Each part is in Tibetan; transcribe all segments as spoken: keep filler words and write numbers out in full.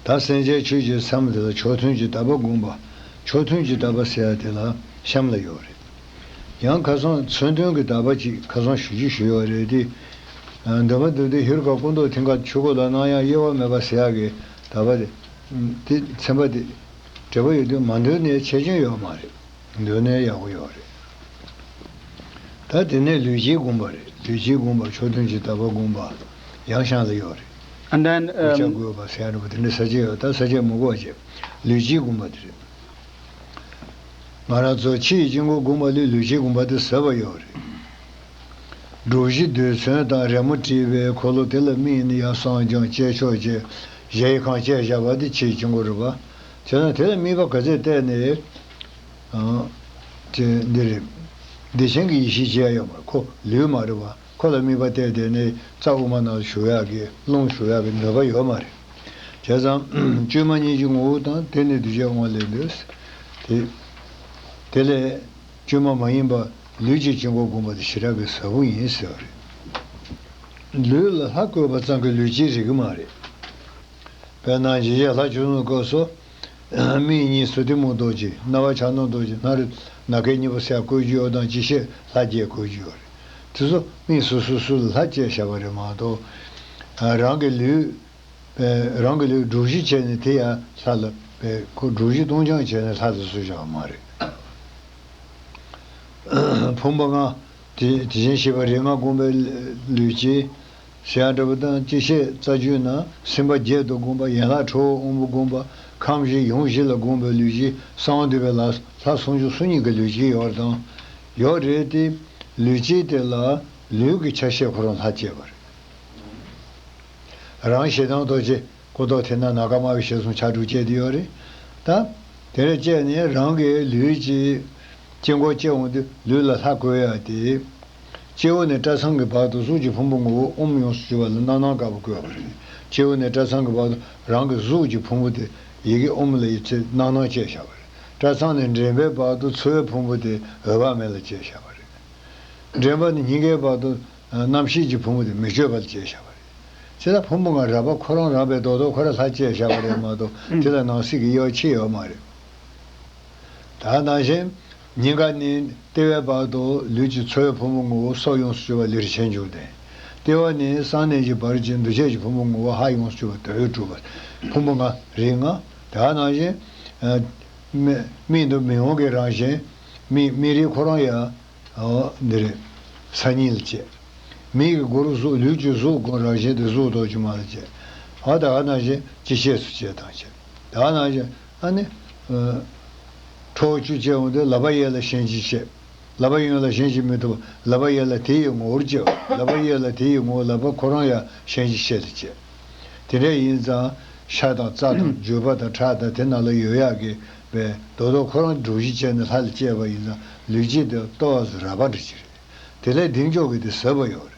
ད་སེམས་ཅན་ཆོས་ཀྱི་མཚམས་དེ་ལ་ཕྱོགས་མཐུན་གྱི་དག་པ་བསྒོམ་པ། ཕྱོགས་མཐུན་གྱི་དག་པ་ཟེར་ཡ་དེ་ལ་གཤམ་ལ་ཡོད་རེད། ཡང་ཁ་སང་མཚོན་དོན་གྱི་དག་པ་ཅིག་ཁ་སང་ཞུ་རྒྱུ་ཞུ་ཡོད་རེད་དེ། འདོན་པ་འདོན་དུས་ཧེ་རུ་ཀ་སྐུ་མདོག་མཐིང་ག་ཆོས་སྐུ་ལ་སྣང་ཡང་གཡོ་བ་མེད་པ་ཟེར་ཡ་གི་དག་པ་དེ། དེ་ཚན་པ་དེ། འབྲེལ་བ་ཡོད་དུས་མ་འདོན་ནས་ཆེ་ཆུང་ཡོད་མ་རེད། འདོན་ནས་ཡག་པོ་ཡོད་རེད། ད་དེ་ནས་ལུས་དཀྱིལ་བསྒོམ་པ་རེད། ལུས་དཀྱིལ་བསྒོམ་པ་ཕྱོགས་མཐུན་གྱི་དག་པ་བསྒོམ་པ། ཡང་གཤམ་ལ་ཡོད་རེད། And then, ཨུ་ཅག um, དགོས་པ་ཟེར་ཡ་འདྲ་པོ་དེ་འདྲ་ས་བཅད་ཡོད། ད་ས་བཅད་མི་དགོས་བྱས། ལུས་དཀྱིལ་བསྒོམ་པ་དེ་རེད། ང་རང་ཚོ་ཕྱི་ཡི་དཀྱིལ་འཁོར་བསྒོམ་པ་ལས་ལུས་དཀྱིལ་བསྒོམ་པ་དེ་ཟབ་པ་ཡོད་རེད། སྒྲུབ་གཞི་རྡུལ་ཚོན་དང་རི་མོ་བྲིས་པའི་འཁོར་ལོ་དེ་ལ་དམིགས་ནས་ཡང་བསངས་སྦྱངས་བཅས་ཆོག་བཅས་གཞལ་ཡས་ཁང་བཅས་བཞག་པ་དེ་ཕྱིའི་དཀྱིལ་འཁོར་རེད་པ། བྱས་ན་དེ་ལ་དམིགས་པ་ག་ཚོད་གཏད་ནས། ཨང་། དེ་འདི་རེད། བདེ་ཆེན་གྱི་ཡེ་ཤེས་ཅེས་ཡོད་མ་རེད། ཁོ་ལུས་མ་རེད་པ། ཁོ་ལ་དམིགས་པ་གཏད་དེ་ནས་རྩ་དབུ་མ་ནང་ཞུགས་ཡག་གི་རླུང་ཞུགས་ཡག་གི་ནུས་པ་ཡོད་མ་རེད། བྱས་ཙང་བཅོས་མ་གཉིས་ཀྱི་ངོ་བོ་དང་དེ་ནི་གདུལ་བྱའི་དབང་ལས་ལུས། དེ། དེ་ལས། བཅོས་མ་མ་ཡིན་པ་ལུས་ཀྱི་དཀྱིལ་འཁོར་བསྒོམ་པ་དེ་ཞེ་དྲག་གི་ཟབ་པོ་ཡིན་ཟེར་བ་རེད། ལུས་ལ་ལྷ་བཀོད་པ་ཙམ་གྱིས་ལུས་དཀྱིལ་རིག་གི་མ་རེད། དཔེར་ན་འཇིགས་བྱེད་ལྷ་བཅུ་གསུམ་སྐབས་སུ། མིག་གཉིས་ཟུར་ཐིམ་པ་རྡོ་རྗེ། རྣ་བ་བྱ་རྣོ་རྡོ་རྗེ། སྣ་རུ་ནམ་མཁའི་སྙིང་པོ་ཟེར་བཀོད་རྒྱུ་ཡོད་དང་། ཅི་ཤེས་ལྷ་བརྒྱད་བཀོད་རྒྱུ་ཡོད་རེད། དེ་ཚོ་མིག་སོ་སོ་སོ་ལ་ལྷ་བཅས་བཞག་པ་རེད་མ་གཏོགས། རང་གི་ལུས། རང་གི་ལུས་སྒྲུབ་གཞི་བྱས་ནས་དེ་ཡང་ལྷ་ལ། ཁོ་སྒྲུབ་གཞི་སྟོང་རྐྱང་བྱས་ནས་ལྷ་ལ་སུ་བཞག་མ་རེད། ཕུང་པོ་ལྔ། དེ་དེ་བཞིན་གཤེགས་པ་རིགས་ལྔ་བསྒོམས་པའི་ལུས་དཀྱིལ། ཟེར་ཡ་འདྲ་པོ་དང་། སྤྱི་བཤད་རྩ་རྒྱུད་ན་སེམས་དཔའ་བརྒྱད་དུ་བསྒོམས་པ། ཡན་ལག་ཁྲོ་བོ་དབང་པོ་བསྒོམས་པ། ཁམས་བཞི་ཡུམ་བཞི་ལ་བསྒོམས་པའི་ལུས་དཀྱིལ། གསང་བ་འདུས་པའི་ལྷ་ལྷ་སུམ་ཅུ་སོ་གཉིས་ཀྱི་ལུས་དཀྱིལ་ཡོད་དང་། ཡོད་རེད་དེ། ལུས་དཀྱིལ་དེ་ལ་ལུས་ཀྱི་ཆ་ཤས་ཁོ་རང་ལྷ་བཅས་པ་རེད། རང་ཞེ་སྡང་རྡོ་རྗེ། སྐུ་མདོག་དེ་ན་ནམ་མཁའ་དམར་པོའི་ཞལ་གསུམ་ཕྱག་དྲུག་བཅས་ཏེ་ཡོད་རེད། ད། དེ་ནས་བཅས་ནས་རང་གི་ལུས་ཀྱི་དཀྱིལ་འཁོར་བཅས་འོང་དུས་ལུས་ལ་ལྷ་བཀོད་ཡ་དེ། སྤྱི་བོ་ནས་སྐྲ་ཚང་གི་བར་དུ་གཟུགས་ཀྱི་ཕུང་པོ་ངོ་བོ་ཨོཾ་ཡོངས་སུ་གྱུར་པ་ལ་རྣམ་སྣང་དཀར་པོ་བཀོད་པ་རེད། སྤྱི་བོ་ནས་སྐྲ་ཚང་གི་བར་དུ་རང་གི་གཟུགས་ཀྱི་ཕུང་པོ་དེ་ཡི་གེ་ཨོཾ་ལ་ཡི་ཚེ་རྣམ་སྣང་བཅས་བཞག་པ་རེད། སྐྲ་ཚང་ནས་མགྲིན་པའི་བར་དུ་ཚོར་བའི་ཕུང་པོ་དེ་འོད་དཔག་མེད་ལ་བཅས་བཞག་པ་རེད། མགྲིན་པ་ནས་སྙིང་གའི་བར་དུ། རྣམ་ཤེས་ཀྱི་ཕུང་པོ་དེ་མི་བསྐྱོད་པ་ལ་བཅས་བཞག་པ་རེད། བྱས་ཙང་ཕུང་པོ་ལྔ་རགས་པ་ཁོ་རང་རང་པས་རྡོག་རྡོག་ཁོ་རང་ལྷ་བཅས་བཞག་པ་རེད་མ་གཏོགས། དེ་ལ་ནང་གསེས་ཀྱི་དབྱེ་བ་ཕྱེ་ཡོད་མ་རེད། ད་ནང་བཞིན། སྙིང་ག་ནས་ལྟེ་བའི་བར་དུ་ལུས་ཀྱི་ཚོར་བའི་ཕུང་པོ་ངོ་བོ་སྲོག་ཡོངས་སུ་གྱུར་པ་ལས་རིགས་ཆེན་འབྱུང་ལྡན། ལྟེ་བ་ནས་གསང་གནས་ཀྱི་བར་གྱི་འདུ་བྱེད་ཀྱི་ཕུང་པོ་ངོ་བོ་ཧ་ཡོངས་སུ་གྱུར་པ་དོན་ཡོད་གྲུབ་པ། ཕུང་པོ་ལྔ་རིགས་ལྔ། ད་ནང་བཞིན། མིག་མིག་ཏུ་མིག་དབང་གི་རང་བཞིན། མིག་མིག་རིལ་ཁོ་རང་ཡང་། འོ་འདི་རེད། སང་ཉིན་ལ་བཅས། མིག་གི་སྒོར་གཟུགས་ལུས་ཀྱི་གཟུགས་སྒོར་རང་བཞིན་དུ་གཟུགས་རྡོ་རྗེ་མ་ལ་བཅས། འོ་ད་ག་ནང་བཞིན་སྤྱི་བཤད་སུ་བཅས་དང་བཅས། ད་ག་ནང་བཞིན་ཨ་ནི། ཁྲོ་བོ་བཅུ་བཅས་འོང་དུས་ལག་པ་གཡས་ལ་གཞན་གྱིས་བཅས། ལག་པ་གཡོན་ལ་གཞན་གྱིས་མི་ཐུབ། ལག་པ་གཡས་ལ་དེ་ཡི་ངོ་བོར་བཅས་པ། ལག་པ་གཡས་ལ་དེ་ཡི་ངོ་བོ་ལག་པ་ཁོ་རང་ཡང་གཞན་གྱིས་བཅས་ལ་བཅས། དེ་འདྲ་ཡིན་ཙང་ཤ་དང་རྩ་དང་རྒྱུས་པ་དང་ཁྲག་དང་དེ་ནང་ལ་ཡོད་ཡག་གི་བས་རྡོག་རྡོག་ཁོ་རང་སྒྲུབ་གཞི་བྱས་ནས་ལྷ་ལ་བཅས་པ་ཡིན་ཙང་ལུས་དཀྱིལ་དེ་ལྟོ་བ་ཟེར་རགས་པ་འདྲ་ཅིག་རེད། དེ་ལས་བདེ་མཆོག་གི་དེ་ཟབ་པ་ཡོད་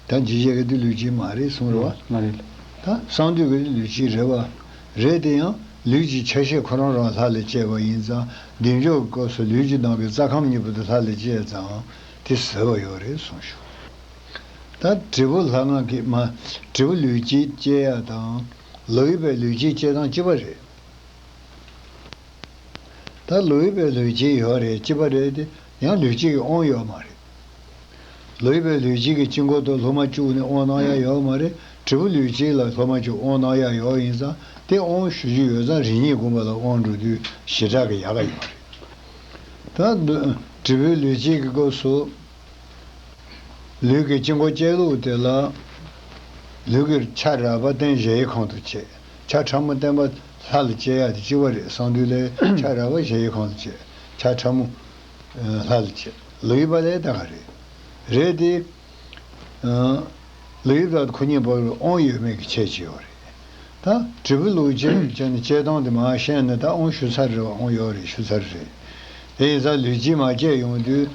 རེད། ད་འཇིགས་བྱེད་ཀྱི་དེ་ལུས་དཀྱིལ་མ་རེད་གསུངས་རེད་བ། མ་རེད། ད་གསང་འདུས་ཀྱི་དེ་ལུས་དཀྱིལ་རེད་བ། རེད་དེ་ཡང་ལུས་ཀྱི་ཆ་ཤས་ཁོ་རང་རང་ལྷ་ལ་བཅས་པ་ཡིན་ཙང་བདེ་མཆོག་གི་སྐབས་སུ་ལུས་ཀྱི་ནང་གི་རྩ་ཁམས་གཉིས་པོ་དེ་ལྷ་ལ་བཅས་ཙང་དེ་ཟབ་པ་ཡོད་རེད་གསུངས་ཞུ། ད་འབྲས་བུ་ལྷ་ལྔ་གི་མ། འབྲས་བུ་ལུས་དཀྱིལ་བཅས་ཡ་དང་། ལོག་པའི་ལུས་དཀྱིལ་བཅས་སྟངས་གཅིག་པ་རེད། ད་ལོག་པའི་ལུས་དཀྱིལ་ཡོད་རེད། གཅིག་པ་རེད་དེ། ཡང་ལུས་དཀྱིལ་གྱི་དབང་ཡོད་མ་རེད། ལོག་པའི་ལུས་དཀྱིལ་གྱི་དཀྱིལ་འཁོར་དུ་སློབ་མ་བཅུག་ནས་དབང་གནང་ཡ་ཡོད་མ་རེད། འབྲས་བུ་ལུས་དཀྱིལ་ལ་སློབ་མ་བཅུག་དབང་གནང་ཡ་ཡོད་ཡིན་ཙང་དེ་དབང་ཞུ་རྒྱུ་ཡོད་ཙང་རེ་གཉིས་བསྒོམ་པ་ལ་དབང་འགྲོ་དུས་ཞེ་དྲག་གི་ཡག་ག་ཡོད་རེད། ད་འབྲས་བུ་ལུས་དཀྱིལ་གྱི་སྐབས་སུ། ལུས་ཀྱི་དཀྱིལ་འཁོར་བཅས་ལུགས་དེ་ལ། ལུས་ཀྱི་ཆ་རགས་པ་རྟེན་གཞལ་ཡས་ཁང་དུ་བཅས། ཆ་ཕྲ་མོ་བརྟེན་པ་ལྷ་ལ་བཅས་ཡ་དེ་གཅིག་པ་རེད། གསང་འདུས་ལས་ཆ་རགས་པ་གཞལ་ཡས་ཁང་དུ་བཅས། ཆ་ཕྲ་མོ་ལྷ་ལ་བཅས། ལོག་པ་ལས་ད་ག་རེད། རེད་དེ། ལོག་པ་དང་ཁོ་གཉིས་བར་དབང་ཡོད་མེད་ཀྱི་ཁྱད་ཅིག་ཡོད་རེད། ད་འབྲས་བུ་ལུས་དཀྱིལ་བཅས་ནས་བཅས་སྟངས་དེ་མར་བཤད་ན་ད་དབང་ཞུ་ཚར་རེད་བ། དབང་ཡོད་རེད་ཞུ་ཚར་རེད། དེ་ཡིན་ཙང་ལུས་དཀྱིལ་མར་བཅས་ཡོང་དུས།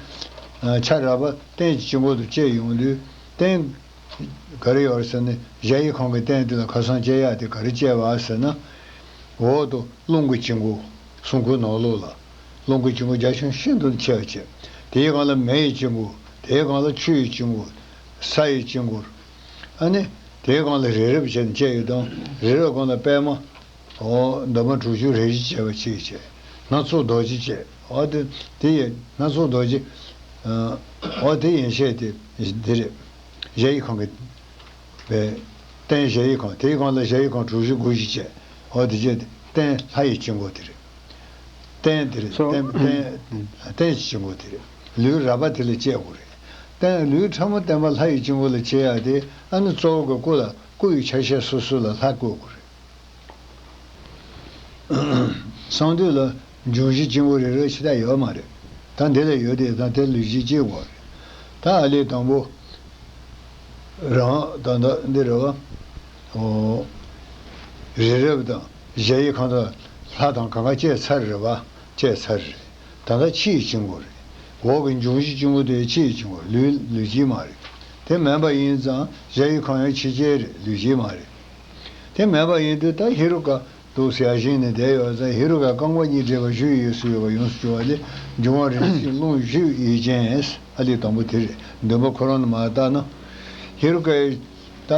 ཆ་རགས་པ་རྟེན་གྱི་དཀྱིལ་འཁོར་དུ་བཅས་ཡོང་དུས། རྟེན་ག་རེ་ཡོད་རེད་ཟེར་ན་གཞལ་ཡས་ཁང་གི་རྟེན་དེ་ལ་ཁ་སང་བཅས་ཡག་དེ་ག་རེ་བཅས་པ་ཟེར་ན། འོག་ཏུ་རླུང་གི་དཀྱིལ་འཁོར། སྲུང་འཁོར་ནང་ལོགས་ལ་རླུང་གི་དཀྱིལ་འཁོར་རྒྱ་ཆུང་ཤིན་ཏུ་ཆེ་བ་བཅས། དེའི་སྒང་ལ་མེ་ཡི་དཀྱིལ་འཁོར། དེའི་སྒང་ལ་ཆུ་ཡི་དཀྱིལ་འཁོར། ས་ཡི་དཀྱིལ་འཁོར། ཨ་ནི། དེའི་སྒང་ལ་རི་རབ་བྱས་ནས་བཅད་ཡོད་དང་། རི་རབ་སྒང་ལ་པད་མ། འོ། འདབ་མ་དྲུག་ཅུ་རེ་བཞི་བྱས་པ་གཅིག་བྱས། སྣ་ཚོགས་རྡོ་རྗེ་བྱས། འོ་དེ། དེ་ཡི་སྣ་ཚོགས་རྡོ་རྗེ། ཨ། འོ་དེ་ཡན་ཆད་དེ་འདི་རེད། གཞལ་ཡས་ཁང་གི་པའི་སྟན། གཞལ་ཡས་ཁང་། དེའི་སྒང་ལ་གཞལ་ཡས་ཁང་དྲུག་ཅུ་དགུ་བཞི་བྱས། འོ་དེ་བྱས་ཏེ་སྟན་ལྷ་ཡི་དཀྱིལ་འཁོར་དེ་རེད། སྟན་དེ་རེད། སོ། སྟན། སྟན། སྟན་གྱི་དཀྱིལ་འཁོར་དེ་རེད། ལུས་རལ་པ་དེ་ལ་བཅད་དགོས་རེད། སྟན། ལུས་ཕྲ་མོ་བརྟན་པ་ལྷ་ཡི་དཀྱིལ་འཁོར་ལ་བཅད་ཡ་དེ། ཨ་ནི་གཙོ་བོ་གི་སྐུ་ལ། སྐུ་ཡི་ཆ་ཤས་སོ་སོ་ལ་ལྷ་བཀོད་དགོས་རེད། གསང་འདུས་ལ་འབྱུང་བཞི་དཀྱིལ་འཁོར་རེ་རེ་ཞིག་ད་ཡོད་མ་རེད། ད་འདི་ལ་ཡོད་དེ། ད་དེ་ལུས་དཀྱིལ་གཅིག་དགོས་རེད། ད་ཨ་ལས་དང་པོ་རང་ད་ལྟ་འདི་རེད་བ། འོ། རི་རབ་དང་གཞལ་ཡས་ཁང་དང་ལྷ་དང་གང་ག་བཅད་ཚར་རེད་བ། བཅད་ཚར་རེད། ད་ལྟ་ཕྱི་ཡི་དཀྱིལ་འཁོར་རེད། འོག་གི་འབྱུང་བཞི་དཀྱིལ་འཁོར་དེ་ཕྱི་ཡི་དཀྱིལ་འཁོར། ལུས། ལུས་དཀྱིལ་མ་རེད། དེ་མིན་པ་ཡིན་ཙང་གཞལ་ཡས་ཁང་ཡང་ཕྱི་དཀྱིལ་རེད། ལུས་དཀྱིལ་མ་རེད། དེ་མིན་པ་ཡིན་དུས་ད་ཧེ་རུ་ཀ་འདུག་ཟེར་ཡ་བཞིན་ནས་བསྡད་ཡོད་ཙང་། ཧེ་རུ་ཀ་རྐང་པ་གཉིས་བྲེས་པ་བཞུགས་ཡོད་ཟེར་ཡོད་པ་ཡོངས་སུ་གྱུར་པ་ལས། འབྱུང་བ་རིགས་གཅིག་རླུང་བཞི་ཡི་རྐྱེན། ཨ་ལས་དང་པོ་དེ་རེད། འདུན་པ་ཁོ་རང་ནས་མར་བལྟས་ན། ཧེ་རུ་ཀའི་ད་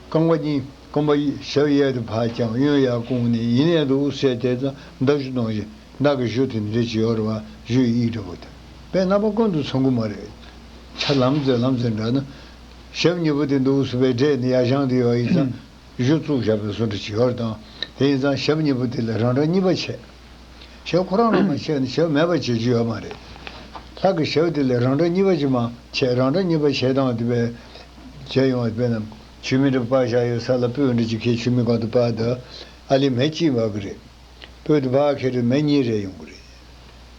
རྐང་པ་གཉིས། རྐང་པ་ཞབས་གཡས་དུ་ཕར་བརྐྱངས། གཡོན་ཡར་བསྐུམས་ནས། ཡིན་ནའི་འདུག་ཟེར་དེ་ཙམ་མདའ་གཞུ་ནང་བཞིན། མདའ་གི་གཞུ་དེ་འདྲ་ཅིག་ཡོད་རེད་བ། གཞུ་ཡི་དབྱིབས་འདྲ་པོ་དེ། དཔེ་རྣམ་པ་ཀུན་ཏུ་མཚུངས་ཀྱི་མ་རེད། ཆ་ལམ་ཙེ་ལམ་ཙེ་འདྲ་ན། ཞབས་གཉིས་པོ་དེ་འདུག་ཟེར་བའི་སྒྲས་ནི་ཡར་བཞེངས་དེ་ཡོད་ཡིན་ཙང་། གཞུ་བཙུགས་བཞག་པའི་བཟོ་འདྲ་ཅིག་ཡོད་རེད་དང་། དེ་ཡིན་ཙང་ཞབས་གཉིས་པོ་དེ་ལས་རང་འདྲ་གཉིས་པ་བྱས། ཞབས་ཁོ་རང་རང་མ་བྱས་ནས་ཞབས་མེད་པ་བྱེད་རྒྱུ་ཡོད་མ་རེད། ལྷ་གི་ཞབས་དེ་ལས་རང་འདྲ་གཉིས་པ་ཅིག་མ་བྱས། རང་འདྲ་གཉིས་པ་བྱས་སྟངས་དེ་བས་བྱས་ཡོང་བ། དཔེར་ན་ཆུ་མིག་འདྲ་སྤར་བཞག་ཡོད་ས་ལ་སྤོས་འདྲ་ཅིག་ཁྱེར། ཆུ་མིག་སྒང་དུ་སྤར་དུས་ཨ་ལས་མེ་གཅིག་འབར་གི་རེད། སྤོས་དེ་ཕར་ཁྱེར་དུས་མེ་གཉིས་རེ་ཡོང་གི་རེད།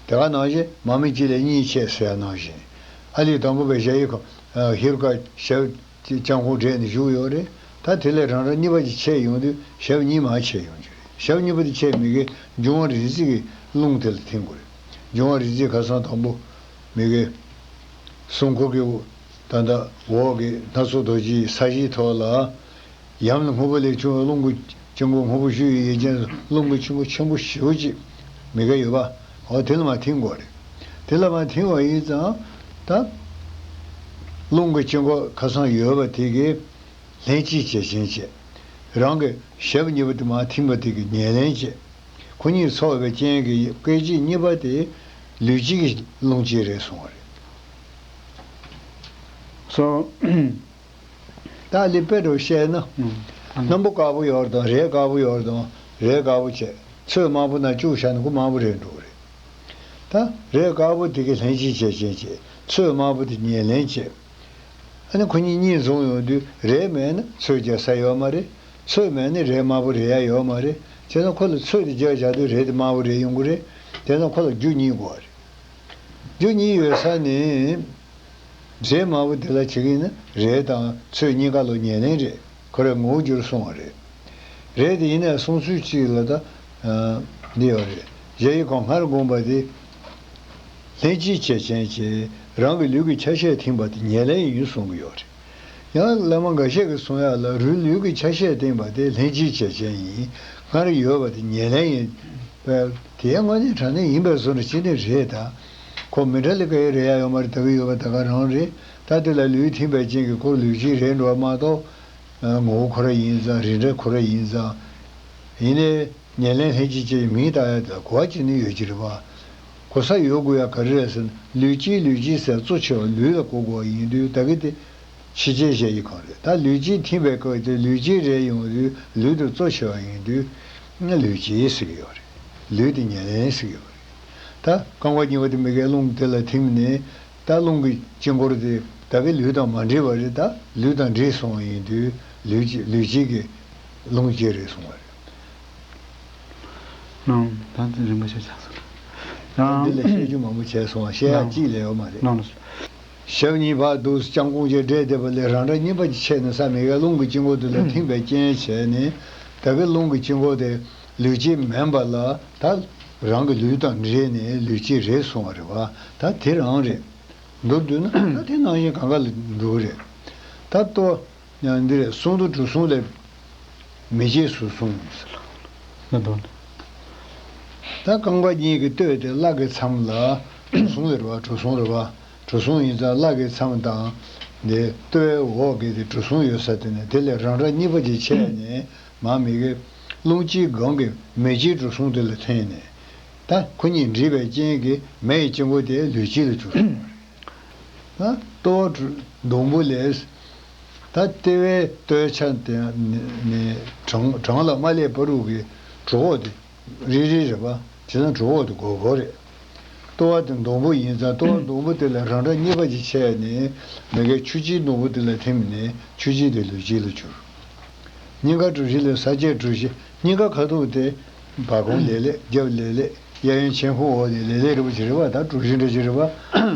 དེ་ག་ནང་བཞིན་མ་མི་གཅིག་ལས་གཉིས་ཆད་ཟེར་ཡ་ནང་བཞིན། ཨ་ལས་དང་པོ་པའི་གཞལ་ཡས་ཁང་། ཨ། ཧེ་རུ་ཀ་ཞབས་ཀྱི་བརྐྱང་བསྐུམ་བྲེས་ནས་བཞུགས་ཡོད་རེད། ད་དེ་ལས་རང་རང་གཉིས་པ་ཅིག་ཆད་ཡོང་དུས་ཞབས་གཉིས་མར་ཆད་ཡོང་རྒྱུ་རེད། ཞབས་གཉིས་པ་དེ་ཆད་མི་དགེ་འབྱུང་བ་རིགས་གཅིག་གི་རླུང་དེ་ལ་ཐིམ་དགོས་རེད། འབྱུང་བ་རིགས་གཅིག་ཁ་སང་དང་པོ་མི་དགེ་གསུང་འཁོར་གྱི་ད་ལྟ་འོག་གི་སྣ་ཚོགས་རྡོ་རྗེའི་ས་གཞིའི་ཐོག་ལ། ཡམ་ལ་སྔོན་པོ་ལས་བྱུང་བའི་རླུང་གི་དཀྱིལ་འཁོར། སྔོན་པོ་བཞུ་ཡི་ཡི་རྐྱེན་རླུང་གི་དཀྱིལ་འཁོར་ཆེན་པོ་ཞེ་པོ་ཅིག་མི་དགེ་ཡོད་པ། འོ་དེ་ལ་མར་ཐིམ་དགོས་རེད། དེ་ལ་མར་ཐིམ་པ་ཡིན་ཙང་། ད་རླུང་གི་དཀྱིལ་འཁོར་ཁ་སང་ཡོད་པ་དེ་གིས་ལྷན་ཅིག་བྱེད་ཅན་བྱས། རང་གི་ཞབས་གཉིས་པོ་དེ་མར་ཐིམ་པ་དེ་གིས་ཉེར་ལེན་བྱས། ཁོ་གཉིས་ཚོགས་པའི་རྐྱེན་གྱིས་སྐད་ཅིག་གཉིས་པ་དེ་ལུས་དཀྱིལ་གྱི་རླུང་དཀྱིལ་རེད་གསུངས་པ་རེད། སོ། ད་ལི་པེ་རུ་བཤད་ན། ཨང་། སྣམ་བུ་དཀར་པོ་ཡོད་དང་། རས་དཀར་པོ་ཡོད་དང་། རས་དཀར་པོ་བྱས། ཚོས་དམར་པོ་ནང་བཅུག་བཞག་ན་ཁོ་དམར་པོ་རེད་འགྲོ་གི་རེད། ད་རས་དཀར་པོ་དེ་གིས་ལྷན་ཅིག་བྱེད་ཅན་བྱས། ཚོས་དམར་པོ་དེ་ཉེར་ལེན་བྱས། ཨ་ནི་ཁོ་གཉིས་གཉིས་འཛོམས་ཡོང་དུས་རས་མེད་ན་ཚོས་རྒྱག་ས་ཡོད་མ་རེད། ཚོས་མེད་ན་རས་དམར་པོ་རེག་ཡ་ཡོད་མ་རེད། བྱས་ཙང་ཁོ་ལ་ཚོས་དེ་རྒྱག་བཞག་དུས་རས་དེ་དམར་པོ་རེད་ཡོང་གི་རེད། དེ་ཙང་ཁོ་ལ་རྒྱུ་གཉིས་དགོས་པ་རེད། རྒྱུ་གཉིས་ཡོད་ས་ནས། རས་དམར་པོ་དེ་ལ་བྱེད་ཀྱི་ཡིན་ན་རས་དང་ཚོས་གཉིས་ཀ་ལོ་ཉེར་ལེན་རེད། ཁོ་རའི་ངོ་བོ་འགྱུར་སོང་བ་རེད། རས་དེ་ཡིན་ནའི་གསུང་ཚུལ་གཅིག་ལ་ད། ཨ། འདི་ཡོད་རེད། གཞལ་ཡས་ཁང་སྔར་དགོངས་པ་དེ། ལྷན་ཅིག་བྱེད་ཅན་བྱས། རང་གི་ལུས་ཀྱི་ཆ་ཤས་ཐིམ་པ་དེ་ཉེར་ལེན་ཡིན་གསུང་གི་ཡོད་རེད། ཡང་བླ་མ་འགའ་ཤས་ཀྱིས་གསུང་ཡག་ལ། རུས་ལུས་ཀྱི་ཆ་ཤས་བསྟན་པ་དེ་ལྷན་ཅིག་བྱེད་ཅན་ཡིན། སྔར་ཡོད་པ་དེ་ཉེར་ལེན་ཡིན་པས། དེ་ཡང་དངོས་གནས་དྲང་གནས་ཡིན་པའི་བཟོ་འདྲ་ཅིག་ནི་རེད་ད། ཁོ་མི་འདྲ་ལི་ཀ་ཡི་རེད་ཡ་ཡོད་མ་རེད། ད་གི་ཡོད་པ་ད་ག་རང་རེད། ད་དེ་ལ་ལུས་ཐིམ་པའི་རྐྱེན་གྱིས་ཁོ་ལུས་དཀྱིལ་རེད་འགྲོ་བ་མ་གཏོགས། ངོ་བོ་ཁོ་ར་ཡིན་ཙང་། རིགས་འདྲ་ཁོ་ར་ཡིན་ཙང་། ཡིན་ནའི། ཉེར་ལེན་ལྷན་ཅིག་བྱེད་ཀྱི་མིང་བཏགས་ཡ་དེ་ལ་གོ་བ་ཅི་ནས་ཡོད་ཀྱི་རེད་པ། གོ་ས་ཡོད་དགོས་ཡ་ག་རེ་རེད་ཟེར་ན། ལུས་དཀྱིལ་ལུས་དཀྱིལ་ཟེར་གཙོ་ཆེ་བ་ལུས་ལ་གོ་དགོས་པ་ཡིན་དུས། ད་གི་དེ་ཕྱི་རྐྱེན་གཞལ་ཡས་ཁང་རེད། ད་ལུས་དཀྱིལ་ཐིམ་པའི་སྐབས་དེ་ལུས་དཀྱིལ་རེད་ཡོང་དུས། ལུས་དེ་གཙོ་ཆེ་བ་ཡིན་དུས། ང་ལུས་དཀྱིལ་ཟེར་གྱི་ཡོད་རེད། ལུས་དེ་ཉེར་ལེན་ཟེར་གྱི་ཡོད་རེད། ད་རྐང་པ་གཉིས་པོ་དེ་མི་དགེ་རླུང་དེ་ལ་ཐིམ་ནས། ད་རླུང་གི་དཀྱིལ་འཁོར་དེ་ད་གི་ལུས་དང་མ་འདྲེས་པ་རེད། ད་ལུས་དང་འདྲེས་སོང་བ་ཡིན་དུས་ལུས་དཀྱིལ། ལུས་དཀྱིལ་གྱི་རླུང་དཀྱིལ་རེད་གསུངས་པ་རེད། ནང་ད་ཚོ་རིན་པོ་ཆེ་ཆགས་སོང་། ཡང་འདི་ལ་བཤད་རྒྱུ་མང་པོ་བྱས་སོང་བ། བཤད་ཡག་གཅིག་ལས་ཡོད་མ་རེད། ནང་ལ། ཞབས་གཉིས་ཕར་འདུག་བརྐྱང་བསྐུམ་བྱས་བསྒྲད་བསྡད་པ་ལས་རང་འདྲ་གཉིས་པ་ཅིག་ཆད་ནས་ས་མི་དགེ་རླུང་གི་དཀྱིལ་འཁོར་དེ་ལ་ཐིམ་པའི་རྐྱེན་བྱས་ནས། ད་གི་རླུང་གི་དཀྱིལ་འཁོར་དེ་ལུས་དཀྱིལ་མིན་པ་ལ། ད་རང་གི་ལུས་དང་འདྲེས་ནས་ལུས་དཀྱིལ་རེད་གསུངས་པ་རེད་པ། ད་དེ་རང་རེད། མདོར་བསྡུས་ན་ད་དེ་ནང་བཞིན་གང་ག་ལ་འགྲོ་གི་རེད། ད་ལྟོ། ཡང་འདི་རེད། གསུང་དུ་གྲུ་གསུམ་ལས་མི་བརྗེད་སུ་གསུངས། ན་དོན། ད་རྐང་པ་གཉིས་ཀྱི་སྟོད་དེ་བརླ་གི་མཚམས་ལ། གྲུ་གསུམ་རེད་པ། གྲུ་གསུམ་རེད་པ། གྲུ་གསུམ་ཡིན་ཙང་བརླ་གི་མཚམས་དང་ འདི་ལྟོ་བའི་འོག་གི་དེ་གྲུ་གསུམ་ཡོད་ས་དེ་ནས་དེ་ལས་རང་སྒྲ་གཉིས་པ་ཅིག་ཆད་ནས་མར་མི་གི་རླུང་དཀྱིལ་སྒང་གི་མེ་ལྕེའི་གྲུ་གསུམ་དེ་ལ་འཐེན་ནས། ད་ཁོ་གཉིས་འདྲེས་པའི་རྐྱེན་གྱིས་མེ་ཡི་དཀྱིལ་འཁོར་དེ་ལུས་དཀྱིལ་ལ་གྱུར་སོང་བ་རེད། ད་ལྟོ་བ་གྲུ་སྡོང་པོ་ལས། ད་ལྟེ་བའི་ལྟོའི་ཆ་དེ་ནས་བྲང་བྲང་ལ་མ་སླེབས་བར་དུ་གི་གྲུ་འོག་དེ་རིལ་རིལ་རེད་པ། བྱས་ཙང་གྲུ་འོག་དེ་སྒོར་སྒོར་རེད། ལྟོ་བ་དེ་སྡོང་པོ་ཡིན་ཙང་ལྟོ་བ་སྡོང་པོ་དེ་ལ་རང་སྒྲ་གཉིས་པ་ཅིག་ཆད་ནས་མ་གིའི་ཆུ་སྐྱེས་སྡོང་པོ་དེ་ལ་ཐིམ་ནས་ཆུ་སྐྱེས་དེ་ལུས་སྐྱེས་ལ་གྱུར། སྙིང་ག་གྲུ་བཞི་ལས་ས་བཅད་གྲུ་བཞི། སྙིང་ག་ཁ་ཐུག་དེ་བར་ཁོང་ལེ་ལེ་རྒྱབ་ལེ་ལེ་གཡས་གཡོན་མཆན་ཁུང་འོག་ནས་ལེ་ལེ་རེ་བ་ཅིག་རེད་པ། ད་གྲུ་བཞི་འདྲ་ཅིག་རེད་པ།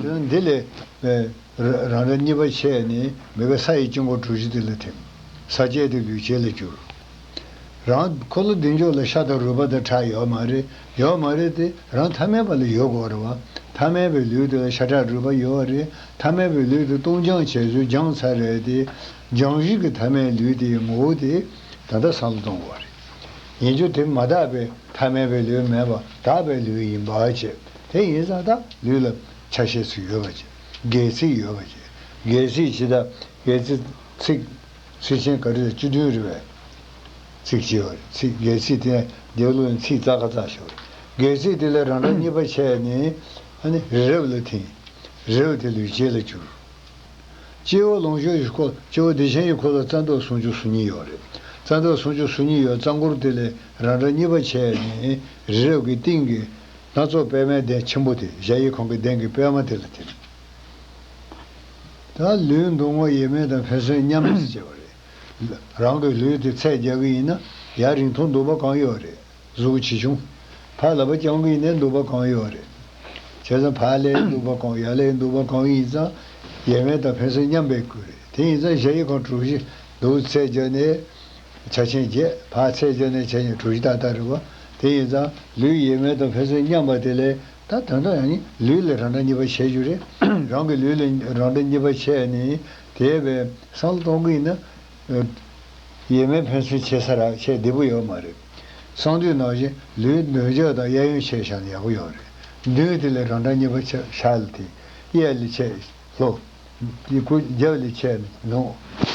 དེ་ནས་འདི་ལས། ར་རང་སྒྲ་གཉིས་པ་ཆད་ནས་མ་གི་ས་ཡི་དཀྱིལ་འཁོར་གྲུ་བཞི་དེ་ལ་ཐིམ། ས་བཅད་དེ་ལུས་སྐྱེས་ལ་གྱུར། རང་འཁོར་ལོ་བདེ་མཆོག་ལ་ཤ་དང་རུས་པ་དང་ཁྲག་ཡོད་མ་རེད། ཡོད་མ་རེད་དེ་རང་ཐ་མལ་པ་ལ་ཡོད་དགོས་རེད་བ། ཐ་མལ་པའི་ལུས་དེ་ལ་ཤ་ཁྲག་རུས་པ་ཡོད་རེད། ཐ་མལ་པའི་ལུས་དེ་སྟོང་སྦྱང་བྱས་ཚུལ་སྦྱངས་ཚར་རེད་དེ། སྦྱང་གཞི་གི་ཐ་མལ་ལུས་དེའི་ངོ་བོ་དེ་ད་ལྟ་བསམ་བློ་གཏོང་དགོས་རེད། ཡིན་རྒྱུ་དེ་མ་དག་པའི་ཐ་མལ་པའི་ལུས་མེད་པ་དག་པའི་ལུས་ཡིན་པ་བྱས། དེ་ཡིན་ཙང་ད་ལུས་ལ་ཆ་ཤས་ཚིག་ཡོད་པ་བྱས། སྒལ་ཚིགས་ཡོད་པ་བྱས། སྒལ་ཚིགས་ཇི་ལྟར་སྒལ་ཚིགས་ཚིགས་ཚིགས་ཆེན་ག་རེ་ལ་བཅུ་བདུན་རེད་པས། ཚིགས་ཆེ་བ་རེད། ཚིགས་སྒལ་ཚིགས་དེ་འདི་ལོ་ཚིགས་ཙག་ཁ་ཙག་ཤོར། སྒལ་ཚིགས་དེ་ལས་རང་སྒྲ་གཉིས་པ་ཆད་ནས་ཨ་ནི་རི་རབ་ལ་ཐིམ། རི་རབ་དེ་ལུས་སྐྱེས་ལ་གྱུར། སྤྱི་བོ་ལོངས་སྤྱོད་ཀྱི་འཁོར། སྤྱི་བོ་བདེ་ཆེན་གྱི་འཁོར་ལོ་རྩ་མདོག་སུམ་ཅུ་སོ་གཉིས་ཡོད་རེད། རྩ་མདོག་སུམ་ཅུ་སོ་གཉིས་ཡོད། རྩ་འཁོར་དེ་ལས་རང་སྒྲ་གཉིས་པ་ཆད་ནས་རི་རབ་ཀྱི་སྟེང་གི་སྣ་ཚོགས་པདྨའི་གདན་ཆེན་པོ་དེ་གཞལ་ཡས་ཁང་གི་གདན་གྱི་པད་མ་དེ་ལ་ཐིམ། ད་ལུས་མདོག་སྔོ་ཡིད་མེད་དང་ཕན་ཚུན་མཉམ་པས་སྐྱེ་བ་རེད། རང་གི་ལུས་དེ་ཚད་རྒྱག་གི་ཡིན་ན་ཡར་རིང་ཐུང་སྡུག་པ་གང་ཡོད་རེད། གཟུགས་ཆེ་ཆུང་། ཕར་ལག་པ་བརྐྱང་གི་ཡིན་ནའི་སྡུག་པ་གང་ཡོད་རེད། བྱས་ཙང་ཕར་ལས་སྡུག་པ་གང་ཡར་ལས་སྡུག་པ་གང་ཡིན་ཙང་ཡིད་མེད་དང་ཕན་ཚུན་མཉམ་པའི་སྐུ་རེད། དེ་ཡིན་ཙང་གཞལ་ཡས་ཁང་གྲུ་བཞི་འདུག་ཚད་བརྒྱབ་ནས་ཆ་ཆེན་བརྒྱད། ཕར་ཚད་བརྒྱབ་ནས་ཆ་ཆེན་གྲུ་བཞི་ཏག་ཏག་རེད་བ། དེ་ཡིན་ཙང་ལུས་ཡིད་མེད་དང་ཕན་ཚུན་མཉམ་པ་དེ་ལས་ད་དོན་དག་ཡང་ནི་ལུས་ལ་རང་སྒྲ་གཉིས་པ་ཆད་རྒྱུ་རེད། རང་གི་ལུས་ལ་རང་སྒྲ་གཉིས་པ་ཆད་ནས་དེ་བས་བསམ་བློ་གཏོང་གི་ཡིན་ན། ཡིད་མེད་ཕན་ཚུན་ཆད་ས་ར་ཆད་བདེ་པོ་ཡོད་མ་རེད། གསང་འདུས་ནང་བཞིན་ལུས་མདུན་ལྕགས་དང་གཡས་གཡོན་ཆད་བཞག་ན་ཡག་པོ་ཡོད་རེད། མདུན་དེ་ལས་རང་སྒྲ་གཉིས་པ་ཆད་ཤར་ལ་ཐིམ། གཡས་ལ་ཆད་ལྷོ། དེ་ཁོ་རྒྱབ་ལ་ཆད་ནས་ནུབ།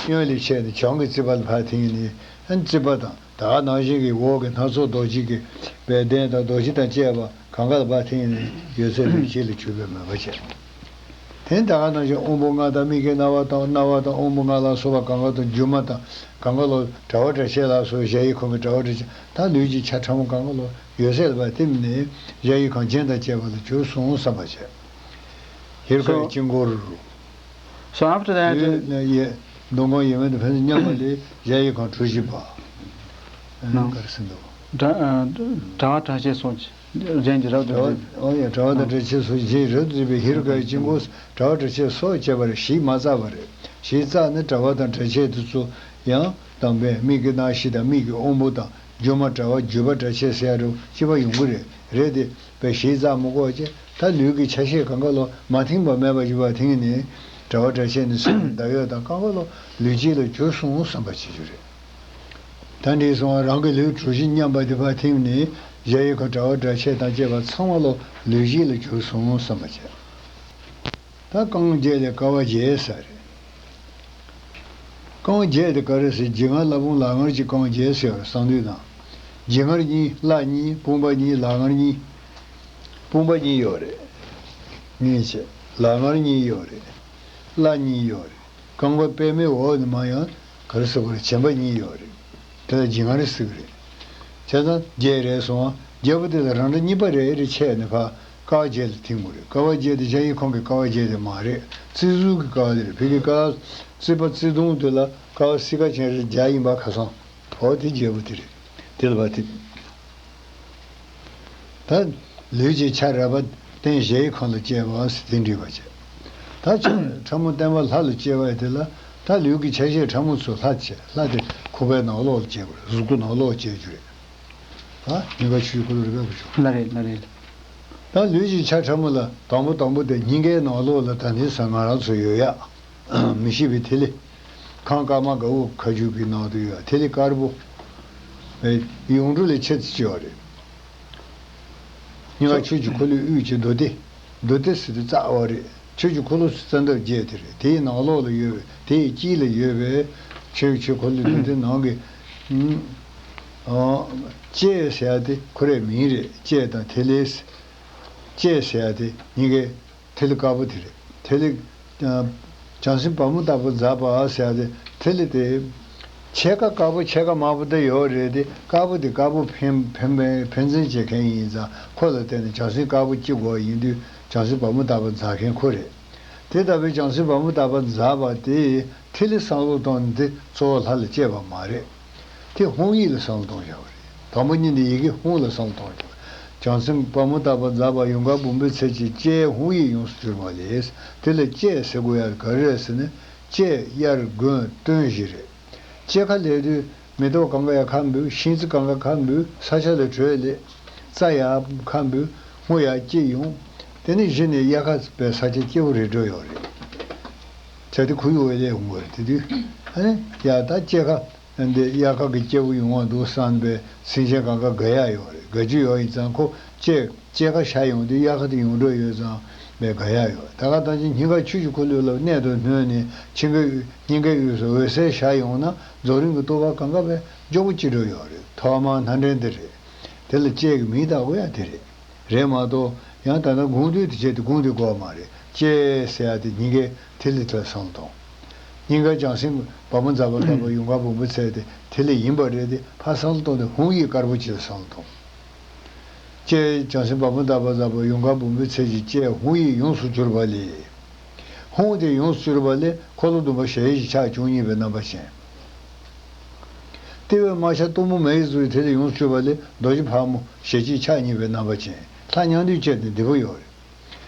གཡོན་ལ་ཆད་ནས་བྱང་གི་རྩིག་པ་ལ་ཕར་ཐིམ་ནས་ཨ་ནི་རྩིག་པ་དང་ད་ག་ནང་བཞིན་གྱི་འོག་གི་སྣ་ཚོགས་རྡོ་རྗེ་གི་པད་གདན་དང་རྡོ་རྗེ་དང་བཅས་པ་གང་ག་ལ་ཕར་ཐིམ་ནས་ཡོད་ཚད་ལུས་སྐྱེས་ལ་གྱུར་པའི་མོས་པ་བྱས། དེ་ད་ག་ནང་བཞིན་དབང་པོ་ལྔ་དང་མིག་གི་རྣ་བ་དང་རྣ་བ་དང་དབང་པོ་ལྔ་ལ་སོགས་པ་གང་ག་དང་སྒྱུ་མ་དང་གང་ག་ལོ་དྲ་བ་དྲ་ཕྱེད་ལ་སོགས་གཞལ་ཡས་ཁང་གི་དྲ་བ་དྲ་ཕྱེད་ད་ལུས་ཀྱི་ཆ་ཕྲ་མོ་གང་ག་ལོ་ཡོད་ཚད་ལ་ཕར་ཐིམ་ནས་གཞལ་ཡས་ཁང་རྒྱན་དང་བཅས་པ་ལ་གྱུར་སོང་བསམ་པ་བྱས། ཧེ་རུ་ཀའི་དཀྱིལ་འཁོར། So after that, དེ་ནས་ཡེ་མདོ་ཁམས་ཡེ་མེད་དང་ཕན་ཚུན་མཉམ་པ་ལས་གཞལ་ཡས་ཁང་གྲུ་བཞི་པ། ཨ་ནི་ག་རེ་ཟེར་འདུག་དྲ་ཨ་དྲ་བ་དྲ་ཕྱེད་སོགས་ཀྱི་རྒྱན་གྱི་རབ་ཏུ་གྲྭ་བ་བརྗོད། ཨོ་ཡ་དྲ་བ་དང་དྲ་ཕྱེད་སོགས་ཀྱི་རྒྱན་གྱི་རབ་ཏུ་བརྗོད་པའི་ཧེ་རུ་ཀའི་དཀྱིལ་འཁོར་དྲ་བ་དྲ་ཕྱེད་སོགས་བྱས་པ་རེད། གཞི་མ་བཙགས་པ་རེད། གཞི་བཙགས་ནས་དྲ་བ་དང་དྲ་ཕྱེད་དེ་ཚོ་ཡང་དང་པའི་མིག་གི་རྣ་ཤེས་དང་མིག་གི་དབང་པོ་དང་སྒྱུ་མ་དྲ་བ་བརྒྱུད་པ་དྲ་ཕྱེད་ཟེར་ཡ་རུ་སྐྱེ་བ་ཡོང་གི་རེད། རེད་དེ། པའི་གཞི་རྩ་མི་དགོས་ཀྱི་ད་ལུས་ཀྱི་ཆ་ཤས་གང་ག་ལོ་མ་ཐིམ་པ་མེད་པ་ཞིག་པ་ཐིམ་ནས་དྲ་བ་དྲ་ཕྱེད་ནས་སེམས་ཟླ་འོད་དང་གང་ག་ལོ་ལུས་སྐྱེས་ལ་གྱུར་སོང་བསམ་པ་བྱེད་རྒྱུ་རེད། ད་འདྲའི་སོང་བ་རང་གི་ལུས་གྲུ་བཞི་མཉམ་པ་དེ་ཕར་ཐིམ་ནས་གཞལ་ཡས་ཁང་དྲ་བ་དྲ་ཕྱེད་དང་བཅས་པ་ཚང་མ་ལོ་ལུས་སྐྱེས་ལ་གྱུར་སོང་བསམ་པ་བྱེད། ད་རྐང་བརྒྱད་ལས་ཀ་བ་བརྒྱད་ཟེར་རེད། རྐང་བརྒྱད་དེ་ག་རེ་ཟེར་རྗེ་ངར་ལ་བུང་ལག་ངར་གྱི་རྐང་བརྒྱད་ཟེར་བར་གསང་འདུས་ན། རྗེ་ངར་གཉིས་བླ་གཉིས་དཔུང་པ་གཉིས་ལག་ངར་གཉིས། དཔུང་པ་གཉིས་ཡོད་རེད། གཉིས་བྱས་ལག་ངར་གཉིས་ཡོད་རེད། བླ་གཉིས་ཡོད་རེད། རྐང་པ་པདྨའི་འོག་ནས་མར་ཡང་ག་རེ་ཟེར་དགོས་རེད་བྱམས་པ་གཉིས་ཡོད་རེད། དེ་ལ་རྗེ་ངར་ཟེར་གི་རེད། བྱས་ཙང་བརྒྱད་རེད་སོང་བ་བརྒྱད་པོ་དེ་ལ་རང་སྒྲ་གཉིས་པ་རེ་རེ་ཆད་ནས་ཕར་ཀ་བ་བརྒྱད་ལ་ཐིམ་དགོས་རེད། ཀ་བ་བརྒྱད་དེ་གཞལ་ཡས་ཁང་གི་ཀ་བ་བརྒྱད་དེ་མ་རེད། རྩིག་ཟུར་གྱི་ཀ་བ་དེ་རེད། བོད་ཀྱི་ཀ་བ་རྩིག་པ་རྩིག་སྟོང་དེ་ལ་ཀ་བ་སི་ཀ་ཅན་རེ་བརྒྱ་ཡིན་པ་ཁ་སང་འོ་དེ་བརྒྱད་པོ་དེ་རེད། དེ་ལ་བ་དེ། ད་ལུས་ཀྱི་ཆ་རལ་པ་བརྟེན་གཞལ་ཡས་ཁང་ལ་སྐྱེ་བ་ཟེར་དེ་འདྲི་བ་བྱས། ད་ཆ་ཕྲ་མོ་བརྟེན་པ་ལྷ་ལ་སྐྱེ་བ་དེ་ལ་ད་ལུས་ཀྱི་ཆ་ཤས་ཕྲ་མོ་ཚོ་ལྷ་བྱས། ལྷ་དེ་ཁོག་པའི་ནང་ལོགས་ལ་སྐྱེ་དགོས་རེད། གཟུགས་པོ་ནང་ལོགས་སྐྱེ་རྒྱུ་རེད། ད་སྙིང་ག་ཆུའི་འཁོར་ལོ་རེ་བས་བུ་ཆུང་། ལ་རེད་ལ་རེད། ད་ལུས་ཀྱི་ཆ་ཕྲ་མོ་ལ་དང་པོ་དང་པོ་དེ་སྙིང་གའི་ནང་ལོགས་ལ་ད་ནི་ས་ང་རང་ཚོ་ཡོད་ཡ། མི་ཤེས་པའི་ཐིག་ལེ། ཁང་དཀར་དམར་དགའ་བོ་ཁ་རྒྱུག་གི་ནང་དུ་ཡོད་ཐིག་ལེ་དཀར་པོ། ཡོངས་གྲུབ་ལས་ཆེ་ཙི་ཅི་ཡོད་རེད། སྙིང་ག་ཆུ་ཀྱི་འཁོར་ལོའི་དབུས་ཀྱི་མདོ་སྡེ། མདོ་སྡེ་ཟེར་དུས་རྩ་བ་རེད། ཆོས་ཀྱི་འཁོར་ལོ་རྩ་འདབ་བརྒྱད་དེ་རེད། དེའི་ནང་ལོགས་ལ་ཡོད་པའི་དེའི་དཀྱིལ་ལ་ཡོད་པའི་ཆོས་ཆོས་འཁོར་ལོ་བདུན་དེ་ནང་གི་ཨ་ལྕེ་ཟེར་ཡ་དེ་ཁོ་རའི་མིང་རེད། ལྕེ་དང་ཐིག་ལེ། ལྕེ་ཟེར་ཡ་དེ་གཉིས་ཀའི་ཐིག་ལེ་དཀར་པོ་དེ་རེད། ཐིག་ལེ། ཨ། བྱང་སེམས་བ་མོ་ལྟ་བུ་འཛག་པ་ཟེར་ཡ་དེ་ཐིག་ལེ་དེ། ཕྱེད་ཀ་དཀར་པོ་ཕྱེད་ཀ་དམར་པོ་དེ་ཡོད་རེད་དེ། དཀར་པོ་དེ་དཀར་པོ་འཕེན་འཕེན་འཕེན་འཛིན་བྱེད་མཁན་ཡིན་ཙང་། ཁོ་ལ་བརྟེན་ནས་བྱང་སེམས་དཀར་པོ་སྐྱེ་དགོས་ཡིན་དུས། བྱང་སེམས་བ་མོ་ལྟ་བུ་འཛག་མཁན་ཁོ་རེད། དེ་ལྟ་བུའི་བྱང་སེམས་བ་མོ་ལྟ་བུ་འཛག་པ་དེ་ཐིག་ལེ་བསམ་བློ་གཏོང་ནི་དེ་གཙོ་བོ་ལྷ་ལ་གཅེས་པ་མ་རེད། དེ་ཧཱུྃ་ཡིག་ལ་བསམ་བློ་གཏོང་བཞག་པ་རེད། དང་པོ་ཉིད་ནས་ཡི་གེ་ཧཱུྃ་ལ་བསམ་བློ་གཏོང་བཞག་བྱང་སེམས་བ་མོ་ལྟ་བུ་འཛག་པ་ཡུངས་དཀར་བུམ་པའི་ཚལ་གྱི་ལྕེ་ཧཱུྃ་ཡིག་ཡོངས་སུ་གྱུར་པ་ལས། དེ་ལ་ལྕེ་ཟེར་དགོས་ཡ་ག་རེ་རེད་ཟེར་ན། ལྕེ་དབྱར་དགུན་སྟོན་བཞི་རེད། ལྕེ་ཁ་ལས་དུས་མེ་ཏོག་གང་ག་ཡར་ཁ་འབུས། ཤིང་རྩི་གང་ག་ཁ་འབུས། ས་ཆ་ལ་དྲོད་སླེབས། རྩྭ་ཡར་ཁ་འབུས། སྔོ་ཡར་སྐྱེས་ཡོང་། དེ་ནས་གཞི་ནས་དབྱར་ཁ་བའི་ས་ཆ་སྐྱིད་པོ་རེད་འགྲོ་ཡོད་རེད། བྱ་དེ་ཁོར་ཡུག་འོད་ལས་ཡོང་གི་རེད། དེ་དུས་ཨ་ནི་ཡ་ད་ལྕེ་ཁ། འདི་དབྱར་ཁ་གི་སྐྱིད་པོ་ཡོང་བ་འདུག་བསམ་པའི་སེམས་ཅན་གང་ག་དགའ་ཡག་ཡོད་རེད། དགའ་རྒྱུ་ཡོད་ཡིན་ཙང་། ཁོ་ལྕེ་ལྕེ་ཁ་ཤར་ཡོང་དུས་དབྱར་ཁ་དེ་ཡོང་འགྲོ་ཡོད་ཙང་བའི་དགའ་ཡག་ཡོད། ད་ག་ད་ཅི་སྙིང་ག་ཆུ་ཞིག་ཁོ་ལུས་ལ་གནད་དུ་བསྣུན་ནས་སྙིང་གའི་སྙིང་གའི་དབུས་སུ་འོད་གསལ་ཤར་ཡོང་ན། རྫོགས་རིམ་གྱི་རྟོགས་པ་གང་ག་བས་མགྱོགས་པོ་སྐྱེ་འགྲོ་ཡོད་རེད། ཐོག་མར་སྣ་འདྲེན་དེ་རེད། དེ་ལ་ལྕེ་གི་མིང་བཏགས་དགོས་ཡ་དེ་རེད། རེད་མ་གཏོགས་ཡང་ད་ལྟ་དགོངས་འདུས་དེ་བྱས་ཏེ་དགོངས་འདུས་དགོས་མ་རེད། ལྕེ་ཟེར་ཡ་དེ་སྙིང་གའི་ཐིག་ལེ་དེ་ལ་བསམ་བློ་གཏོང་། སྙིང་ག་བྱང་སེམས་བ་མོ་འཛག་པ་ལྟ་བུ་ཡུངས་དཀར་བུམ་པའི་ཚལ་དེ་ཐིག་ལེ་ཡིན་པ་རེད་དེ། ཕར་བསམ་བློ་གཏོང་དུས་ཧཱུྃ་ཡིག་དཀར་པོ་ཅིག་ལ་བསམ་བློ་གཏོང་། ལྕེ་བྱང་སེམས་བ་མོ་འཛག་པ་ལྟ་བུ་ཡུངས་དཀར་བུམ་པའི་ཚལ་གྱི་ལྕེ་ཧཱུྃ་ཡིག་ཡོངས་སུ་གྱུར་པ་ལས། ཧཱུྃ་དེ་ཡོངས་སུ་གྱུར་པ་ལས་འཁོར་ལོ་སྡོམ་པ་ཞལ་བཞི་ཕྱག་བཅུ་གཉིས་པའི་རྣམ་པ་ཅན། ལྟེ་བའི་རྨ་བྱ་གཏུམ་མོ་མེ་ཡི་གཟུགས་ཀྱི་ཐིག་ལེ་ཡོངས་སུ་གྱུར་པ་ལས་རྡོ་རྗེ་ཕག་མོ་ཞལ་གཅིག་ཕྱག་གཉིས་པའི་རྣམ་པ་ཅན། ལྷ་མྱང་འདས་ལྕེ་དེ་བདེ་པོ་ཡོད་རེད།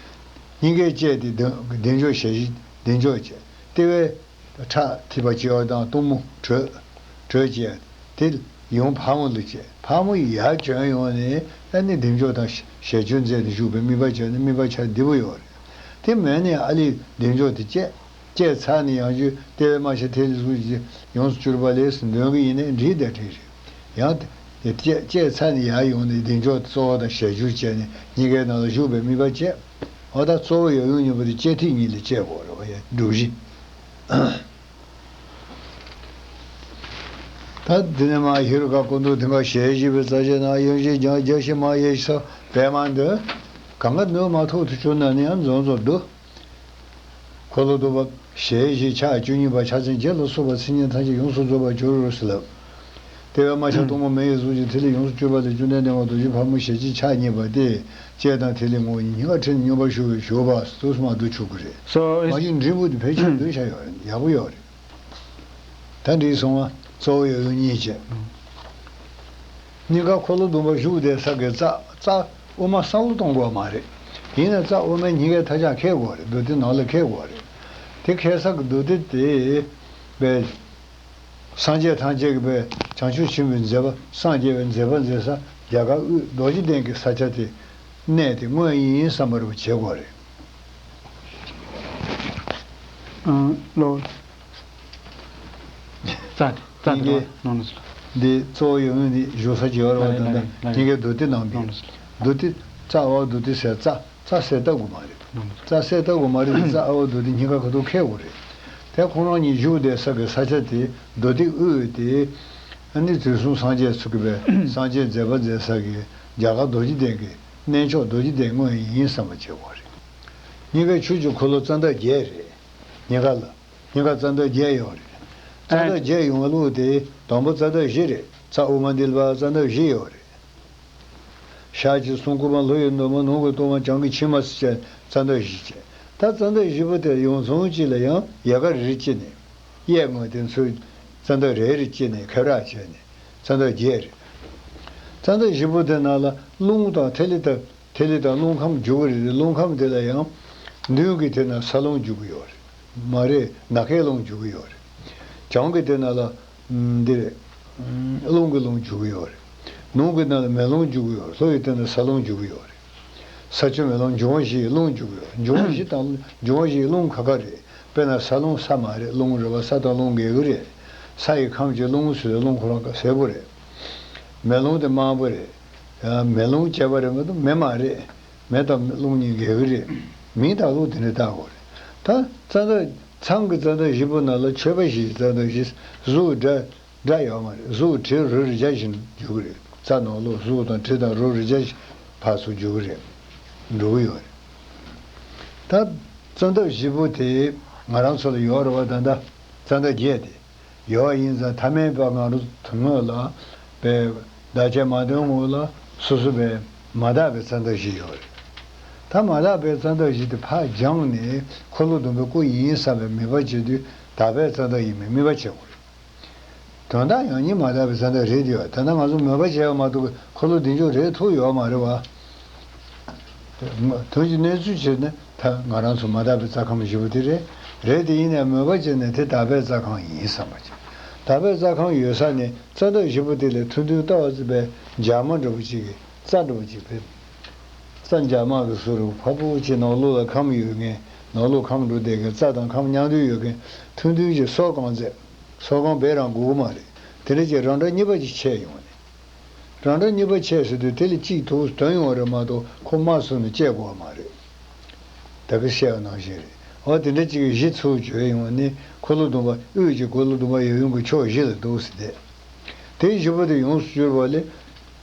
སྙིང་གའི་ལྕེ་དེ་བདེ་བདེ་མཆོག་ཞལ་བཞི་བདེ་མཆོག་ཅན། ལྟེ་བའི་ཁྲག་ཐིགས་པ་བྱེ་བ་དང་གཏུམ་མོ་དྲོད་དྲོད་ཅན། དེ་ཡུམ་ཕག་མོ་ལུས་ཅན། ཕག་མོ་ཡར་བྱོན་ཡོང་ནས་ཨ་ནི་བདེ་མཆོག་དང་ཞལ་བརྗེ་མཛད་དེ་བཞུགས་པའི་དམིགས་པ་བྱས་ནས་དམིགས་པ་བྱ་བདེ་པོ་ཡོད་རེད། དེ་མེད་ནས་ཨ་ལས་བདེ་མཆོག་དེ་བཅད། བཅད་ཚར་ནས་ཡང་བསྐྱར་ལྟེ་བའི་རྨ་བྱ་ཐིག་ལེ་གཟུགས་ཀྱི་ཡོངས་སུ་གྱུར་པ་ལས་འདོན་གྱི་ཡིན་ནའི་འགྲིག་དང་འགྲིག་རེད། ཡང་དེ་བཅད་བཅད་ཚར་ནས་ཡར་ཡོང་ནས་བདེ་མཆོག་གཙོ་བོ་དང་ཞལ་བསྒྱུར་བྱས་ནས་སྙིང་གའི་ནང་ལ་བཞུགས་པའི་དམིགས་པ་བྱས། འོ་ད་གཙོ་བོ་ཡབ་ཡུམ་གཉིས་པོ་དེ་ལྕེ་ཐིག་གཉིས་ལ་བཅད་དགོས་རེད་བ། ཡ་སྒྲུབ་གཞི། ད་འདི་ནས་མར་ཧེ་རུ་ཀ་སྐུ་མདོག་མཐིང་ག་ཞལ་བཞི་པའི་རྩ་ཆེན་ནང་ཡང་ཞེས་ཀྱང་རྒྱ་ཞེས་མ་ཡེ་ཞེས་སོགས་པད་མ་འདི་གང་ག་ནོད་མ་ཐུག་ཏུ་བྱུང་ན་ནི་ཡང་འཛོམས་འཛོམས་འདུག་འཁོར་ལོ་སྡོམ་པ་ཞལ་བཞི་ཕྱག་བཅུ་གཉིས་པ་ཕྱག་མཚན་བརྒྱད་ལ་སོགས་པ་མཚན་ཉིད་ཐམས་ཅད་ཡོངས་སུ་རྫོགས་པར་གྱུར་ཟེར་ལབ། ལྟེ་བའི་རྨ་བྱ་གཏུམ་མོ་མེ་ཡི་གཟུགས་ཀྱི་ཐིག་ལེ་ཡོངས་སུ་གྱུར་པ་ལས་བཅོམ་ལྡན་འདས་དབང་རྡོ་རྗེ་ཕག་མོ་ཞལ་གཅིག་ཕྱག་གཉིས་པ་སྟེ། ལྕེ་དང་ཐིག་ལེ་ངོ་བོ་ཉིད་སྙིང་ག་ཁྲིད་ནས་སྙོམས་པར་ཞུགས་པའི་ཞུགས་པ་དུས་སུ་མ་བསྡུ་ཆོག་གི་རེད། སོ། མ་གཞི་འབྲས་བུ་དེ་ཕལ་ཆེར་བསྡུ་བྱ་ཡོད་ཡག་པོ་ཡོད་རེད། ད་འགྲིག་སོང་བ། གཙོ་བོ་ཡབ་ཡུམ་གཉིས་བྱས། སྙིང་ག་འཁོར་ལོ་སྡོམ་པ་བཞུགས་བསྡད་ས་གི་རྩ་རྩ་དབུ་མ་བསམ་བློ་གཏོང་དགོས་མ་རེད། ཡིན་ན་རྩ་དབུ་མའི་སྙིང་གའི་མཐའ་རྒྱང་འཁེལ་དགོས་རེད། མདོར་བསྡུས་ནང་ལ་འཁེལ་དགོས་རེད། དེ་འཁེལ་ས་གི་མདོར་བསྡུས་དེ་བས། སངས་རྒྱས་ཐམས་ཅད་ཀྱི་བས་བྱང་ཆུབ་ཆེན་པོའི་མཛད་པ་སངས་རྒྱས་པའི་མཛད་པ་མཛད་ས་རྒྱ་གར་དབུས་རྡོ་རྗེ་གདན་གྱི་ས་ཆ་དེ་གནས་དེ་དངོས་ཡིན་བསམ་པ་རུ་བྱེད་དགོས་རེད། ཨང་ལོ། རྩ་རྩ་དེ་ནང་ལ་ནང་ལ། འདི་གཙོ་བོ་ཡོད་ངེས་འདི་བཞུགས་ས་ཅིག་ཡོད་རེད་བ། ད་ལྟ་སྙིང་གའི་མདོར་བསྡུས་ནང་གི་མདོར་བསྡུས་རྩ་བ་མདོར་བསྡུས་ཟེར་རྩ། རྩ་གསལ་བཏབ་དགོས་མ་རེད། རྩ་གསལ་བཏབ་དགོས་མ་རེད། རྩ་ཨ་བ་མདོར་བསྡུས་སྙིང་ག་ཁ་ཐུག་འཁེལ་དགོས་རེད། དེ་ཁོང་རང་གཉིས་བཞུགས་བསྡད་ས་གི་ས་ཆ་དེ་མདོར་བསྡུས་དབུས་དེ། ཨ་ནི་དུས་གསུམ་སངས་རྒྱས་ཚུལ་གྱི་བས་སངས་རྒྱས་མཛད་པ་མཛད་ས་གི་རྒྱ་གར་རྡོ་རྗེ་གདན་གྱི་གནས་མཆོག་རྡོ་རྗེ་གདན་དངོས་ཡིན་བསམ་པ་བྱེད་དགོས་རེད། སྙིང་གའི་ཆོས་ཀྱི་འཁོར་ལོ་རྩ་འདབ་བརྒྱད་རེད། སྙིང་ག་ལ། སྙིང་ག་རྩ་འདབ་བརྒྱད་ཡོད་རེད། རྩ་འདབ་བརྒྱད་ཡོང་བ་ལུགས་དེ་དང་པོ་རྩ་འདབ་བཞི་རེད། རྩ་དབུ་མ་འདི་ལ་བ་རྩ་འདབ་བཞི་ཡོད་རེད། ཞག་གཅིག་གསུང་སྐུད་པ་ལྷོ་ཡི་ནུབ་མོ། ནུབ་ཀྱི་སྟོད་མ་བྱང་གི་ཕྱི་མ་ཟེར་བྱས་རྩ་འདབ་བཞི་བྱས། ད་རྩ་འདབ་བཞི་པོ་དེ་ཡོངས་རྫོགས་གཅིག་ལ་ཡང་ཡལ་ག་རེ་རེ་བཅད་ནས། གཡས་ངོས་དེ་ཚོའི་རྩ་འདབ་རེ་རེ་བཅད་ནས་ཁེབས་རགས་བྱས་ནས་རྩ་འདབ་བརྒྱད་རེད། རྩ་འདབ་བཞི་པོ་དེ་ནང་ལ་རླུང་དང་ཐིག་ལེ་དང་། ཐིག་ལེ་དང་རླུང་ཁམས་རྒྱུ་གི་རེད། རླུང་ཁམས་དེ་ལ་ཡང་མདུན་གྱི་དེ་ན་ས་རླུང་རྒྱུ་གི་ཡོད་རེད། མ་རེད། ནམ་མཁའི་རླུང་རྒྱུ་གི་ཡོད་རེད། བྱང་གི་དེ་ན་ལ། འདི་རེད། རླུང་གི་རླུང་རྒྱུ་གི་ཡོད་རེད། ནུབ་གི་ནང་ལ་མེ་རླུང་རྒྱུ་གི་ཡོད་རེད། ལྷོ་ཡི་དེ་ན་ས་རླུང་རྒྱུ་གི་ཡོད་རེད། ས་ཆུ་མེ་རླུང་འབྱུང་བ་བཞི་ཡི་རླུང་རྒྱུ་གི་ཡོད་རེད། འབྱུང་བ་བཞི་དང་འབྱུང་བ་བཞི་ཡི་རླུང་ཁ་ཁ་རེད། དཔེར་ན་ས་རླུང་ས་མ་རེད། རླུང་རེད་བ། ས་དང་རླུང་འགལ་གི་རེད། ས་ཡི་ཁམས་ཀྱི་རླུང་ཟེར་བའི་རླུང་ཁོ་རང་ག་སེར་པོ་རེད། མེ་རླུང་དེ་དམར་པོ་རེད། མེ་རླུང་བྱས་པ་རེད་མ་གཏོགས་མེ་མ་རེད། མེ་དང་རླུང་གཉིས་འགལ་གི་རེད། མིང་བཏགས་ལུགས་དེ་འདྲ་བཏགས་དགོས་རེད། ད་རྩ་འདབ་མཚམས་ཀྱི་རྩ་འདབ་བཞི་པོ་ནང་ལ་མཆོད་པ་བཞིའི་རྩ་འདབ་བཞི། གཟུགས་འདྲ་འདྲ་ཡོད་མ་རེད། གཟུགས་དྲི་རོ་རེག་བྱ་བཞིན་འཇུག་གི་རེད། རྩ་ནང་ལོགས་གཟུགས་དང་དྲི་དང་རོ་རེག་བྱ་བཞིན་ཕར་ཚུར་འཇུག་གི་རེད། འགྲོ་གི་ཡོད་རེད། ད་རྩ་འདབ་བཞི་པོ་དེ་ང་རང་ཚོ་ལ་ཡོད་རེད་བ། ད་ལྟ་རྩ་འདབ་བརྒྱད་དེ། ཡོད་པ་ཡིན་ཙང་ཐ་མལ་པ་ང་རང་ཚོ་ངོས་ལ་པའི་བདག་ཅག་མ་དོན་ངོས་ལ་སོ་སོ་པའི་མ་དག་པའི་རྩ་འདབ་བཞི་ཡོད་རེད། ད་མ་དག་པའི་རྩ་འདབ་བཞི་དེ་ཕར་སྦྱངས་ནས་འཁོར་ལོ་སྡོམ་པའི་སྐུ་ཡིན་བསམ་པའི་མོས་པ་བྱེད་དུས་དག་པའི་རྩ་འདབ་ཡིན་མིན་མོས་པ་བྱེད་དགོས་རེད། དོན་དག་ཡང་སྙིང་མ་དག་པའི་རྩ་འདབ་རེད་དེ། ད་ལྟ་ང་ཚོ་མོས་པ་བྱས་པ་མ་གཏོགས་འཁོར་ལོ་བདེ་མཆོག་རེད་ཐུབ་ཡོད་མ་རེད་བ། དོན་གྱི་གནས་ཚུལ་བྱས་ན་ད་ང་རང་ཚོ་མ་དག་པའི་རྩ་ཁམས་བཞི་པོ་དེ་རེད། རེད་དེ་ཡིན་ནའི་མོས་པ་བྱས་ནས་དེ་དག་པའི་རྩ་ཁམས་ཡིན་བསམ་པ་བྱེད། དག་པའི་རྩ་ཁམས་ཡོད་ས་ནས་རྩ་འདབ་བཞི་པོ་དེ་ལས་ཐུང་ཐུང་ལྟ་བ་ཙམ་པའི་འཇག་མ་འདྲ་པོ་ཅིག་གི་རྩ་འདྲ་པོ་ཅིག་ཕེབས། རྩ་འཇག་མ་གི་ཟུར་རུ་ཕ་བུ་ཅིག་ནང་ལོགས་ལ་ཁམས་ཡོད་མཁན། ནང་ལོགས་ཁམས་འགྲོ་བསྡད་མཁན། རྩ་དང་ཁམས་མཉམ་དུ་ཡོད་མཁན་ཐུང་ཐུང་ཅིག་སོ་གང་ཚད། སོ་གང་བེད་རང་དགོས་ཀྱི་མ་རེད། དེ་འདྲ་ཅིག་རང་འདྲ་གཉིས་པ་ཅིག་ཆད་ཡོང་ནས། རང་འདྲ་གཉིས་པ་ཆད་ཟེར་དུས་དེ་ལ་གཅིག་དུ་དོན་ཡོང་བ་རེད་མ་གཏོགས་ཁོ་མ་སོང་ནས་བཅད་དགོས་པ་མ་རེད། ད་གིན་བཤད་པ་ནང་བཞིན་རེད། འོ་དེ་འདྲ་གཅིག་གི་བཞི་ཚུར་བརྗོད་ཡོང་ནས་འཁོར་ལོ་སྡོམ་པ་དབུས་ཀྱི་འཁོར་ལོ་སྡོམ་པ་ཡབ་ཡུམ་གྱི་ཕྱོགས་བཞི་ལ་འདུག་ཟེར་ཏེ། དེ་བཞི་པོ་དེ་ཡོངས་སུ་གྱུར་པ་ལས་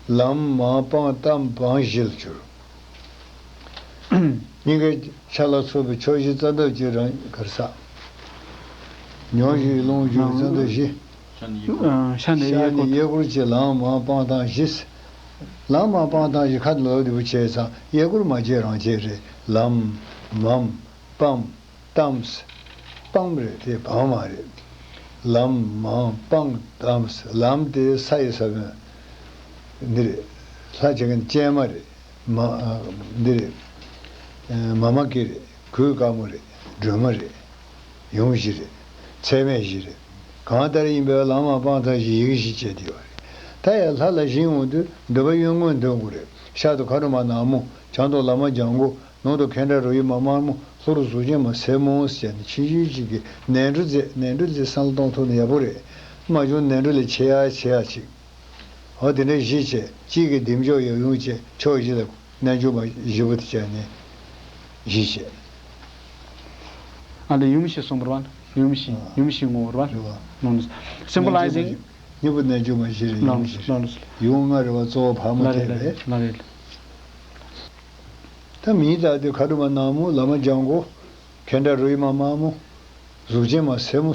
ལམ་མམ་སྤང་གདམས་བམ་བཞི་ལ་གྱུར། སྙིང་གའི་ཆ་ལ་སོགས་པའི་ཕྱོགས་བཞི་རྩ་འདབ་ཀྱི་རང་གར་ས། མྱོང་བཞིན་ལོངས་སྤྱོད་རྩ་འདབ་བཞི། ཤ་ནས་གཡས་སྐོར། ཤ་ནས་གཡས་སྐོར་གྱི་ལམ་མམ་སྤང་གདམས་བཞི། ལམ་མམ་སྤང་གདམས་བཞི་ཁ་ལོ་དེ་བུ་བྱས་ཙང་གཡས་སྐོར་མ་བྱས་རང་བྱས་རེད། ལམ་མམ་སྤང་གདམས། སྤང་རེད་དེ་བམ་མ་རེད། ལམ་མམ་སྤང་གདམས། ལམ་དེ་ས་ཡི་ས་བོན་འདི་རེད། ལྷ་བྱེད་མཁན་ཅན་མ་རེད། མ་འདི་རེད། མ་མ་ཀི་རེད། གོས་དཀར་མོ་རེད། སྒྲོལ་མ་རེད། ཡུམ་བཞི་རེད། ཚད་མེད་བཞི་རེད། གང་ལྟར་ཡིན་པའི་ལམ་མམ་སྤང་གདམས་བཞི་ཡི་གེ་བཞི་བྱས་ཏེ་ཡོད་རེད། ད་ཡང་ལྷ་ལ་བཞེངས་ཡོང་དུས་འདོད་པ་གཡོ་བས་འདོན་དགོས་རེད། ཤར་དུ་མཁའ་འགྲོ་མ་ནག་མོ། བྱང་དུ་བླ་མ་ལྗང་གུ། ནང་དུ་མཁྱེན་བརྩེ་རོ་ཡི་མ་དམར་མོ། ལྷོ་རུ་གཟུགས་ཅན་མ་སེར་མོ་ཟེར་ནས་ཆུང་ཆུང་ཅིག་གིས་ནན་ཏུར་མཛད། ནན་ཏུར་མཛད་བསམ་བློ་གཏོང་ཐུབ་ན་ཡག་པོ་རེད། མ་བྱུང་ནན་ཏུར་ལས་ཆེ་ཡ་ཆེ་ཡ་ཅིག་འོ་དེ་འདྲ་བཞི་བྱས། གཅིག་གིས་བདེ་མཆོག་ཡབ་ཡུམ་བྱས། ཕྱོགས་བཞི་ལ་རྣལ་འབྱོར་མ་བཞི་པོ་དེ་བྱས་ནས་བཞི་བྱས། ཨ་ལས་ཡུམ་བཞི་གསུངས་པ་རེད་བ། ཡུམ་བཞི། ཨ། ཡུམ་བཞི་ངོ་བོ་རེད་བ། རེད་བ། ལོངས་སུ། སིམ་པོ་ལའི་ཛིང་། གཉིས་པོ་རྣལ་འབྱོར་མ་བཞི་རེད། ཡུམ་ལོངས་སུ། བཞི་རེད། ལོངས་སུ། ཡུམ་ལྔ་རེད་བ། གཙོ་བོ་ཕག་མོ་ལ་རེད། ཐེག་པའི། ལ་རེད། ད་མིང་བཏགས་དུས་མཁའ་འགྲོ་མ་ནག་མོ། བླ་མ་ལྗང་གུ། མཁྱེན་བརྩེ་རོ་ཡི་མ་དམར་མོ། གཟུགས་ཅན་མ་སེར་མོ།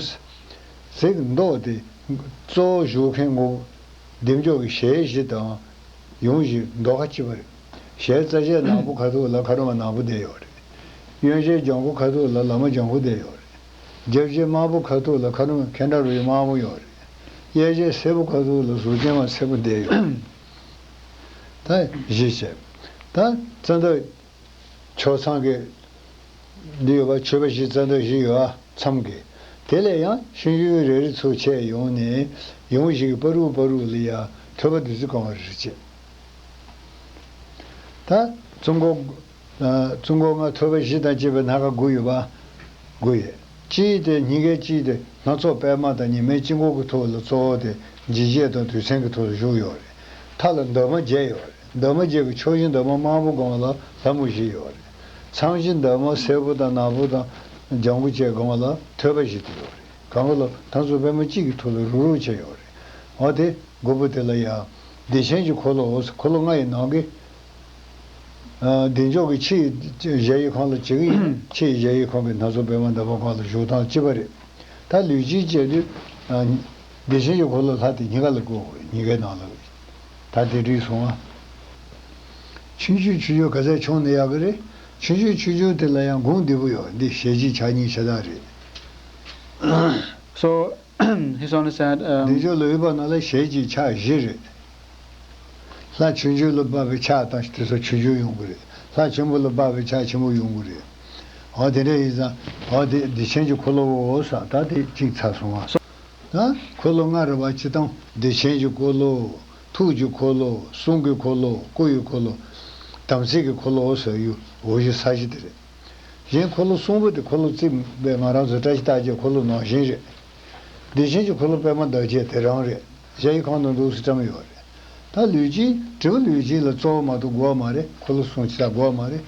ཟེར་མདོག་དེ་གཙོ་བོ་བཞུགས་མཁན་ངོ་བོ་བདེ་མཆོག་གི་ཞལ་བཞི་དང་ཡུམ་བཞི་མདོག་ཁ་གཅིག་པ་རེད། ཞལ་རྩ་ཞལ་ནག་པོ་ཁ་ཐུག་ལ་མཁའ་འགྲོ་མ་ནག་པོ་བསྡད་ཡོད་རེད། གཡོན་ཞལ་ལྗང་གུ་ཁ་ཐུག་ལ་བླ་མ་ལྗང་གུ་བསྡད་ཡོད་རེད། རྒྱབ་ཞལ་དམར་པོ་ཁ་ཐུག་ལ་མཁའ་འགྲོ་མ་མཁྱེན་བརྩེ་རོ་ཡི་དམར་མོ་ཡོད་རེད། གཡས་ཞལ་སེར་པོ་ཁ་ཐུག་ལ་གཟུགས་ཅན་མ་སེར་པོ་བསྡད་ཡོད་རེད། ད་བཞི་བྱས། ད་རྩ་འདབ་ཕྱོགས་མཚམས་ཀྱི་འདི་ཡོད་པ། མཆོད་པ་བཞི་རྩ་འདབ་བཞི་ཡོད་པ་མཚམས་ཀྱི། དེ་ལས་ཡང་ཆུང་ཆུང་རེ་རེ་ཚུར་ཆད་ཡོང་ནས་ཡུམ་བཞི་གི་བར་དུ་བར་དུ་ལ་ཡང་ཐོད་པ་བདུད་རྩི་གང་བ་རེ་རེ་བྱས། ད་གཙོ་འཁོར། ཨ། གཙོ་འཁོར་ལྔ་ཐོད་པ་བཞི་དང་བཅས་པའི་སྣ་ཁ་དགུ་ཡོད་པ། དགུ་ཡོད། གཅིག་དེ་སྙིང་གའི་གཅིག་དེ་སྣ་ཚོགས་པད་མ་དང་ཉི་མའི་དཀྱིལ་འཁོར་གྱི་ཐོག་ལ་གཙོ་བོ་དེ་འཇིགས་བྱེད་དང་དུས་མཚན་གྱི་ཐོག་ལ་བཞུགས་ཡོད་རེད། མཐའ་ལ་འདབ་མ་བརྒྱད་ཡོད་རེད། འདབ་མ་བརྒྱད་ཀྱི་ཕྱོགས་བཞི་འདབ་མ་དམར་པོ་སྒང་ལ་ལྷ་མོ་བཞི་ཡོད་རེད། མཚམས་བཞི་འདབ་མ་སེར་པོ་དང་ནག་པོ་དང་ལྗང་གུ་བཅས་སྒང་ལ་ཐོད་པ་བཞི་དེ་ཡོད་རེད། གང་ག་ལ་མཐའ་མཚམས་པད་མ་གཅིག་གི་ཐོག་ལ་རུག་རུག་བྱས་ཡོད་རེད། འོ་དེ་དགུ་པོ་དེ་ལ་ཡང་བདེ་ཆེན་གྱི་འཁོར་ལོ། འོ་འཁོར་ལོ་ལྔ་ཡི་ནང་གི། ཨ། བདེ་མཆོག་གི་ཕྱི་ཡི་གཞལ་ཡས་ཁང་ལ་བྱེད་ཀྱི་ཡིན། ཕྱི་ཡི་གཞལ་ཡས་ཁང་གི་སྣ་ཚོགས་པད་མ་འདབ་མ་སྒང་ལ་བཞུགས་སྟངས་གཅིག་པ་རེད། ད་ལུས་དཀྱིལ་བྱས་དུས། ཨ། བདེ་ཆེན་གྱི་འཁོར་ལོ་ལྷ་དེ་སྙིང་ག་ལ་བཀོད་དགོས་རེད། སྙིང་གའི་ནང་ལ། ད་དེ་འགྲིག་སོང་ང་། ཆུང་ཆུང་ཆུང་ཆུང་ག་ཚད་ཆུང་ན་ཡག་གི་རེད། ཆུང་ཆུང་ཆུང་ཆུང་དེ་ལ་ཡང་གུང་བདེ་པོ་ཡོད། འདི་ཞལ་གཅིག་ཕྱག་གཉིས་ཤ་སྟག་རེད། So, he's only said, um, བདེ་མཆོག་ལོ་ཡི་བར་ན་ལ་ཞལ་གཅིག་ཕྱག་བཞི་རེད། ལྷ་ཆུང་ཆུང་ལ་དཔག་པའི་ཕྱག་དང་དེ་ཚོ་ཆུང་ཆུང་ཡོང་གི་རེད། ལྷ་ཆེན་པོ་ལ་དཔག་པའི་ཕྱག་ཆེན་པོ་ཡོང་གི་རེད། འོ་དེ་འདྲ་ཡིན་ཙང་། འོ་དེ་བདེ་ཆེན་གྱི་འཁོར་ལོའོ་ཟེར། ད་དེ་གཅིག་ཚར་སོང་ང་། ད་འཁོར་ལོ་ལྔ་རེད་བ། སྤྱིར་བཏང་བདེ་ཆེན་གྱི་འཁོར་ལོ། ཐུགས་ཀྱི་འཁོར་ལོ། གསུང་གི་འཁོར་ལོ། སྐུ་ཡི་འཁོར་ལོ། དམ་ཚིག་གི་འཁོར་ལོ་ཟེར་ཡུལ་འོ་བཞི་ས་གཞི་དེ་རེད། གཞན་འཁོར་ལོ་གསུམ་པོ་དེ་འཁོར་ལོ་རྩིབས་པའི་ང་རང་ཚོ་བཀྲ་ཤིས་རྟགས་བརྒྱད་འཁོར་ལོ་ནང་བཞིན་རེད། བདེ་ཆེན་གྱི་འཁོར་ལོ་པད་མ་འདབ་བརྒྱད་དེ་རང་རེད། གཞལ་ཡས་ཁང་དང་འདུག་སེ་བཀྲམ་ཡོད་རེད། ད་ལུས་དཀྱིལ། དྲིལ་བུ་ལུས་དཀྱིལ་ལ་གཙོ་བོ་མ་གཏོགས་དགོས་མ་རེད། འཁོར་ལོ་གསུམ་ཅི་ལྟར་དགོས་མ་རེད།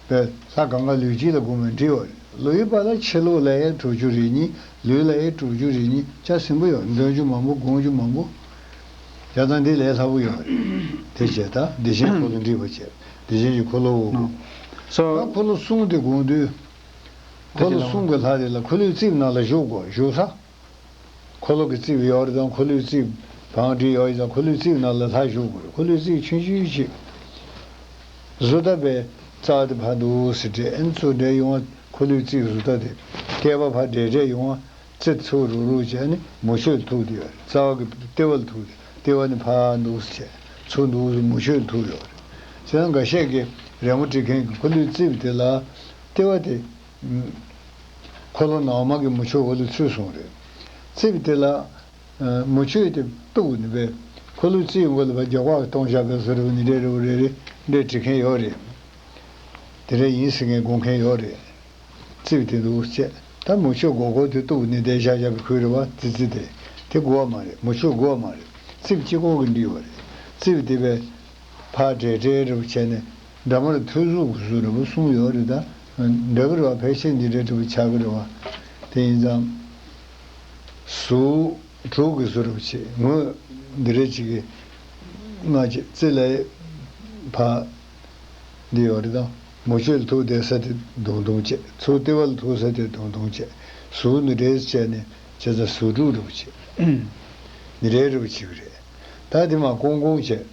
པས་ལྷ་གང་ག་ལུས་གཅིག་ལ་བསྒོམས་པའི་འབྲས་བུ་རེད། ལུས་པ་ལ་ཕྱི་ལོགས་ལ་ཡང་དྲུག་ཅུ་རེ་གཉིས། ལུས་ལ་ཡང་དྲུག་ཅུ་རེ་གཉིས། ཆ་ཟིན་པོ་ཡོད། འདོན་རྒྱུ་མང་པོ། སྒོམ་རྒྱུ་མང་པོ། བྱས་ཙང་འདི་ལས་སླ་པོ་ཡོད་རེད། དེ་བྱས་ད་བདེ་ཆེན་འཁོར་ལོ་འགྲིག་པ་བྱས། བདེ་ཆེན་གྱི་འཁོར་ལོ། ཨོ། ད་འཁོར་ལོ་གསུམ་དེ་སྒོམ་དུས། འཁོར་ལོ་གསུམ་གྱི་ལྷ་དེ་ལ་འཁོར་ལོའི་རྩིབས་ནང་ལ་བཞུགས་དགོས། བཞུགས་ས། འཁོར་ལོ་གི་རྩིབས་ཡོད་རེད་དང་། འཁོར་ལོའི་རྩིབས་བང་སྒྲིག་ཡོད་ཡིན་ཙང་། འཁོར་ལོའི་རྩིབས་ནང་ལ་ལྷ་བཞུགས་དགོས་རེད། འཁོར་ལོའི་རྩིབས་ཆུང་ཆུང་ཞིག་བཟོ་ལྟ་བའི་རྩ་དེ་ཕར་འདུག་སེ་བསྒྲད། ཨ་ནི་ཚུར་བསྒྲད་ཡོང་བ། འཁོར་ལོའི་རྩིབས་བཟོ་ལྟ་དེ་ལྟེ་བ་ཕར་བསྒྲད་བསྒྲད་ཡོང་བ། རྩེ་ཚུར་རུག་རུག་བྱས་ནས་མུ་ཁྱུད་ལ་ཐུག་བསྡད་ཡོད་རེད། རྩ་བ་གི་ལྟེ་བ་ལ་ཐུག་སྟེ། ལྟེ་བ་ནས་ཕར་འདུག་སེ་བྱས། ཚུར་འདུག་སེ་མུ་ཁྱུད་ལ་ཐུག་ཡོད་རེད། བྱས་ཙང་འགའ་ཤས་ཀྱིས་རི་མོ་བྲིས་མཁན་གྱིས་འཁོར་ལོའི་རྩིབས་དེ་ལ་ལྟེ་བ་དེ། འཁོར་ལོ་ནང་མ་གི་མུ་ཁྱུད་འོག་ལ་ཚུད་སོང་རེད། རྩིབས་དེ་ལ། ཨ། མུ་ཁྱུད་དེ་གཏུགས་ནས་པས། འཁོར་ལོའི་རྩིབས་མགོ་ལ་བ་རྒྱག་པ་གཏོང་བཞག་པའི་བཟོ་འདྲ་པོ་ནི་འདྲ་རེད་པ། རེ་རེ་འདྲ་བྲིས་མཁན་ཡོད་རེད། དེ་འདྲ་ཡིན་ཟེར་མཁན་དགོངས་མཁན་ཡོད་རེད། རྩིབས་དེ་འདུག་སེ་བྱས། ད་མུ་ཁྱུད་སྒོར་སྒོར་དེ་གཏུགས་ནས་བསྡད་བཞག་བཞག་པའི་ཁུལ་རེད་པ། ཙི་ཙི་དེ། དེ་དགོས་པ་མ་རེད། མུ་ཁྱུད་དགོས་པ་མ་རེད། རྩིབས་གཅིག་པོ་གིས་འགྲིག་པ་རེད། རྩིབས་དེ་པས། ཕར་བསྒྲད་བསྒྲད་འདྲ་པོ་བྱས་ནས། འདྲ་མར་ཐོད་གཟུགས་ཀྱི་བཟོ་འདྲ་པོ་གསུམ་ཡོད་རེད། ད་འདྲ་གི་རེད་པ། ཕལ་ཆེར་འདི་འདྲ་འདྲ་པོ་ཆགས་ཀྱི་རེད་པ། དེ་ཡིན་ཙང་། གཟུགས་དྲུག་གི་བཟོ་འདྲ་པོ་བྱས། ངོས་འདི་འདྲ་ཅིག་གི་སྔ་ཕྱི་རྩེ་ལ་ཕར་འདི་ཡོད་རེད་དང་། མུ་ཁྱུད་ལ་ཐུག་བསྡད་ས་དེ་དུང་དུང་བྱས། ཚུར་ལྟེ་བ་ལ་ཐུག་ས་དེ་དུང་དུང་བྱས། གཟུགས་འདི་འདྲ་བྱས་ནས་བྱས་ཙང་གཟུགས་དྲུག་འདྲ་པོ་བྱས། འདི་འདྲ་འདྲ་པོ་བྱས་པ་རེད། ད་དེ་མར་ཀོང་ཀོང་བྱས།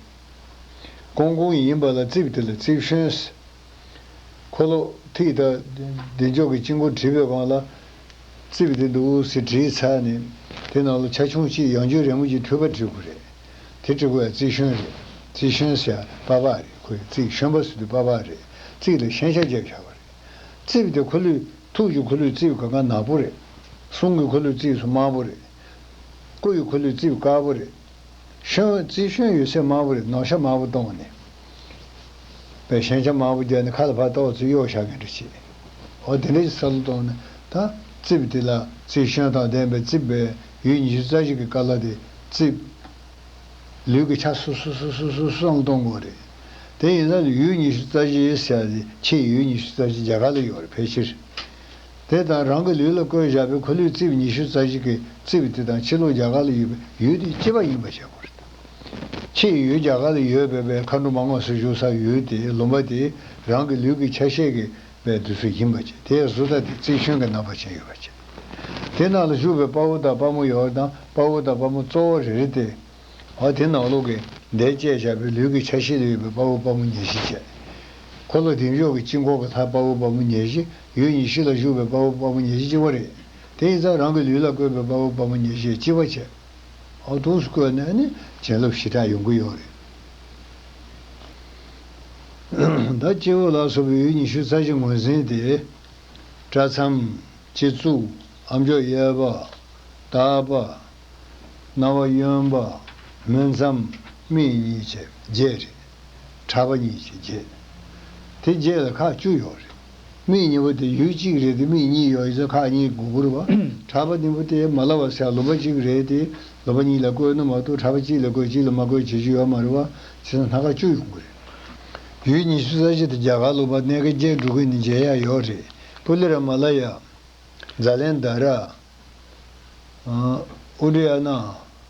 ཀོང་ཀོང་ཡིན་པ་ལ་རྩིབས་དེ་ལ་རྩིབས་ཤོན་ཟེར། འཁོར་ལོ་ཐིག་དང་བདེ་མཆོག་གི་དཀྱིལ་འཁོར་བྲིས་པའི་སྒང་ལ། རྩིབས་དེ་འདུག་སེ་བྲིས་ཚར་ནས། དེ་ནང་ལ་ཆ་ཆུང་གཅིག་ཡང་འགྱུར་རི་མོ་གཅིག་མཐུད་པ་བྲིས་དགོས་རེད། དེ་བྲིས་དགོས་ཡ་རྩིབས་ཤོན་རེད། རྩིབས་ཤོན་ཟེར་ཡ་པགས་པ་རེད། ཁོའི་རྩིབས་ཤོན་པ་ཟེར་དུས་པགས་པ་རེད། རྩིབས་ལ་ཤན་ཤ་རྒྱབ་བཞག་པ་རེད། རྩིབས་དེ་འཁོར་ལོའི། ཐུགས་ཀྱི་འཁོར་ལོའི་རྩིབས་གང་ག་ནག་པོ་རེད། གསུང་གི་འཁོར་ལོའི་རྩིབས་སུ་དམར་པོ་རེད། སྐུ་ཡི་འཁོར་ལོའི་རྩིབས་དཀར་པོ་རེད། ཤོན། རྩིབས་ཤོན་ཡོད་ཚད་དམར་པོ་རེད། ནག་ཤ་དམར་པོ་གཏོང་ནས། པའི་ཤན་ཤ་དམར་པོ་རྒྱག་ནས་ཁ་ལ་ཕར་ཏོག་ཙམ་གཡོགས་བཞག་མཁན་འདྲ་བྱས། འོ་དེ་འདྲ་ཞིག་སལ་གཏོང་ནས། ད་རྩིབས་དེ་ལ་རྩིབས་ཤོན་དང་ལྡན་པའི་རྩིབས་པའི་ཡུལ་ཉི་ཤུ་རྩ་བཞི་གི་སྐབས་ལ་དེ་རྩིབས། ལུས་ཀྱི་ཆ་སོ་སོ་སོ་སོ་སོ་སོ་སོ་གཏོང་དགོས་རེད། དེ་ཡིན་ན་ཡུལ་ཉི་ཤུ་རྩ་བཞི་ཟེར་ཡ་དེ་ཕྱིའི་ཡུལ་ཉི་ཤུ་རྩ་བཞི་རྒྱ་གར་ལ་ཡོད་རེད། ཕལ་ཆེར། དེ་དང་རང་གི་ལུས་ལ་བཀོད་བཞག་པའི་འཁོར་ལོའི་རྩིབས་ཉི་ཤུ་རྩ་བཞི་གི་རྩིབས་དེ་དང་ཕྱི་ལོགས་རྒྱ་གར་ལ་ཡོད་པའི་ཡུལ་དེ་གཅིག་པ་ཡིན་པ་བྱེད་དགོས་རེད། ཕྱིའི་ཡུལ་རྒྱ་གར་ལ་ཡོད་པའི་པའི་མཁའ་འགྲོ་མ་དངོས་སུ་བཞུགས་ས་ཡུལ་དེ། ལུང་པ་དེ་རང་གི་ལུས་ཀྱི་ཆ་ཤས་ཀྱི་པའི་དུས་སུ་ཡིན་པ་བྱས། དེའི་བཟོ་ལྟ་དེ་རྩིབས་ཤོན་གྱི་རྣམ་པ་ཅན་ཡོད་པ་བྱས། དེ་ནང་ལ་བཞུགས་པའི་དཔའ་བོ་དང་དཔའ་མོ་ཡོད་དང་། དཔའ་བོ་དང་དཔའ་མོ་གཙོ་བོ་རེ་རེ་སྟེ། འོ་དེ་ནང་ལོགས་ཀྱི་འདས་བཅད་བཞག་པའི་ལུས་ཀྱི་ཆ་ཤས་ལ་ཡོད་པའི་དཔའ་བོ་དཔའ་མོ་ཉེར་བཞི་བྱས། འཁོར་ལོ་བདེ་མཆོག་གི་དཀྱིལ་འཁོར་གྱི་ལྷ་དཔའ་བོ་དཔའ་མོ་ཉེར་བཞི། ཡུལ་ཉི་ཤུ་ལ་བཞུགས་པའི་དཔའ་བོ་དཔའ་མོ་ཉེར་བཞི་གཅིག་པ་རེད། དེ་ཡིན་ཙང་རང་གི་ལུས་ལ་བཀོད་པའི་དཔའ་བོ་དཔའ་མོ་ཉེར་བཞི་གཅིག་པ་བྱས། འོ་དུས་སུ་བཀོད་ནས་ནི་བྱིན་རླབས་ཞེ་དྲག་ཡོང་གི་ཡོད་རེད། ད་སྤྱི་བོ་ལ་སོགས་པའི་ཡུལ་ཉི་ཤུ་རྩ་བཞི་ངོས་འཛིན་དེ། སྐྲ་མཚམས། སྤྱི་གཙུག། ཨ་མཆོག་གཡས་པ། ལྟག་པ། རྣ་བ་གཡོན་པ། མིག་མཚམས། མིག་གཉིས་བཅས་བརྒྱད་རེད། ཕྲ་པ་གཉིས་བཅས་བརྒྱད། དེ་བརྒྱད་ལ་ཁག་བཅུ་ཡོད་རེད། མིག་གཉིས་པོ་དེ་ཡུལ་གཅིག་རེད་དེ། མིག་གཉིས་ཡོད་ཡིན་ཙང་ཁག་གཉིས་དགོས་ཀྱི་རེད་པ། ཕྲ་པ་གཉིས་པོ་དེ་མ་ལབ་པ་ཟེར་ལུང་པ་གཅིག་རེད་དེ། ལུང་པ་གཉིས་ལ་བཀོད་ན་མ་གཏོགས་ཕྲ་པ་གཅིག་ལ་བཀོད་གཅིག་ལ་མ་བཀོད་བྱེད་རྒྱུ་ཡོད་མ་རེད་པ། བྱས་ན་སྣ་ཁ་བཅུ་ཡོང་གི་རེད། ཡུལ་ཉི་ཤུ་རྩ་བཞི་དེ་རྒྱ་གར་ལུང་པ་གནས་མཁན་བརྒྱད་འགྲོ་གི་ནི་མཇལ་ཡག་ཡོད་རེད། པུ་ལི་ར་མ་ལ་ཡ། ཛ་ལན་དྷ་ར། ཨ། ཨུ་ཌི་ཡ་ན།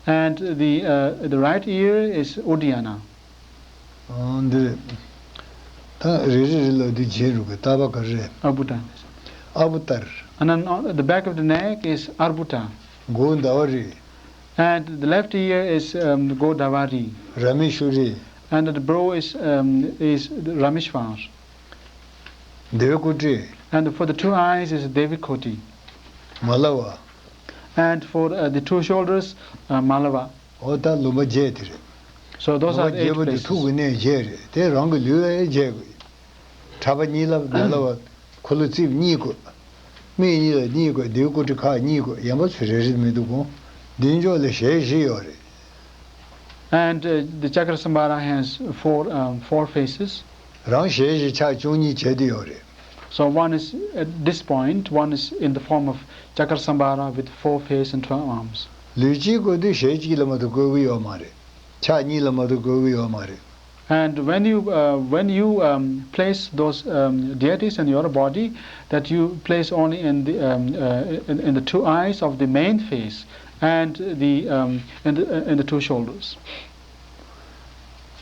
And the, uh, the right ear is Uddiyana. ཨ། འདི་ད་རེ་རེ་རེ་ལ་འདི་བརྗེ་རུ་གི། ལྟག་པ་ག་རེ་རེད། Arbuta. ཨ་བུ་ཏར། And then on the back of the neck is Arbuta. མགོ་ཟླ་བ་རི། And the left ear is, um, Godavari. ར་མེ་ཤུ་རི། And the brow is, um, is Rameshwar. དེ་བའི་སྐུ་དྲི། And for the two eyes is Devikoti. མ་ལ་བ། And for, uh, the two shoulders, uh, Malava. འོ་ད་ལུང་པ་བརྒྱད་དེ་རེད། So those are the eight places. ལུང་པ་བརྒྱད་པོ་དེ་ཐུགས་ཀྱི་གནས་བརྒྱད་རེད། དེ་རང་གི་ལུས་ལ་ཡང་བརྒྱད་དགོས། ཕྲ་པ་གཉིས་ལ་མ་ལ་བ། འཁོར་ལོ་རྩིབས་གཉིས་དགོས། མིག་གཉིས་ལ་གཉིས་དགོས། དེའི་སྐུ་དྲི་ཁག་གཉིས་དགོས། ཡན་པ་ཚོ་རེ་རེ་མི་འདུག་གོ། མདུན་ཅོག་ལ་ཞལ་བཞི་ཡོད་རེད། And, uh, the Chakrasambhara has four, um, four faces. རང་ཞལ་བཞི་ཕྱག་བཅུ་གཉིས་བྱས་ཏེ་ཡོད་རེད། So one is at this point, one is in the form of Chakrasambhara with four faces and twelve arms. ལུས་གཅིག་བཀོད་དུས་ཞལ་གཅིག་ལ་མ་གཏོགས་བཀོད་ཀྱི་ཡོད་མ་རེད། ཕྱག་གཉིས་ལ་མ་གཏོགས་བཀོད་ཀྱི་ཡོད་མ་རེད། And when you, uh, when you, um, place those, um, deities in your body, that you place only in the, um, uh, in, in the two eyes of the main face and the, um, in the, uh, in the two shoulders.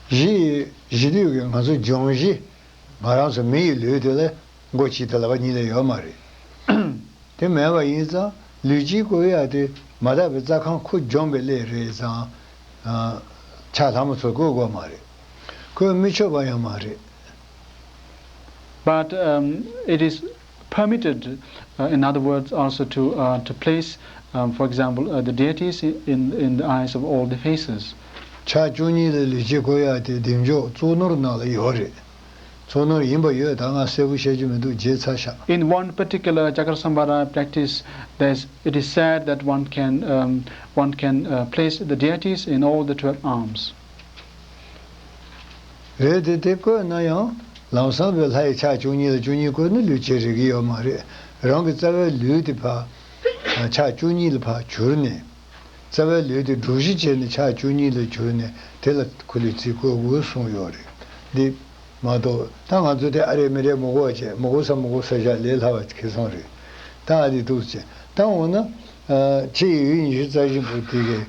གཞི་གཞི་དུས་ཀྱི་ང་ཚོ་འབྱུང་གཞི་ང་རང་ཚོ་མི་ཡི་ལུས་དེ་ལ་མགོ་གཅིག་དང་ལག་པ་གཉིས་ལ་ཡོད་མ་རེད། དེ་མེད་པ་ཡིན་ཙང་ལུས་གཅིག་བཀོལ་ཡག་དེ་མ་དག་པའི་རྩ་ཁམས་ཁུ་འཇོམས་པའི་སླད་རེད་ཙང་། ཨ། ཕྱག་ལྷ་མོ་ཚོ་བཀོལ་དགོས་མ་རེད། བཀོལ་མི་ཆོག་པ་ཡང་མ་རེད། But, um, it is permitted, uh, in other words, also to, uh, to place, um, for example, uh, the deities in, in the eyes of all the faces. ཕྱག་བཅུ་གཉིས་ལ་ལུས་གཅིག་བཀོལ་ཡག་དེ་བདེ་མཆོག་གཙུག་ནོར་ནང་ལ་ཡོད་རེད། གཙུག་ནོར་ཡིན་པ་ཡོད། ད་ང་གསལ་པོ་བཤད་རྒྱུ་མི་འདུག་བརྗེད་ཚར་ཤག In one particular Chakrasambhara practice, there's, it is said that one can, um, one can, uh, place the deities in all the twelve arms. རེད་དེ། དེ་བཀོལ་ན་ཡང་ལམ་སང་བའི་ལྷ་ཡི་ཕྱག་བཅུ་གཉིས་ལ་བཅུ་གཉིས་བཀོལ་ན་ལུས་བྱེད་རིག་གི་ཡོད་མ་རེད། རང་གི་རྩ་བའི་ལུས་དེ་ཕར་ཕྱག་བཅུ་གཉིས་ལ་ཕར་གྱུར་ནས། རྩ་བའི་ལུས་དེ་སྒྲུབ་གཞི་བྱས་ནས་ཕྱག་བཅུ་གཉིས་ལ་གྱུར་ནས་དེ་ལ་འཁོར་ལོའི་རྩིས་བཀོད་དགོས་གསུངས་ཡོད་རེད། འདི་མ་གཏོགས་ད་ང་ཚོ་དེ་ཨ་རེ་མི་རེ་མི་གོ་བ་བྱས། མི་གོ་ས་མི་གོ་ས་བཞག་ལས་སླ་བ་ཁེ་བཟང་རེད། ད་ཨ་རེ་འདུག་བྱས། ད་འོ་ན་ཕྱི་ཡི་ཡུལ་ཉི་ཤུ་རྩ་བཞི་པོ་དེ་གའི་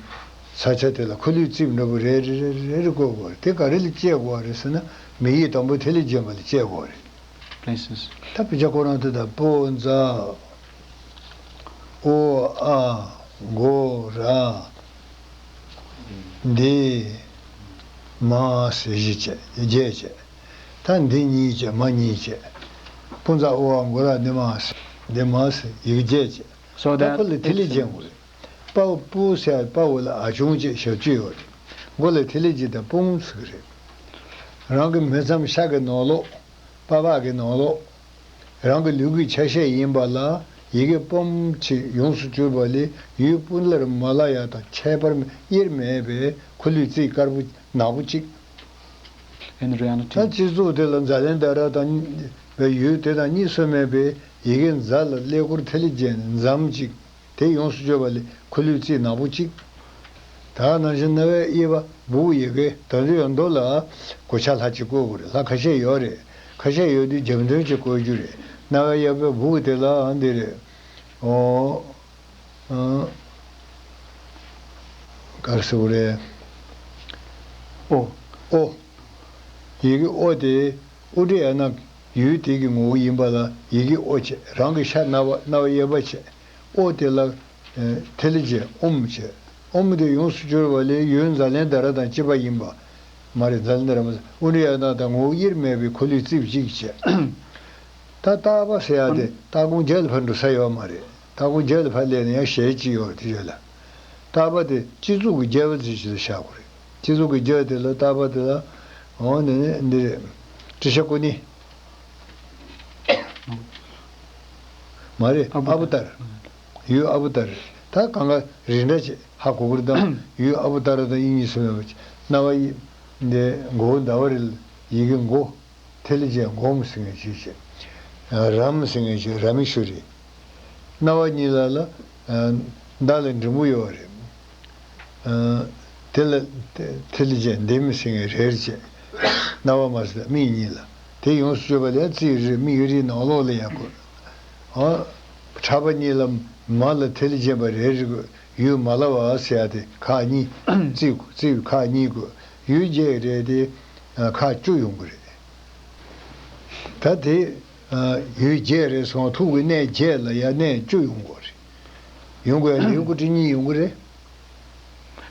ས་ཆ་དེ་ལ་འཁོར་ལོའི་རྩིས་འདྲ་པོ་རེ་རེ་རེ་རེ་རེ་བཀོད་དགོས་རེད། དེ་ག་རེ་ལ་བཅད་དགོས་རེད་ཟེར་ན། མི་ཡི་དང་པོ་ཐིག་ལེ་བརྒྱད་པ་ལ་བཅད་དགོས་རེད། Places. ད་དཔེ་ཆ་ཁོ་རང་དེ་དང་པོ་ཛ། ཨོ་ཨ། མགོ་ར། འདི། མ་ཟེར་བཞི་བྱས། བརྒྱད་བྱས། ད་འདི་གཉིས་བྱས། མ་གཉིས་བྱས། པོ་ཛ་ཨོ་ཨ་མགོ་ར། འདི་མ་ཟེར། འདི་མ་ཟེར། ཡི་གེ་བརྒྱད་བྱས། So ད་that པོ་ལ་ཐིག་ལེ་it's བརྒྱད་དགོས་རེད། པའོ་པུ་ཟེར་པའོ་ལ་ཨ་ཆུང་བྱས་ཞབས་ཀྱུ་ཡོད་རེད། མགོ་ལ་ཐིག་ལེ་བརྒྱད་དང་པུང་ཟེར་གི་རེད། རང་གི་མི་ཚང་ཤ་གི་ནང་ལོགས། པ་ཕ་གི་ནང་ལོགས། རང་གི་ལུས་ཀྱི་ཆ་ཤས་ཡིན་པ་ལ་ཡི་གེ་སྤོམ་ཅིག་ཡོངས་སུ་གྱུར་པ་ལས་ཡུལ་སྤུ་ལེར་མ་ལ་ཡ་དང་ཁྱད་པར་དབྱེར་མེད་པའི་འཁོར་ལོའི་རྩིས་དཀར་པོ་ནག་པོ་གཅིག In reality. ད་སྤྱི་གཙུག་དེ་ལ་ཛ་ལན་ད་ར་དང་བའི་ཡུལ་དེ་དང་གཉིས་སུ་མེད་པའི་ཡི་གེ་ཛ་ལ་ཀླད་ཀོར་ཐིག་ལེ་ཅན་ཛམ་གཅིག་དེ་ཡོངས་སུ་གྱུར་པ་ལས་འཁོར་ལོའི་རྩིས་ནག་པོ་གཅིག་ད་ནང་བཞིན་རྣ་བའི་དབྱེ་བ་སྦུག་ཡི་གེ་ད་འདི་ཡང་མདོ་ལ་གོ་ཆ་ལྷག་ཅིག་བཀོད་དགོས་རེད། ལྷག་ཁ་ཤས་ཡོད་རེད། ཁ་ཤས་ཡོད་དུས་རྒྱབ་མདུན་ཅིག་བཀོད་རྒྱུ་རེད། རྣ་བའི་དབྱེ་བ་སྦུག་དེ་ལ་འདི་རེད། ཨོ། ཨ། ག་རེ་ཟེར་དགོས་རེད། ཨོ། ཨོ། ཡི་གེ་ཨོ་དེ་ཨུ་ཏྲ་ཡ་ན་ཡུལ་དེ་གི་ངོ་བོ་ཡིན་པ་ལ་ཡི་གེ་ཨོ་བྱས། རང་གི་ཤ་རྣ་བ་རྣ་བའི་དབྱེ་བ་བྱས། ཨོ་དེ་ལ་ཐིག་ལེ་ཅན་ཨོམ་བྱས། ཨོམ་དེ་ཡོངས་སུ་གྱུར་པ་ལས་ཡུལ་ཛ་ལན་ད་ར་དང་གཅིག་པ་ཡིན་པ། མ་རེད། ཛ་ལན་ད་ར་མ་ཟེར། ཨུ་ཏྲ་ཡ་ན་དང་ངོ་བོ་དབྱེར་མེད་པའི་འཁོར་ལོའི་རྩིབས་གཅིག་བྱས། ད་ལྟག་པ་ཟེར་ཡ་དེ་ལྟག་ཁུང་བརྒྱད་ལ་ཕར་འགྲོ་ས་ཡོད་མ་རེད། ལྟག་ཁུང་བརྒྱད་ལ་ཕར་སླེབས་ན་ཡང་ཞལ་གཅིག་ཡོད་རེད། དེ་རྗེས་ལ་ལྟག་པ་དེ་སྤྱི་གཙུག་གི་རྒྱབ་ལ་ཅིག་ལ་བཞག་དགོས་རེད། སྤྱི་གཙུག་གི་རྒྱབ་དེ་ལ་ལྟག་པ་དེ་ལ་འོ་ནི་ནི་འདི་རེད། ཏྲི་ཤ་ཀུ་ནི། མ་རེད། ཨ་བུ་ཨ་བུ་ཏར། ཡུལ་ཨ་བུ་ཏར་རེད། ད་གང་ག་རི་འདྲ་ཅིག་ཧ་གོ་གི་རེད་དམ། ཡུལ་ཨ་བུ་ཏར་དང་དབྱིག་གཉེན་སུ་མེད་པ་ཅིག་རྣ་བ་ཡི་འདི་མགོ་བོ་ཟླ་བ་རེད། ཡི་གེ་མགོ། ཐིག་ལེ་ཅན་སྒོམ་ཟེར་མཁན་ཅིག་བྱས། རམ་ཟེར་མཁན་ཅིག་ར་མི་ཤུ་རི། རྣ་བ་གཉིས་ལ་ལ། མདའ་ལ་འགྲེང་བུ་ཡོད་རེད། དེ་ལ་ཐིག་ལེ་ཅན་ལྡེམ་ཟེར་མཁན་རེ་རེ་བྱས། རྣ་བ་མ་ཟེར་མིག་གཉིས་ལ། དེ་ཡོངས་སུ་གཅོད་པ་ལ་རྩིབས་རེ་མིག་རེའི་ནང་ལོགས་ལ་ཡང་དགོས། ཨ། ཕྲ་བ་གཉིས་ལ་མ་ལ་ཐིག་ལེ་ཅན་པ་རེ་རེ་དགོས། ཡུལ་མ་ལ་བ་ཟེར་ཡ་དེ་ཁག་གཉིས། རྩིབས་རྩིབས་ཁག་གཉིས་དགོས། ཡུལ་བརྒྱད་རེད་དེ། ཁག་བཅུ་ཡོང་གི་རེད། ད་དེ་ཡུལ་བརྒྱད་རེད་སོང་། ཐུགས་ཀྱི་གནས་བརྒྱད་ལ་ཡང་གནས་བཅུ་ཡོང་གི་རེད། ཡོང་དགོས་ཡ་ལེའུ་སྐུ་ཕྲེང་གཉིས་ཡོང་གི་རེད།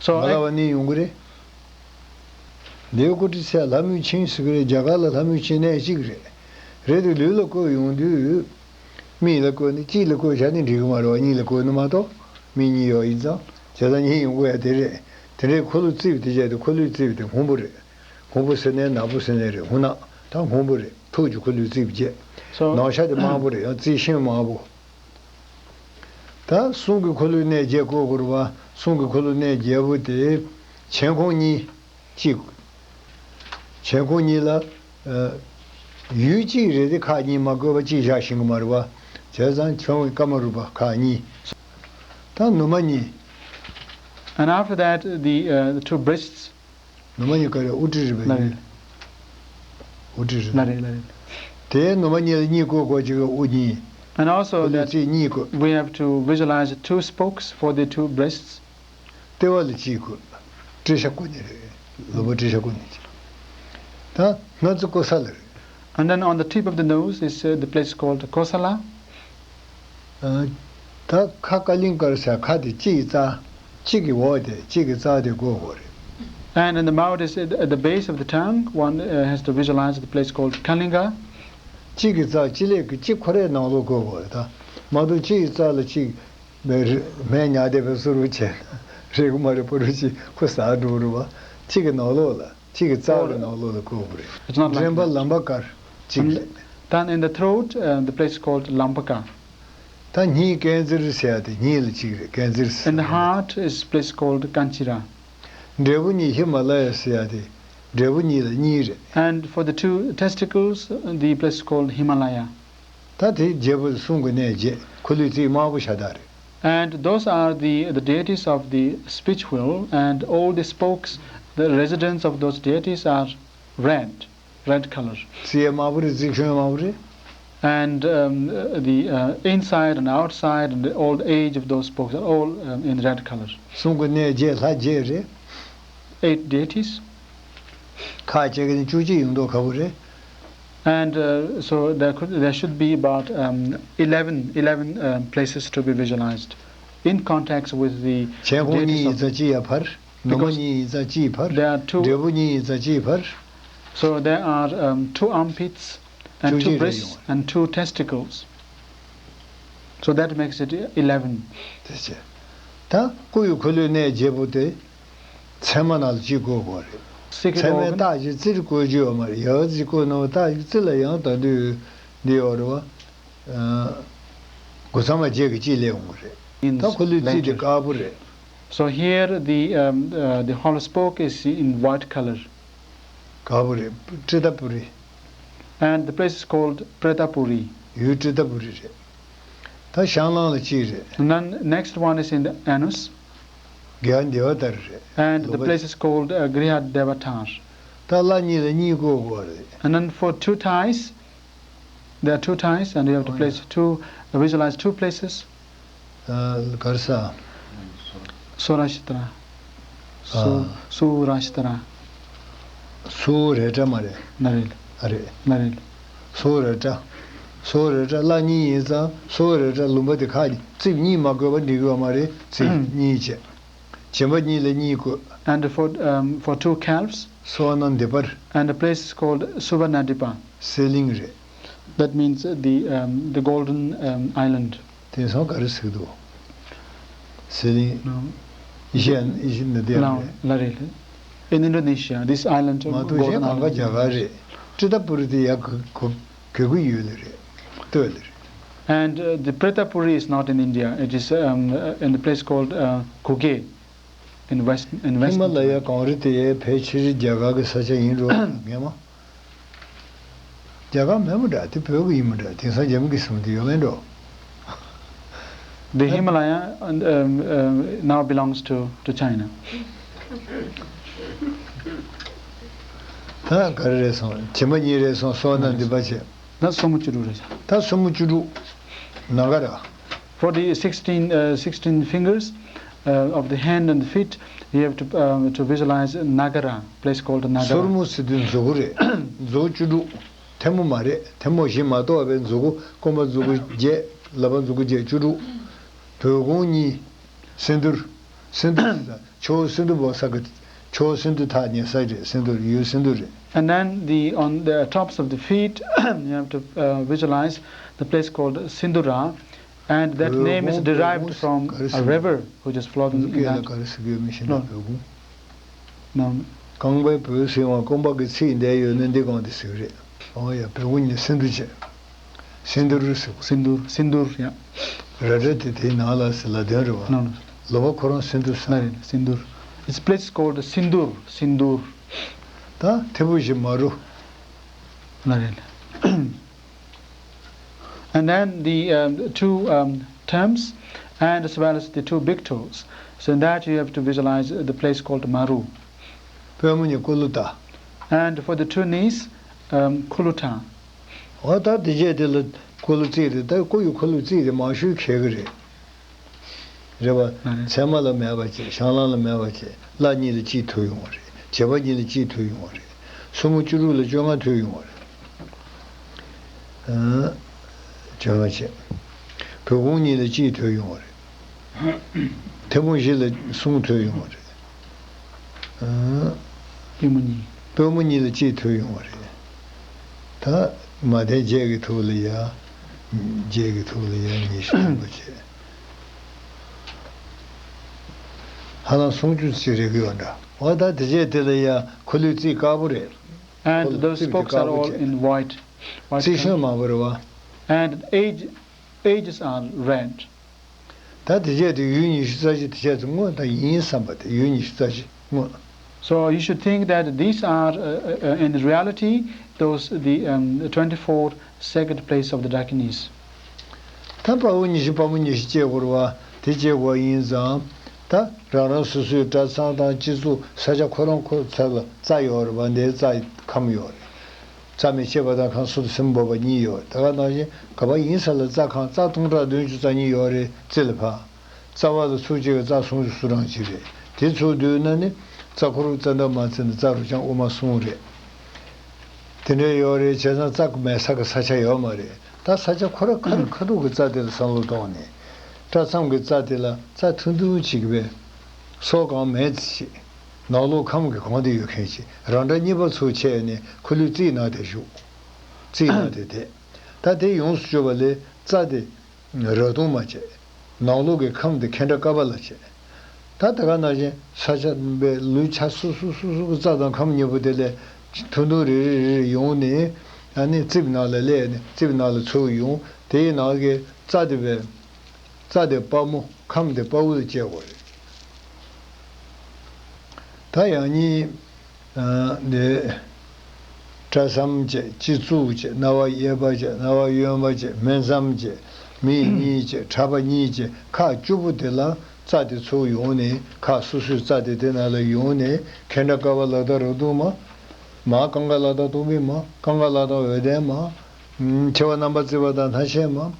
So མ་ལ་བ་ནི་ཡོང་གི་རེད། ལེའུ་སྐུ་ཕྲེང་ཚེ་ལྷ་མོའི་ཆིངས་ཟེར་གི་རེད། རྒྱ་གར་ལ་ལྷ་མོའི་ཆིངས་གནས་གཅིག་རེད། རེད་དེ་ལུས་ལ་བཀོད་ཡོང་དུས། མིག་ལ་བཀོད་ནི་གཅིག་ལ་བཀོད་བྱས་ནི་འགྲིག་གི་མ་རེད་བ། གཉིས་ལ་བཀོད་ནི་མ་གཏོགས་མིག་གཉིས་ཡོད་ཡིན་ཙང་བྱས་ཙང་གཉིས་ཡོང་དགོས་ཡ་དེ་རེད། དེ་འདྲའི་འཁོར་ལོ་རྩིབས་དེ་བྱས་ཏེ་འཁོར་ལོའི་རྩིབས་དེ་སྔོན་པོ་རེད། སྔོན་པོ་ཟེར་ནའི་ནག་པོ་ཟེར་ནའི་རེད། སྔོ་ནག་ད་སྔོན་པོ་རེད། ཐུགས་ཀྱི་འཁོར་ལོའི་རྩིབས་བརྒྱད། So ནང་ཤ་དེ་དམར་པོ་རེད། ཡང་རྩིབས་ཤིང་དམར་པོ། ད་གསུང་གི་འཁོར་ལོའི་གནས་བརྒྱད་བཀོད་དགོས་རེད་བ། གསུང་གི་འཁོར་ལོའི་གནས་བརྒྱད་པོ་དེ་མཆན་ཁུང་གཉིས། གཅིག་མཆན་ཁུང་གཉིས་ལ། ཡུལ་གཅིག་རེད་དེ་ཁག་གཉིས་མ་བཀོད་པ་གཅིག་བཞག་ཤེས་གི་མ་རེད་བ། བྱས་ཙང་ཁྱོད་ཀྱི་ཀ་མ་རུ་པ་ཁག་གཉིས། ད་ནུ་མ་གཉིས། And after that, the, uh, the two breasts. ནུ་མ་གཉིས་ག་རེ། དབུ་སྐྲ་རིལ་བ་གཉིས། འོ་དེ་རེད། ལགས་རེད། ལགས་རེད། དེའི་ནུ་མ་གཉིས་ལ་གཉིས་བཀོད་དགོས་ཅིག་གི་དབུ་གཉིས། And also ཁོ་ལུས་that རྩིས་གཉིས་བཀོད། We have to visualize two spokes for the two breasts. ལྟེ་བ་ལ་གཅིག་བཀོད། ཏྲི་ཤ་བཀོད་ནི་རེད། ལུས་པོ་ཏྲི་ཤ་བཀོད་ནི་ཅིག་ད་སྣ་རྩེ་ཀོ་ས་ལ་རེད། And then on the tip of the nose is, uh, the place called Kosala. ཨ། ད་ཁ་ཀ་ལིང་ཀར་ཟེར་ཁ་དེ་གཅིག་གི་རྩ། གཅིག་གི་འོག་དེ་གཅིག་གི་རྩ་དེ་བཀོད་དགོས་རེད། And in the mouth is at, at the base of the tongue, one, uh, has to visualize the place called Kalinga. གཅིག་གི་རྩ་གཅིག་ལས་ཀྱི་གཅིག་ཁོ་རའི་ནང་ལོགས་བཀོད་དགོས་རེད་ད། མ་གཏོགས་གཅིག་གི་རྩ་ལ་གཅིག་མེ་རི་མེ་ཉག་དེ་བས་སུ་རུ་བྱས་ན་རེད་གི་མ་རེད། པོ་རུ་གཅིག་ཁོ་ཟ་འགྲོ་རུ་བ། གཅིག་གི་ནང་ལོགས་ལ། གཅིག་གི་རྩ་གི་ནང་ལོགས་ལ་བཀོད་དགོས་རེད། It's not like འདྲེན་པ་that. ལམ་པ་དཀར་གཅིག་རེད། Then in the throat, uh, the place is called Lampaka. ད་སྙིང་ཀན་ཛིར་ཟེར་ཡ་དེ་སྙིང་ལ་གཅིག་རེད། ཀན་ཛིར་ཟེར། In the heart is place called Kanchira. འབྲས་བུ་གཉིས་ཧི་མ་ལ་ཡ་ཟེར་ཡ་དེ་འབྲས་བུ་གཉིས་ལ་གཉིས་རེད། And for the two testicles, uh, the place is called Himalaya. ད་དེ་བརྒྱད་པོ་གསུང་གི་གནས་བརྒྱད། ཁོ་ལུས་རྩིས་དམར་པོ་ཤ་སྟག་རེད། And those are the, the deities of the speech wheel, and all the spokes, the residents of those deities are red, red color. རྩིས་དམར་པོ་རེད། རྩིས་ཁྱོན་དམར་པོ་རེད། And, um, the, uh, inside and outside and the old age of those spokes are all, um, in red color. གསུང་གི་གནས་བརྒྱད་ལྷ་བརྒྱད་རེད། Eight deities. ཁ་ཅིག་གི་ནི་བཅུ་གཅིག་ཡོང་མདོག་ཁ་པོ་རེད། And, uh, so there could, there should be about, um, eleven, eleven, um, places to be visualized in contact with the མཆན་ཁུང་གཉིས་deities of ཡིན་ཙང་གཅིག་ཡར་འཕར། ནུ་མ་གཉིས་ཡིན་ཙང་གཅིག་འཕར། There are two འབྲས་བུ་གཉིས་ཡིན་ཙང་གཅིག་འཕར། So there are, um, two armpits and བཅུ་གཅིག་རེ་ཡོང་། Two breasts and two testicles. So that makes it eleven. དེ་བྱས། ད་སྐུ་ཡི་འཁོར་ལོའི་གནས་བརྒྱད་པོ་དེ་ཚད་མ་ནང་ལ་གཅིག་བཀོད་དགོས་རེད། Secret ཚད་མའི་organ. རྟགས་ཀྱི་རྩིར་བཀོད་རྒྱུ་ཡོད་མ་རེད། ཡང་རྩིས་བཀོད་ནོ་རྟགས་ཀྱི་རྩི་ལ་ཡང་ད་དུས་འདི་ཡོད་རེད་བ། ཨ། དགུ་ཚང་མ་བརྒྱད་ཀྱི་གཅིག་སླེབས་འོང་གི་རེད། ད་ཁོ་ལུས་རྩིས་དེ་དཀར་པོ་རེད། So here the, um, uh, the hollow spoke is in white color. དཀར་པོ་རེད། ཀྲི་ཏ་པུ་རི། And the place is called Pretapuri. ཡུལ་ཀྲི་ཏ་པུ་རི་རེད། ད་བཤང་གླང་ལ་གཅིག་རེད། And then next one is in the anus. ག་ར་དེ་བ་ལྟར་རེད། And the ལོ་པ། Place is called, uh, Griha Devatar. ད་ལྷ་གཉིས་ལ་གཉིས་བཀོད་དགོས་རེད། And then for two thighs, there are two thighs, and you have to place two, visualize two places. ཨ། ག་རེ་ཟ། སོ་ར་ཤི་ཏྲ། སུ། ཨ། སུ་ར་ཤི་ཏྲ། སུ་རེ་ཏྲ་མ་རེད། ན་རེད། ཨ་རེད། ན་རེད། སོ་རེ་ཏྲ། སོ་རེ་ཏྲ་ལྷ་གཉིས་ཡིན་ཙང་སོ་རེ་ཏྲ་ལུང་པ་དེ་ཁ་རྩིབས་གཉིས་མ་བཀོད་པ་འགྲིག་གི་ཡོད་མ་རེད། རྩིབས་གཉིས་བྱས། བྱེམ་པ་གཉིས་ལ་གཉིས་བཀོད། And for, um, for two calves. སོ་ན་འདི་པར། And the place is called Suvarnadipa. གསེར་གླིང་རེད། That means, uh, the, um, the golden, um, island. དེང་སང་ག་རེ་ཟེར་གི་འདུག་གསེར་གླིང་། No. ཨི་ཤི་ཡ། ཨི་ཤི་ནི་དེ་ལ་རེད། ལ་རེད། In Indonesia, this island, མ་གཏོགས་གཞན་གང་ག་རྒྱ་གར་རེད། ཀྲི་ཏ་པུ་རི་དེ་ཡ་གུ་གུ་གུ་གུ་ཡུལ་ལ་རེད། སྟོད་ལ་རེད། And, uh, the Pretapuri is not in India. It is, um, uh, in the place called, uh, Kuge. In west, in west. ཧི་མ་ལ་ཡ་གངས་རི་དེ་ཡའི་ཕལ་ཆེར་རྒྱ་གར་གྱི་ས་ཆ་ཡིན་འགྲོ། ངས་མ། རྒྱ་གར་མིན་པ་འདྲ། དེ་བོད་ཀྱི་ཡིན་པ་འདྲ། དེང་སང་རྒྱ་མི་གིས་གསུངས་དེ་ཡོད་མེད་འགྲོ། The Himalaya, and, um, um, now belongs to, to China. ད་ག་རེ་རེད་སོང་། བྱེམ་པ་གཉིས་རེད་སོང་། སོ་ན་འདི་པ་བྱས། ད་སོར་མོ་བཅུ་དྲུག་རེད། ད་སོར་མོ་བཅུ་དྲུག་ན་ག་ར། For the sixteen, uh, sixteen fingers, uh, of the hand and the feet, you have to, uh, to visualize Nagara, place called Nagara. སོར་མོ་ཟེར་དུས་མཛུ་གུ་རེད། མཛུ་གུ་བཅུ་དྲུག་ཐལ་མོ་མ་རེད། ཐལ་མོ་བཞི་མ་གཏོགས་པའི་མཛུ་གུ། རྐང་པ་མཛུ་གུ་བརྒྱད། ལག་པ་མཛུ་གུ་བརྒྱད། བཅུ་དྲུག་བོད་གོང་གཉིས། སེ་འདུར། སེ་འདུར་ཟེར་ད་ཆུ་བོ་སེ་འདུ་འབབ་ས་གི། ཆུ་བོ་སེ་འདུ་ཐག་ཉེ་ས་རེད། སེ་འདུར། ཡུལ་སེ་འདུར་རེད། And then the, on the tops of the feet, you have to, uh, visualize the place called Sindura, and that name is derived from a river which is flowing in that. བོད་གོང་ག་རེ་ཟེར་གི་ཡོད་མེད་ཤེས་ན། བོད་གོང་། རྐང་པའི་བོད་ཟེར་བ་རྐང་པ་གི་ཚིག་འདས་ཡོད་ན་འདི་གང་དེ་ཟེར་གི་རེད། ཨོ་ཡ། བོད་གོང་ནས་སེ་འདུ་བྱས། སེ་འདུར་ཟེར་གོ། སེ་འདུར། སེ་འདུར་ཡ། ར་སྒྲ་དེ་དེའི་ནང་ལ་ཟེར་ལ་དོན་རེད་བ། ལོ་པ་ཁོ་རང་སེ་འདུ་ཟེར། ལ་རེད། སེ་འདུར། It's place called Sindur, Sindur. ད་ཐེ་བོ་བཞི་མ་རུ། ལ་རེད། And then the, um, two, um, thumbs and as well as the two big toes. So in that you have to visualize the place called Maru. པུས་མོ་གཉིས་ཀོ་ལུ་ད། And for the two knees, um, Khulu town. འོ་ད་དེ་རྗེས་དེ་ལ་ཁུ་ལུ་རྩིས་རེད། ད་ཁུ་ཡུ་ཁུ་ལུ་རྩིས་རེད། མང་ཤོས་ཁེལ་གི་རེད། རེད་བ། ཨ་རེད། ཚད་མ་ལ་མེད་པ་བྱས། བཤང་ལམ་ལ་མེད་པ་བྱས། ལྷ་གཉིས་ལ་གཅིག་ཐོན་ཡོང་བ་རེད། བྱེ་བ་གཉིས་ལ་གཅིག་ཐོན་ཡོང་བ་རེད། སྲུ་མོ་བཅུ་དྲུག་ལ་བཅོ་ལྔ་ཐོན་ཡོང་བ་རེད། ཨ། བཅོ་ལྔ་བྱས། བོད་ཁུངས་གཉིས་ལ་གཅིག་ཐོན་ཡོང་བ་རེད། ཐེ་མུ་བཞི་ལ་གསུམ་ཐོན་ཡོང་བ་རེད། ཨ། པུས་མོ་གཉིས། པུས་མོ་གཉིས་ལ་གཅིག་ཐོན་ཡོང་བ་རེད། ད་མ་བདེན་བརྒྱད་ཀྱི་ཐོག་ལ་ཡ། བརྒྱད་ཀྱི་ཐོག་ལ་ཡ་ཉི་ཤུ་ཐོན་པ་བྱས། ཧ་ལམ་སུམ་ཅུ་ཅིག་རེག་གི་ཡོད་འདྲ། འོ་ད་དེ་རྗེས་དེ་ལ་ཡ་ཁུ་ལུའི་རྩིས་དཀར་པོ་རེད། ཁུ་And ལུ་those རྩིས་དེ་spokes དཀར are པོ་all བྱས། in white. White རྩིས་color. གཞུང་མང་པོ་རེད་བ། And age, ages are red. ད་དེ་རྗེས་དེ་ཡུལ་ཉི་ཤུ་རྩ་བཞི་དེ་རྗེས་དེ་སྔོན་དང་ཡིན་བསམ་པ་དེ། ཡུལ་ཉི་ཤུ་རྩ་བཞི་སྔོན། So you should think that these are, uh, uh, in reality, those the, um, twenty-four sacred places of the Dakinis. ད་དཔའ་བོ་ཉི་ཤུ་དཔའ་མོ་ཉི་ཤུ་སྐྱེ་དགོས་རེད་བ། དེ་སྐྱེ་དགོས་ཡིན་ཙང་། ད་རང་རང་སོ་སོའི་གྲྭ་ཚང་དང་སྤྱི་ཚོགས་ས་ཆ་ཁོ་རང་ཁོ་ཚོ་ལ་རྩ་ཡོད་རེད་བ། འདིའི་རྩ་ཁམས་ཡོད་རེད། རྩ་མེད་ཤེས་པ་དང་ཁམས་གསུམ་སེམས་འབོད་པ་གཉིས་ཡོད། དེ་ག་ནང་བཞིན་ག་པར་ཡིན་ས་ལ་རྩ་ཁམས། རྩ་སྟོང་ཕྲག་བདུན་ཅུ་རྩ་གཉིས་ཡོད་རེད། རྩེ་ལ་ཕར། རྩ་བ་ལ་ཚུར་བཅད་པའི་རྩ་སུམ་ཅུ་སོ་གྲངས་ཅིག་རེད། དེ་ཚུར་བསྡུས་ན་ནི་རྩ་འཁོར་རྩ་འདབ་མ་བརྩིས་ན་རྩ་རུ་རྐྱང་དབུ་མ་གསུམ་རེད། དེ་འདྲ་ཡོད་རེད། བྱས་ཙང་རྩ་མེད་ས་གི་ས་ཆ་ཡོད་མ་རེད། ད་ས་ཆ་ཁོ་ར་ཁ་ར་ཁ་ཐུག་གི་རྩ་དེ་ལ་བསམ་བློ་གཏོང་ནས། གྲྭ་ཚང་གི་རྩ་དེ་ལ་རྩ་ཐུང་ཐུང་ཅིག་བས། སོ་གང་མེད་ཅིག་ནང་ལོགས་ཁམས་ཀྱི་གང་དུ་ཡོད་མཁན་ཅིག་རང་འདྲ་གཉིས་པ་ཚུར་ཕྱེ་ནས་ཁུ་ལུའི་རྩིས་ནང་དེ་བཞུགས། རྩིས་ནང་དེ་བསྡད། ད་དེ་ཡོངས་སུ་གཅོད་པ་ལས་རྩ་དེ་རབ་བརྡུང་མ་བྱས། ནང་ལོགས་ཀྱི་ཁམས་དེ་ཁེ་དྲག་ཀ་པ་ལ་བྱས། ད་དེ་ག་ནང་བཞིན་ས་ཆ་པའི་ལུས་ཆ་སོ་སོ་སོ་སོ་གི་རྩ་དང་ཁམས་གཉིས་པོ་དེ་ལས་ཐུང་ཐུང་རེ་རེ་རེ་རེ་ཡོང་ནས། ཨ་ནི་རྩིབས་ནང་ལ་སླེབས་ནས་རྩིབས་ནང་ལ་ཚུར་ཡོང་། དེའི་ནང་གི་རྩ་དེ་བས། རྩ་དེ་དཔའ་མོ། ཁམས་དེ་དཔའ་བོ་ལ་བྱེད་དགོས་རེད། ད་ཡང་སྙིང་། ཨ། འདི། གྲྭ་ཟམ་བྱས། སྤྱི་གཙུག་བྱས། རྣ་བ་གཡས་པ་བྱས། རྣ་བ་གཡོན་པ་བྱས། སྨད་ཟམ་བྱས། མིག་གཉིས་བྱས། ཕྲག་པ་གཉིས་བྱས། ཁག་བཅུ་པོ་དེ་ལ་རྩ་དེ་ཚུར་ཡོང་ནས། ཁག་སོ་སོའི་རྩ་དེ་དེ་ནང་ལ་ཡོང་ནས། ཁེ་དྲག་ཀ་པ་ལ་དྭགས་རབ་བརྡུང་མ། མ། ཀང་ཀ་ལ་དྭགས་སྟོང་པའི་མ། ཀང་ཀ་ལ་དྭགས་འོད་ལྡན་མ། མཆེ་བ་རྣམ་པར་གཙིགས་པ་དང་སྣ་ཤལ་མ།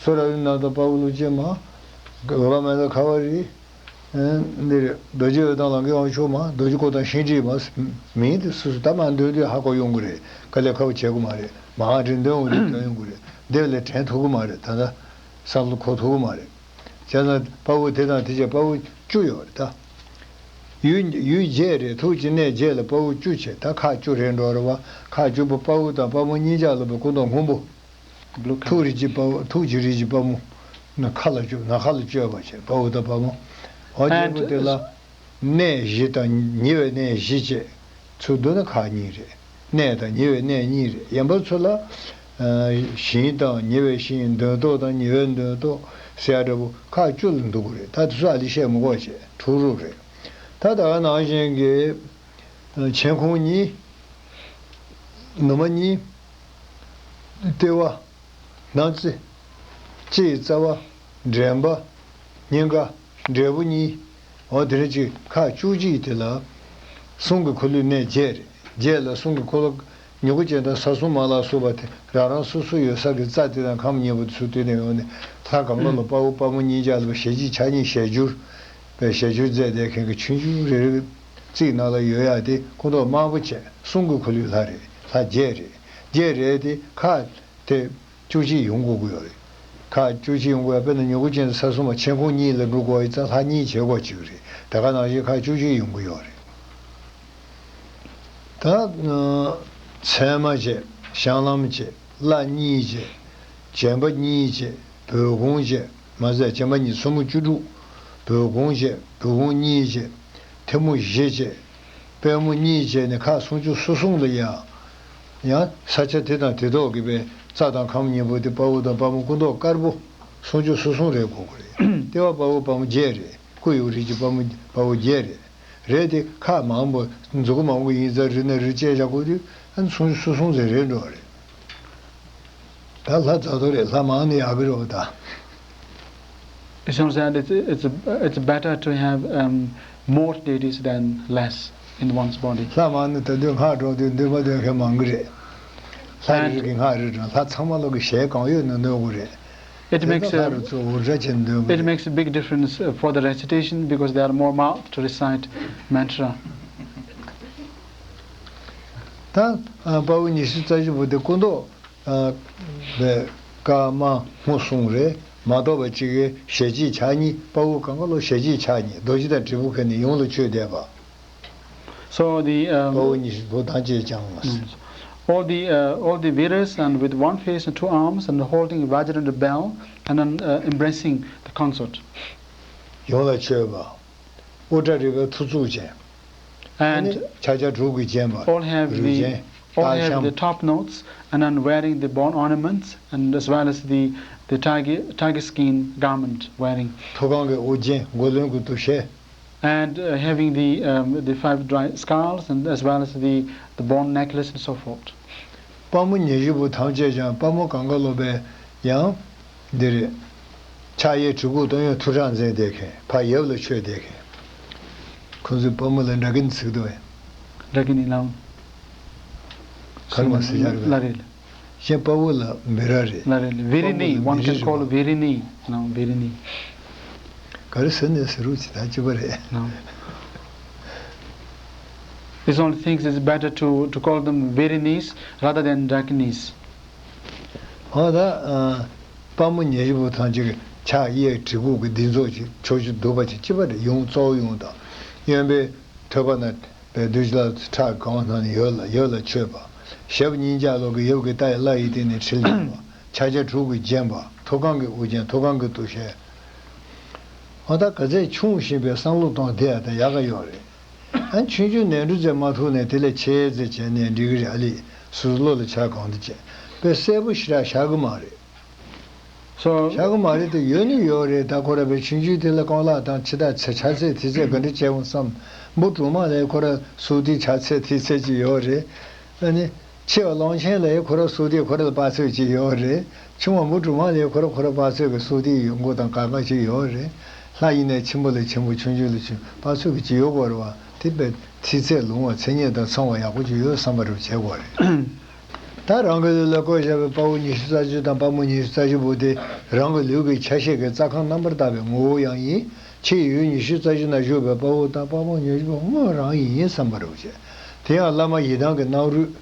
སོ་ར་ཡུལ་ན་དྭགས་དཔའ་བོ་ཀླུ་ཆེན་མ། འོད་དཔག་མེད་དྭགས་ཁ་བ་རི། འདིར་རྡོ་རྗེ་འོད་དང་ལང་ཀའི་དབང་ཕྱུག་མ། རྡོ་རྗེ་ཀོ་དང་ཤིང་དྲི་མ། མིང་དེ་སུ་སུ་ད་མ་འདོད་འདོད་ཧ་གོ་ཡོང་གི་རེད། དཀའ་ལས་ཁག་པོ་བྱེད་དགོས་མ་རེད། མ་རིན་དོན་འོ་དེ་སྟོན་ཡོང་གི་རེད། འདི་ལས་དྲན་ཐུབ་ཀྱི་མ་རེད། ད་ལྟ་བསམ་བློ་འཁོར་ཐུབ་ཀྱི་མ་རེད། བྱས་ཙང་དཔའ་བོ་དེ་དང་དེ་བྱས་དཔའ་བོ་བཅུ་ཡོད་རེད་ད། ཡུལ་ཡུལ་བརྒྱད་རེད། ཐུགས་ཀྱི་གནས་བརྒྱད་ལ་དཔའ་བོ་བཅུ་བྱས། ད་ཁག་བཅུ་རེད་འགྲོ་རེད་བ། ཁག་བཅུ་པོ་དཔའ་བོ་དང་དཔའ་མོ་གཉིས་ཆ་ལ་བའི་སྐུ་མདོག་སྔོན་པོ། Blue color. ཐུགས་རིགས་ཀྱི་དཔའ་བོ། ཐུགས་ཀྱི་རིགས་ཀྱི་དཔའ་མོ། ནི་མཁའ་ལ་སྤྱོད། ནམ་མཁའ་ལ་སྤྱོད་པ་བྱས། དཔའ་བོ་དང་དཔའ་མོ། འོ་བརྒྱད་པོ་དེ་ལ། གནས་བཞི་དང་ཉེ་བའི་གནས་བཞི་བྱས། ཚུར་བསྡུ་ན་ཁག་གཉིས་རེད། གནས་དང་ཉེ་བའི་གནས་གཉིས་རེད། ཡན་པ་ཚོ་ལ། ཨ། ཞིང་དང་ཉེ་བའི་ཞིང་། འདོན་ཐོག་དང་ཉེ་བའི་འདོན་ཐོག་ཟེར་ཡ་འདྲ་པོ་ཁག་བཅུ་ལ་འདུ་གི་རེད། ད་དེ་ཚོ་ཨ་ལི་བཤད་མི་དགོས་བྱས། དྲུག་དྲུག་རེད། ད་ད་ག་ནང་བཞིན་གྱི། མཆན་ཁུང་གཉིས། ནུ་མ་གཉིས། ལྟེ་བ། སྣང་རྩེ། ལྕེ་ཡི་རྩ་བ། འདྲེན་པ། སྙིང་ག། འབྲས་བུ་གཉིས། འོ་དེ་འདྲ་ཅིག་ཁག་བཅུ་གཅིག་དེ་ལ། གསུང་གི་འཁོར་ལོའི་གནས་བརྒྱད་རེད། བརྒྱད་ལ་གསུང་གི་འཁོར་ལོ། མྱུ་གུ་ཅན་དང་ས་གསུམ་མ་ལ་སོགས་པ་དེ་རང་རང་སོ་སོ་ཡོད་ས་གི་རྩ་དེ་དང་ཁམས་གཉིས་པོ་དེ་ཚུར་བསྡུས་ནས་ཡོང་ནས། ལྷ་གང་ག་ལ་དཔའ་བོ་དཔའ་མོ་གཉིས་ཆ་ལ་ཞལ་གཅིག་ཕྱག་གཉིས་ཞལ་བསྒྱུར། པའི་ཞལ་བསྒྱུར་མཛད་བསྡད་མཁན་གྱི་ཆུང་ཆུང་རེ་རེ་རྩིས་ནང་ལ་ཡོད་ཡ་དེ་སྐུ་མདོག་དམར་པོ་བྱས། གསུང་གི་འཁོར་ལོའི་ལྷ་རེད། ལྷ་བརྒྱད་རེད། བརྒྱད་རེད་དེ་ཁག་དེ་བཅུ་གཅིག་ཡོང་དགོས་ཀྱི་ཡོད་རེད། ཁག་བཅུ་གཅིག་ཡོང་དགོས་ཡ། དཔེར་ན་མྱུ་གུ་ཅན་ས་གསུམ་མ་མཆན་ཁུང་གཉིས་ལ་འགྲོ་དགོས་ཡ་ཙང་ལྷ་གཉིས་བྱེད་དགོས་ཀྱི་རེད། དེ་ག་ནང་བཞིན་ཁག་བཅུ་གཅིག་ཡོང་གི་ཡོད་རེད། ད་ཚད་མ་བྱས། བཤང་ལམ་བྱས། ལྷ་གཉིས་བྱས། བྱེ་བ་གཉིས་བྱས། བོད་ཁུངས་བྱས། མ་ཟད་བྱེ་བ་གཉིས་སྲུ་མོ་བཅུ་དྲུག་བོད་ཁུངས་བྱས། བོད་ཁུངས་གཉིས་བྱས། ཐེ་མུ་བཞི་བྱས། པུས་མོ་གཉིས་བྱས་ནས་ཁག་སུམ་ཅུ་སོ་གསུམ་ལ་ཡང་། ཡང་ས་ཆ་དེ་དང་དེ་ཐོག་གི་པའི་རྩ་དང་ཁམས་གཉིས་པོ་དེ་དཔའ་བོ་དང་དཔའ་མོ་སྐུ་མདོག་དཀར་པོ་སུམ་ཅུ་སོ་གསུམ་རེ་དགོས་ཀྱི་རེད། ལྟེ་བ་དཔའ་བོ་དཔའ་མོ་བརྒྱད་རེད། སྐུ་ཡུག་རིགས་ཀྱི་དཔའ་མོ་དཔའ་བོ་བརྒྱད་རེད། རེད་དེ་ཁག་མང་པོ་མཛུ་གུ་མང་པོ་ཡིན་ཙང་རི་ནས་རི་བཅད་བཞག་དགོས་དུས་ཨ་ནི་སུམ་ཅུ་སོ་གསུམ་ཙམ་རེད་འགྲོ་བ་རེད། ད་ལྷ་རྫ་ཐོ་རེད། ལྷ་མང་ནི་ཡག་གི་རེད་ད། It seems that it's, it's, it's better to have, um, more deities than less. in one's body. ལྷ་མང་ནི་ད་དུང་སྔགས་བགྲང་དུས་འདོན་མ་འདོན་མཁན་མང་གི་རེད། ལྷ་རེ་རེ་གི་སྔགས་རེ་བགྲང་། ལྷ་ཚང་མ་ལོག་གི་ཞལ་གང་ཡོད་ནས་འདོན་དགོས་རེད། It དེ་makes ཚོ་ལྷ་a རུ་ཚོ་འུར་སྒྲ་བྱས་ནས་འདོན་དགོས་it རེད། Makes a big difference uh, for the recitation because they are more mouth to recite mantra. ད་དཔའ་བོ་ཉི་ཤུ་རྩ་བཞི་པོ་དེ་སྐུ་མདོག་པའི་ཀ་མ་སྔོ་སོང་རེད། མ་གཏོགས་པ་གཅིག་གི་ཞལ་གཅིག་ཕྱག་གཉིས། དཔའ་བོ་གང་ག་ལོ་ཞལ་གཅིག་ཕྱག་གཉིས། རྡོ་རྗེ་དང་དྲིལ་བུ་ཁ་ནས་ཡོངས་ལ་མཆོད་བསྡད་པ། So the དཔའ་བོ་um, ཉི་ཤུ་པོ་དང་བཅས་ཀྱང་། All the uh, all the Veeras and with one face and two arms and holding Vajra and the bell and then uh, embracing the consort. ཡོངས་ལ་མཆོད་པ། དབུ་སྐྲ་རིལ་བའི་ཐོར་ཚུགས་ཅན། And ཕྱག་རྒྱ་དྲུག་གིས་བརྒྱན་པ། All have རུས་the ཅན། all have the སྟག་ཤམ། Top notes and then wearing the bone ornaments and as well as the the tiger tiger skin garment wearing. ཐོག་ཁང་གི་དབུ་རྒྱན། མགོ་རློན་གྱི་དུ་ཤལ། And uh, having the um, the five dry skulls and as well as the the bone necklace and so forth. དཔའ་མོ་ཉི་ཤུ་པོ་ཐམས་ཅད་ཀྱང་དཔའ་མོ་གང་ག་ལོ་པའི་ཡང་འདི་རེད། ཕྱག་གཡས་གྲི་གུག་སྟོད་གཡོན་ཐུགས་ཁྲག་འཛིན་བསྡད་མཁན། ཕར་ཡབ་ལ་མཆོད་བསྡད་མཁན། ཁོ་ཚོའི་དཔའ་མོ་ལ་ཌ་ཀི་ནི་ཟེར་གི་འདུག་བས། ཌ་ཀི་ནི་ལའོན། ག་རེ་མ་ཟེར་ཡ་རེད་བས། ལ་རེད། གཞན་དཔའ་བོ་ལ་བེ་ར་རེད། ལ་རེད། བེ་རི་ནི། དཔའ་མོ་ལ་One བེ་རི་can རེད་call བ། བེ་རི་ནི། ལའོན་བེ་རི་ནི། ག་རེ་ཟེར་ནས་ཟེར་རུ་ཅི་ད་ཅི་པ་རེད། No. This only thinks it's better to, to call them Virinis rather than Dakinis. ཨོ་ད་དཔའ་མོ་ཉི་ཤུ་པོ་ཐམས་ཅད་ཀྱི་ཕྱག་གཡས་གྲི་གུག་གི་སྡེར་མཛུབ་ཅིག་ཕྱོགས་བཅུ་འདུག་པ་ཅིག་ཅི་པ་རེད། ཡུམ་གཙོ་བོ་ཡུམ་དང་གཡོན་པའི་ཐོད་པ་ན་པའི་བདུད་ཀྱི་ལྷ་ཁྲག་གང་སྣང་ནས་ཡོད་ལ་ཡོད་ལ་མཆོད་པ། ཞབས་གཉིས་ལྗགས་ལོགས་ཀྱི་ཡབ་ཀྱི་རྟ་ཡི་བླ་ཡི་སྟེང་ནས་ཁྲིལ་ཡོད་པ། ཕྱག་རྒྱ་དྲུག་གིས་བརྒྱན་པ། ཐོག་ཁང་གི་དབུ་རྒྱན། ཐོག་ཁང་གི་དུ་ཤལ། ཨོ་ད་ག་ཚད་ཆུང་བཞིན་པའི་བསམ་བློ་གཏོང་དེ་ཡ་ད་ཡག་ག་ཡོད་རེད། ཨ་ཆུང་ཆུང་ནས་འབྲུ་རྫས་མ་ཐུག་ནས་དེ་ལས་ཆེ་ཙེ་བྱས་ནས་འགྲིག་གི་རེད། ཨ་ལི་སུ་བློ་ལ་ཆགས་གང་དུ་བྱས་པས་གསལ་པོ་ཞེ་དྲག་བཞག་གི་མ་རེད། So བཞག་གི་མ་རེད་དེ་ཡོད་ནི་ཡོད་རེད། ད་ཁོ་ར་པའི་ཆུང་ཆུང་དེ་ལ་རྐང་ལག་དང་ཕྱི་ཐག་ཚེ་ཆ་ཚད་དེ་ཚད་ག་འདྲ་བྱས་འོང་བསམ། འབུ་གྲོག་མ་ལས་ཁོ་ར་སུ་དེ་ཆ་ཚད་དེ་ཚད་ཅིག་ཡོད་རེད། ཨ་ནི། ཆེ་བ་གླང་ཆེན་ལ་ཡང་ཁོ་ར་སུ་དེ་ཁོ་ར་ལ་དཔག་ཚོད་ཅིག་ཡོད་རེད། ཆུང་བ་འབུ་གྲོག་མ་ལ་ཡང་ཁོ་ར་ཁོ་ར་དཔག་ཚོད་ཀྱི་སུ་དེ་ཡོད་མགོ་དང་གང་ག་ཅིག་ཡོད་རེད། ལྷ་ཡིན་ནའི་ཆེན་པོ་ལ་ཆེན་པོ་ཆུང་ཆུང་ལ་ཆུང་དཔག་ཚོད་ཀྱི་ཅིག་ཡོད་དགོས་རེད་བ། དེ་བས་མཐིལ་ཚད་ལོང་བ་མཚན་ཉིད་དང་མཚུངས་པ་ཡག་པོ་ཅིག་ཡོད་བསམ་པ་རུ་བྱེད་དགོས་རེད། ད་རང་གི་ལུས་ལ་བཀོད་བཞག་པའི་དཔའ་བོ་ཉི་ཤུ་རྩ་གཅིག་དང་དཔའ་མོ་ཉི་ཤུ་རྩ་བཞི་པོ་དེ་རང་གི་ལུས་ཀྱི་ཆ་ཤས་ཀྱི་རྩ་ཁམས་རྣམ་པར་དག་པའི་ངོ་བོ་ཡང་ཡིན། ཕྱི་ཡུལ་ཉི་ཤུ་རྩ་བཞི་ན་བཞུགས་པའི་དཔའ་བོ་དང་དཔའ་མོ་ཉི་ཤུ་པོ་དངོས་རང་ཡིན་བསམ་པ་རུ་བྱེད། དེ་ཡང་བླ་མ་ཡི་དམ་གྱི་སྣང་རུས།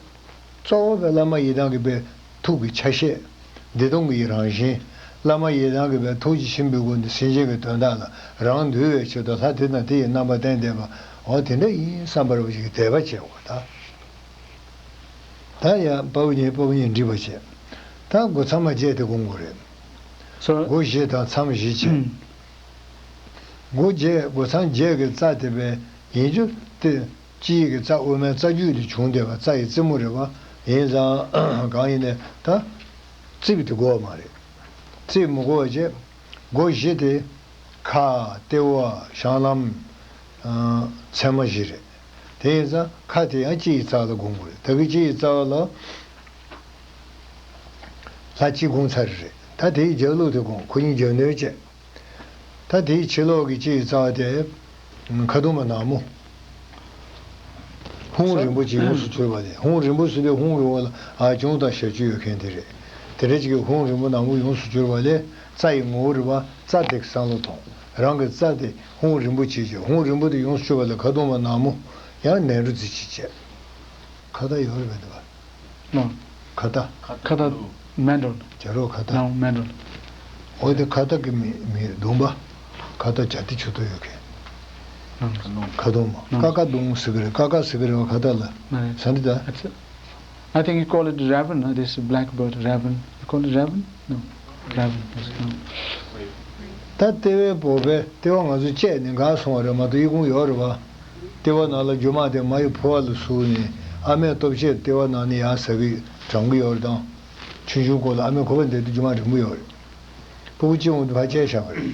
གཙོ་བོ་བའི་བླ་མ་ཡི་དམ་གྱི་པའི་ཐུགས་ཀྱི་ཆ་ཤས། བདེ་སྟོང་གི་རང་བཞིན། བླ་མ་ཡི་དམ་གྱི་པའི་ཐུགས་རྗེ་ཆེན་པོའི་སྒོ་ནས་སེམས་ཅན་གྱི་དོན་དག་ལ་རང་འདུལ་བའི་ཆེད་དུ་ལྷ་དེ་དང་དེ་ཡི་རྣམ་པ་བསྟན་བསྡད་པ། འོ་དེ་འདྲ་ཡིན་བསམ་པ་རུ་ཞིག་དད་པ་བྱེད་དགོས་ད། ད་ཡང་དཔའ་བོ་གཉིས་དཔའ་བོ་གཉིས་འདྲིས་པ་བྱེད། ད་སྒོ་མཚམས་མ་བརྒྱད་དེ་སྒོམ་དགོས་རེད། So སྒོ་བཞི་དང་མཚམས་བཞི་བྱེད། སྒོ་བརྒྱད་སྒོ་མཚམས་བརྒྱད་ཀྱི་རྩ་དེ་བས་ཡིན་རྒྱུ་དེ། སྤྱི་ཡི་གི་རྩ་དབུ་མའི་རྩ་རྒྱུད་ལས་བྱུང་བསྡད་པ་རྩ་ཡི་རྩེ་མོ་རེད་པ། ཡིན་ཙང་གང་ཡིན་ནའི་ད་རྩིབས་དེ་དགོས་པ་མ་རེད། རྩིབས་མི་དགོས་པ་བྱས། སྒོ་བཞི་དེ་ཁ་ལྟེ་བ་བཤང་ལམ་ཚེར་མ་བཞི་རེད། དེ་ཡིན་ཙང་ཁ་དེ་ཡང་སྤྱི་ཡི་རྩ་ལ་སྒོམ་དགོས་རེད། ད་གི་སྤྱི་ཡི་རྩ་བ་ལ་ལྷ་སྤྱི་སྒོམ་ཚར་རེད། ད་དེའི་རྒྱབ་ལོགས་དེ་སྒོམ། ཁོ་གཉིས་རྒྱབ་སྣོན་བྱས། ད་དེའི་ཕྱི་ལོགས་ཀྱི་སྤྱི་ཡི་རྩ་བ་དེ་ཁ་གདུང་མ་ནག་མོ། ཧཱུྃ་རིན་པོ་ཆེ་ཡོངས་སུ་གྱུར་པ་ལས། ཧཱུྃ་རིན་པོ་ཆེ་དེ་ཧཱུྃ་རིན་པོ་ལ་ཨ་ཅུང་དང་ཞབས་ཀྱུ་ཡོད་མཁན་དེ་རེད། དེ་འདྲ་ཅིག་གི་ཧཱུྃ་རིན་པོ་ནག་མོ་ཡོངས་སུ་གྱུར་པ་ལས་རྩ་ཡི་ངོ་བོ་རེད་པ། རྩ་དེ་བསམ་བློ་ཐོངས། རང་གི་རྩ་དེ་ཧཱུྃ་རིན་པོ་ཆེ་ཅིག་ཧཱུྃ་རིན་པོ་དེ་ཡོངས་སུ་གྱུར་པ་ལས་ཁ་གདུང་མ་ནག་མོ་ཡང་ནས་འབྲུ་རྩི་ཅིག་བྱས། ཁ་བརྡ་ཡོད་རེད་པས་འདུག་པ། No. ཁ་བརྡ། ཁ་བརྡ། Mandal. བྱ་རོག་ཁ་བརྡ། No, mandal. འོ་དེ་ཁ་བརྡ་གི་མི་མི་གདོང་པ། ཁ་བརྡ་བྱ་དེ་ཆུ་ཐོག་ཡོད་མཁན། No. ཁ་གདོང་མ། No. ཀ་ཀ་གདོང་ཟེར་གི་རེད། ཀ་ཀ་ཟེར་གི་རེད་པ། ཁ་བརྡ་ལ། No. ས་འདི་ད། It's a- I think you call it raven, uh, this blackbird, raven. You call it raven? No. Raven, yes, no. ད་ལྟེ་བའི་བོད་པའི་ལྟེ་བ་ང་ཚོ་བཅད་ནས་འགག་སོང་བ་རེད་མ་གཏོགས་ཨི་ཁུང་ཡོད་རེད་པ། ལྟེ་བ་ནང་ལ་རྒྱུ་མ་དེ་མ་ཡི་ཕོ་བ་ལ་ཟུག་ནས་ཨ་མས་ལྟོ་ཆས་ལྟེ་བ་ནང་ནས་ཡར་ཟ་གི་དྲང་གི་ཡོད་རེད་དང་། ཆུང་ཆུང་སྐོར་ལ་ཨ་མས་ཁོ་པ་འདེད་དུས་རྒྱུ་མ་རིང་པོ་ཡོད་རེད། སྤུ་གུ་སྐྱེ་འོང་དུས་ཕར་བཅད་བཞག་པ་རེད།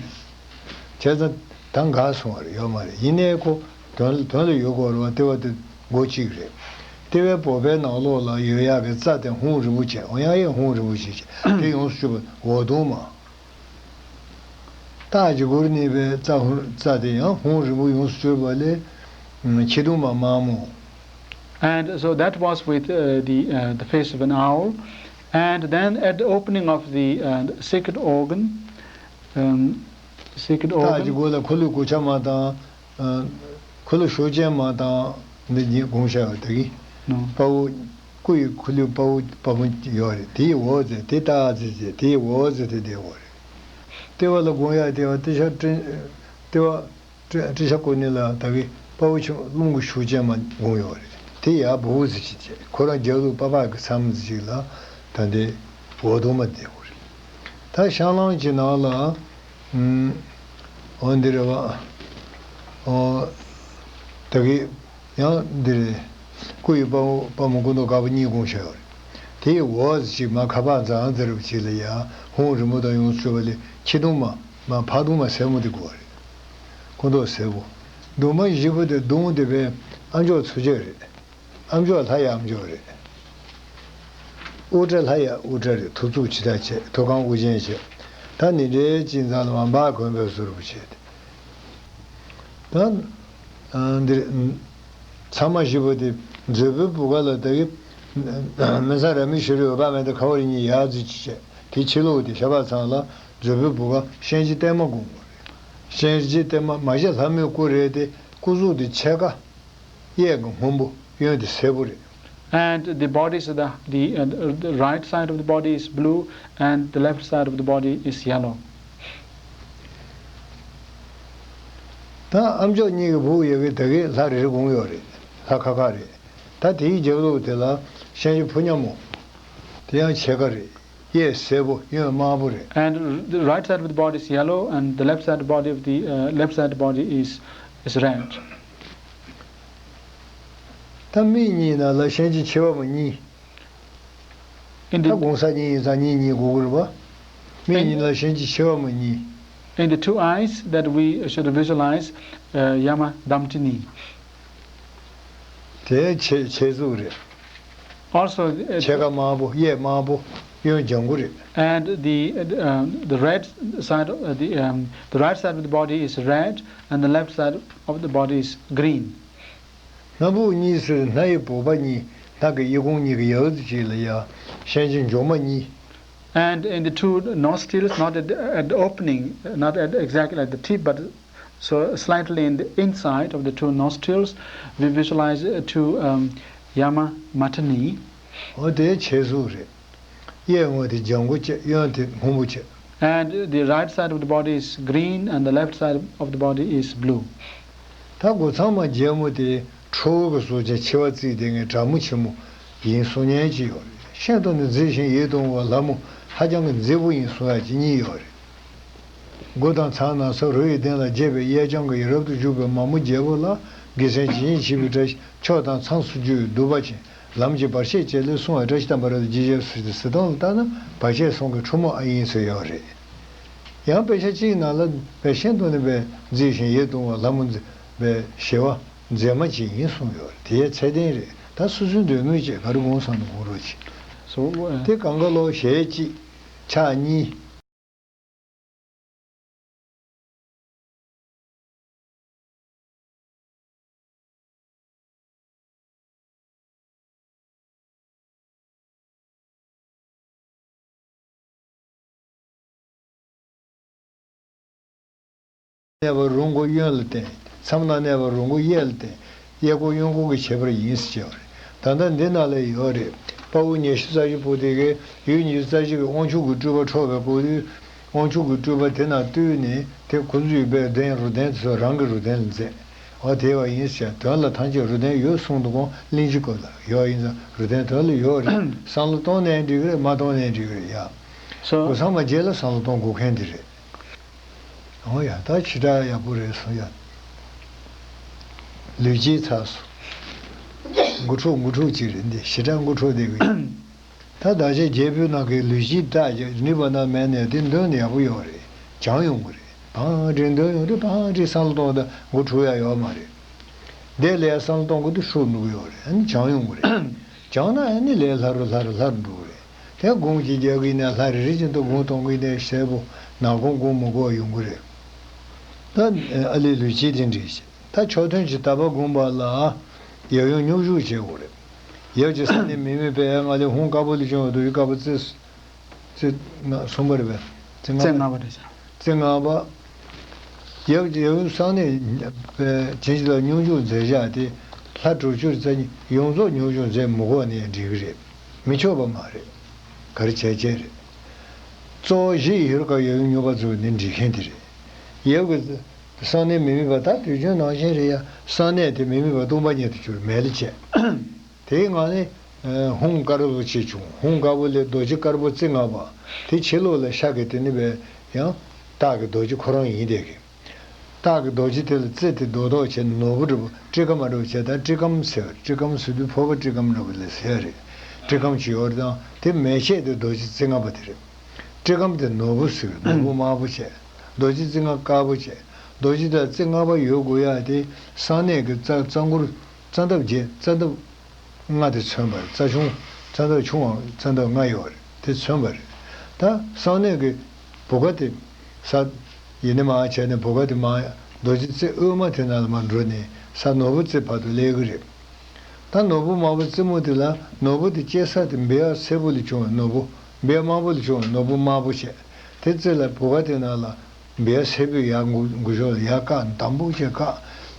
བྱས་ཙང་ད་འགག་སོང་བ་རེད། ཡོད་མ་རེད། ཡིན་ནའི་ཁོ་དོན་དོན་ལ་ཡོད་དགོས་རེད་པ། ལྟེ་བ་དེ་སྒོ་གཅིག་རེད། ལྟེ་བའི་བོད་པའི་ནང་ལོགས་ལ་ཡོད་ཡག་གི་རྩ་དེ་ཧཱུྃ་རིན་པོ་ཆེ། འོ་ཡང་ཡང་ཧཱུྃ་རིན་པོ་ཆེ་བྱས་དེ་ཡོངས་སུ་གྱུར་པ་འོ་དུང་མ། རྟགས་ཀྱི་གུར་གནས་པའི་རྩ་ཧཱུྃ་རྩ་དེ་ཡང་ཧཱུྃ་རིན་པོ་ཡོངས་སུ་གྱུར་པ་ལས། ཁྱི་གདོང་མ་དམར་མོ། And so that was with uh, the uh, the face of an owl. And then at the opening of the uh, sacred organ, um, sacred རྟགས་ཀྱི་organ. སྒོ་ལ་འཁོར་ལོའི་སྒོ་ཆ་མ་དང་། ཨ། འཁོར་ལོ་གཞུ་ཅན་མ་དང་། འདི་གཉིས་བསྒོམ་བྱ་ཡོད་དེ་གི། No. དཔའ་བོ། སྐུ་ཡི་འཁོར་ལོའི་དཔའ་བོ་དཔའ་མོ་ཡོད་རེད། དེའི་འོག་ཟེར་དེ་རྟགས་ཟེར་བྱས་དེའི་འོག་ཟེར་དེ་བསྡད་ཡོད་རེད། ལྟེ་བ་ལ་བསྒོམ་ཡག་ལྟེ་བ་ཏི་ཤ་སྤྲིན། ལྟེ་བ། ཏྲི་ཏྲི་ཤ་ཀུ་ནི་ལ་ད་གི་དཔའ་བོ་ཆུང་རླུང་གི་གཞུ་ཅན་མ་བསྒོམ་ཡོད་རེད། དེ་ཡར་སྦུག་ཟེར་གྱི་བྱས་ཁོ་རང་རྒྱབ་ལོགས་པགས་པ་གི་མཚམས་ཅིག་ལ་ད་འདི་འོག་དུ་མ་བསྡད་ཡོད་རེད། ད་ཤང་ལང་གི་ནང་ལ། ཨུམ། འོ་འདི་རེད་བ། འོ། ད་གི་ཡང་འདི་རེད། སྐུ་ཡི་དཔའ་བོ་དཔའ་མོ་སྐུ་མདོག་དཀར་པོ་གཉིས་བསྒོམ་བྱས་ཡོད་རེད། དེ་ཡི་འོག་ཅིག་མ་ཁ་པར་འཛང་ཟེར་བ་ཅིག་ལ་ཡ་ཧོང་རི་མོ་དང་ཡོངས་སུ་གཅོད་པ་ལས་ཁྱི་གདོང་མ་མ་ཕག་གདོང་མ་སེར་མོ་དེ་དགོས་པ་རེད། སྐུ་མདོག་སེར་པོ། གདོང་མ་བཞི་པོ་དེ་གདོང་དེ་བས་ཨ་མཆོག་ཚུ་ཆད་རེད། ཨ་མཆོག་ལྷ་ཡི་ཨ་མཆོག་རེད། དབུ་སྐྲ་ལྷ་ཡི་དབུ་སྐྲ་རེད། ཐུགས་གཙུག་ཇི་ལྟར་བྱེད་ཐུགས་རྐང་དབུ་ཅན་བྱེད། ད་ནི་འདྲའི་ཅིང་ཚང་ལ་མ་འབག་གོན་པའི་གཟུགས་པོ་བྱེད་དེ། ད་འདིར་ཚང་མ་བཞི་པོ་དེ་མཛོད་སྤུའི་བུ་ག་ལ་ད་གི་མི་ཚང་ར་མི་ཤི་རི་འོད་དཔག་མེད་དེ་ཁ་བ་རི་གཉིས་ཡར་འཛུལ་གྱི་བྱས་དེ་ཕྱི་ལོགས་དེ་ཞབས་པ་ཚང་ལ་མཛོད་སྤུའི་བུ་ག་གཤིན་རྗེ་བརྟན་མ་དགོངས་པ་རེད། གཤིན་རྗེ་བརྟན་མ་མ་གཞི་ལྷ་མོའི་སྐུ་རེད་དེ་སྐུ་གཟུགས་དེ་ཕྱེད་ཀ་གཡས་ཀྱི་སྔོན་པོ་གཡོན་དེ་སེར་པོ་རེད། And the bodies of the, the, uh, the right side of the body is blue and the left side of the body is yellow. ད་ཨ་མཆོག་གཉིས་ཀྱི་སྦུག་ཡོད་གི་ད་གི་ལྷ་རེ་རེ་དགོངས་ཡོད་རེད། ལྷ་ཁ་ཁ་རེད། ད་དེའི་རྒྱབ་ལོགས་དེ་ལ་གཤིན་རྗེ་ཕོ་ཉ་མོ། དེ་ཡང་ཕྱེད་ཀ་རེད། གཡས་སེར་པོ་གཡོན་དམར་པོ་རེད། And the right side of the body is yellow and the left side of the body of the uh, left side of the body is is red. ད་མིག་གཉིས་ནང་ལ་གཤིན་རྗེ་མཆེ་བ་མ་གཉིས། In ད་the དགོངས་ས་གཉིས་ཡིན་ཙང་གཉིས་གཉིས་དགོས་ཀྱི་རེད་པ། མིག་གཉིས་ལ་གཤིན་རྗེ་མཆེ་བ་མ་གཉིས། In the two eyes that we should visualize uh, Yama Damtini. དེ་ཕྱེད་ཕྱེད་གཟུགས་རེད། Also, uh, ཕྱེད་ཀ་དམར་པོ་གཡས་དམར་པོ་གཡོན་ལྗང་གུ་རེད། And the uh, the red side, uh, the um, the right side of the body is red, and the left side of the body is green. སྣ་བུག་གཉིས་སུ་སྣ་ཡི་སྦུག་པ་གཉིས། སྣ་གི་གཡས་གོང་གཉིས་ཀྱི་ཡ་ཙི་ཅིག་ལ་ཡ་གཤིན་རྗེ་མགྱོགས་མ་གཉིས། And in the two nostrils, not at the, at the opening, not at exactly at the tip, but so slightly in the inside of the two nostrils, we visualize uh, two um, Yama Matani. འོ་དེ་ཕྱེད་གཟུགས་རེད། གཡས་ངོས་དེ་ལྗང་གུ་བྱས་གཡོན་དེ་སྔོན་པོ་བྱས། And the right side of the body is green and the left side of the body is blue. ད་སྒོ་ཚང་མ་རྒྱལ་མོ་དེ་ཁྲོ་བོ་གི་གཟུགས་ཅན་མཆེ་བ་གཙིགས་དེ་ངའི་དྲག་མོ་ཆེན་མོ་ཡིན་གསུང་མཁན་ཅིག་ཡོད་རེད། ཤིན་ཏུ་ནི་མཛེས་ཤིང་ཡིད་དུ་འོང་བ་ལྷ་མོ་ཧ་ཅང་གི་མཛེས་པོ་ཡིན་གསུང་ཡག་ཅིག་གཉིས་ཡོད་རེད། མགོ་དང་ཚང་ན་ས་རོ་ཡི་གདན་ལ་རྒྱས་པའི་གཡས་བརྐྱང་གི་རབ་ཏུ་བཞུགས་པའི་མ་མོ་རྒྱལ་པོ་ལ་དགེ་མཚན་ཇི་བཞིན་བྱེད་པའི་བཀྲ་ཤིས་མཆོག་དང་ཚངས་སུ་འགྱུར་བའི་གདུག་པ་ཅན། ལམ་གྱི་བར་ཆད་བཅས་ལས་སྲུང་བའི་བཀྲ་ཤིས་དམ་པ་རབ་ཏུ་རྒྱས་ཞབས་སུ་ཞུ་སྟེ་གཟི་མདངས་ལ་བལྟ་ན་བར་ཆད་སྲུང་གི་ཁྲོ་མོ་ཨ་ཡིན་ཟེར་ཡོད་རེད། ཡང་དཔེ་ཆ་གཅིག་ནང་ལ་བས་ཤིན་ཏུ་ནི་བས་མཛེས་ཤིང་ཡིད་དུ་འོང་བ་ལྷ་མོ་མཛེས་བས་ཞེ་བ་མཛེས་མ་ཅིག་ཡིན་གསུངས་ཡོད་རེད། དེའི་ཚད་ལྡན་རེད། ད་སོ་སོའི་འདོད་མོས་བཅས་ག་རེ་དགོངས་བསམ་ན་དགོངས་རོགས་གྱིས། So, uh, དེ་གང་ག་ལོ་ཞལ་གཅིག་ཕྱག་གཉིས། གནས་པ་རུ་མགོ་གཡོན་ལ་བསྟན། མཚམས་ལ་གནས་པ་རུ་མགོ་གཡས་ལ་བསྟན། གཡས་སྐོར་གཡོན་སྐོར་གྱི་ཁྱད་པར་ཡིན་ཟེར་བྱས་པ་རེད། ད་ལྟ་འདི་ནང་ལ་ཡོད་རེད། དཔའ་བོ་ཉི་ཤུ་རྩ་བཞི་པོ་དེ་གའི་ཡུལ་ཉི་ཤུ་རྩ་བཞི་གི་དབང་ཕྱུག་གི་སྤྲུལ་པ་འཕྲོག་པའི་སྐོར་དུས། དབང་ཕྱུག་གི་སྤྲུལ་པ་དེ་ནང་བཏུལ་ནས་དེ་ཁོ་ཚོའི་པའི་གདན་རུ་གདན་དེ་ཚོ་རང་གི་རུ་གདན་ལ་མཛད། འོ་དེ་བ་ཡིན་ཟེར་དོན་ལ་ཐམས་ཅད་རུ་གདན་ཡོད་གསུངས་འདུག་གོང་གླིང་རྗེ་སྐབས་ལ་ཡོད་ཡིན་ཙང་རུ་གདན་དོན་ལ་ཡོད་རེད། བསམ་བློ་གཏོང་ནའི་འགྲིག་གི་རེད། མ་གཏོང་ནའི་འགྲིག་གི་རེད་ཡ། སོ། སྒོ་ཚང་མ་རྗེས་ལ་བསམ་བློ་གཏོང་དགོས་མཁན་དེ་རེད། འོ་ཡ་ད་ཞེ་དྲག་ཡག་པོ་རེད་སོང་ཡ། ལུས་སྐྱིད་ཚར་སོང་། མགོ་འཁྲུག་མགོ་འཁྲུག་ཅིག་རེད་འདི་ཞེ་དྲག་མགོ་འཁྲུག་བསྡད་གི་ཡིན། ད་བདག་ཅག་རྒྱལ་པོའི་ནང་གི་ལུས་སྐྱིད་བཏགས་ཀྱང་ནུས་པ་ན་མེད་ནས་དེ་འདོན་ནས་ཡག་པོ་ཡོད་རེད། སྦྱང་ཡོང་གི་རེད། བང་སྒྲིག་འདོན་ཡོང་དུས་བང་སྒྲིག་བསམ་བློ་གཏོང་དང་མགོ་འཁྲུག་ཡ་ཡོད་མ་རེད། དེ་ལས་བསམ་བློ་གཏོང་དགོས་དུས་ཤུགས་འགྲོ་གི་ཡོད་རེད། ཨ་ནི་སྦྱང་ཡོང་གི་རེད། སྦྱང་ན་ཨ་ནི་ལས་སླ་རུ་སླ་རུ་སླ་རུ་འགྲོ་གི་རེད། དེ་སྒོམ་གྱི་རྒྱག་གི་ནས་ལྷ་རེ་རེ་བཞིན་དུ་སྒོམ་གཏོང་གི་ནས་གསལ་པོ་ནང་སྒོམ་སྒོམ་མི་དགོས་ཡོང་གི་རེད། ད་ཨ་ལས་ལུས་སྐྱིད་དེ་འདྲ་ཞིག་ད་མཆོག་ཐུན་གྱི་དག་པ་བསྒོམ་པ་ལ་ཡབ་ཡུམ་སྙོམས་འཇུག་བྱེད་དགོས་རེད། ཡབ་ཀྱི་ས་གནས་མི་དམིགས་པའི་ང་ལས་ཧཱུྃ་དཀར་པོ་ལས་བྱུང་བ་རྡོ་རྗེ་དཀར་པོ་རྩེ་རྩེ་ལྔ་གསུམ་པ་རེད་པས། རྩེ་ལྔ་པ་རེད་ཤག་རྩེ་ལྔ་པ། ཡབ་ཀྱི་ཡབ་ཡུམ་ས་གནས་བྱིན་གྱིས་བརླབས་སྙོམས་འཇུག་མཛད་བཞག་དེ་ལྷ་དྲུག་ཅུ་རྩ་གཉིས་ཡོངས་རྫོགས་སྙོམས་འཇུག་མཛད་མི་དགོས་ནའི་འགྲིག་གི་རེད། མི་ཆོག་པ་མ་རེད། ག་རེ་བྱས་བྱས་རེད། གཙོ་བོ་གཞི་ཡི་ཧེ་རུ་ཀ་ཡབ་ཡུམ་སྙོམས་པར་འཇུག་ནི་འགྲིག་མཁན་དེ་རེད། ཡབ་ཀྱི་ས་གནས་མི་དམིགས་པ་ད་དུས་རྒྱུན་ནང་བཞིན་རེད་ཡ། ས་གནས་དེ་མི་དམིགས་པ་སྟོང་པ་ཉིད་དུ་གྱུར་མེད་ལ་བྱས། དེའི་ངང་ནས་ཧཱུྃ་དཀར་པོ་ཆེ་བྱུང་། ཧཱུྃ་དཀར་པོ་ལས་རྡོ་རྗེ་དཀར་པོ་རྩེ་ལྔ་པ། དེ་ཕྱི་ལོགས་ལ་ཤར་གི་དེ་ནི་བས་ཡང་སྟག་གི་རྡོ་རྗེ་ཁོ་རང་ཡིན་བསྡད་གི། སྟག་གི་རྡོ་རྗེ་དེ་ལ་རྩེ་དེ་རྡོག་རྡོག་བྱས་ནོར་བུ་འདྲ་པོ་སྤྲི་ཀ་མ་འདྲ་པོ་བྱས། ད་སྤྲི་ཀམ་ཟེར་བ་རེད། སྤྲི་ཀམ་ཟེར་དུས་ཕོར་པ་སྤྲི་ཀམ་འདྲ་པོ་ལ་ཟེར་རེད། སྤྲི་ཀམ་ཅིག་ཡོད་རེད། དང་དེ་མེ་ཤེལ་དེ་རྡོ་རྗེ་རྩེ་ལྔ་པ་དེ་རེད། སྤྲི་ཀམ་དེ་ནོར་བུ་ཟེར་བའི་ནོར་བུ་དམར་པོ་བྱས། རྡོ་རྗེ་རྩེ་ལྔ་དཀར་པོ་བྱས། རྡོ་རྗེ་དང་རྩེ་ལྔ་པ་ཡོད་དགོས་ཡ་དེ་ས་གནས་ཀྱི་རྩ་རྩ་འཁོར་རྩ་འདབ་བརྒྱད་རྩ་འདབ་ལྔ་དེ་མཚོན་པ་རེད། རྩ་ཆུང་རྩ་འདབ་ཆུང་བ་རྩ་འདབ་ལྔ་ཡོད་རེད། དེ་མཚོན་པ་རེད། ད་ས་གནས་ཀྱི་བུ་ག་དེ་ས་ཡིན་ནི་མ་བྱས་ནས་བུ་ག་དེ་མ་རྡོ་རྗེ་རྩེ་དབུས་མ་དེ་ནང་ལ་མ་འགྲོ་ནས་ས་ནོར་བུ་རྩེ་བར་དུ་སླེབས་ཀྱི་རེད། ད་ནོར་བུ་དམར་པོ་རྩེ་མོ་དེ་ལ་ནོར་བུ་དེ་སྐྱེ་ས་དེ་འབེལ་བ་སེར་པོ་ལས་བྱུང་བའི་ནོར་བུ། འབེལ་བ་དམར་པོ་ལས་བྱུང་བའི་ནོར་བུ་དམར་པོ་བྱས། དེ་རྩེ་ལ་བུ་ག་དེ་ནང་ལ་འབེལ་བ་སེར་པོས་ཡར་མགོ་མགོ་ཕྱོགས་ལ་ཡར་བཀག་ནས་དམ་པོ་བྱས་བཀག་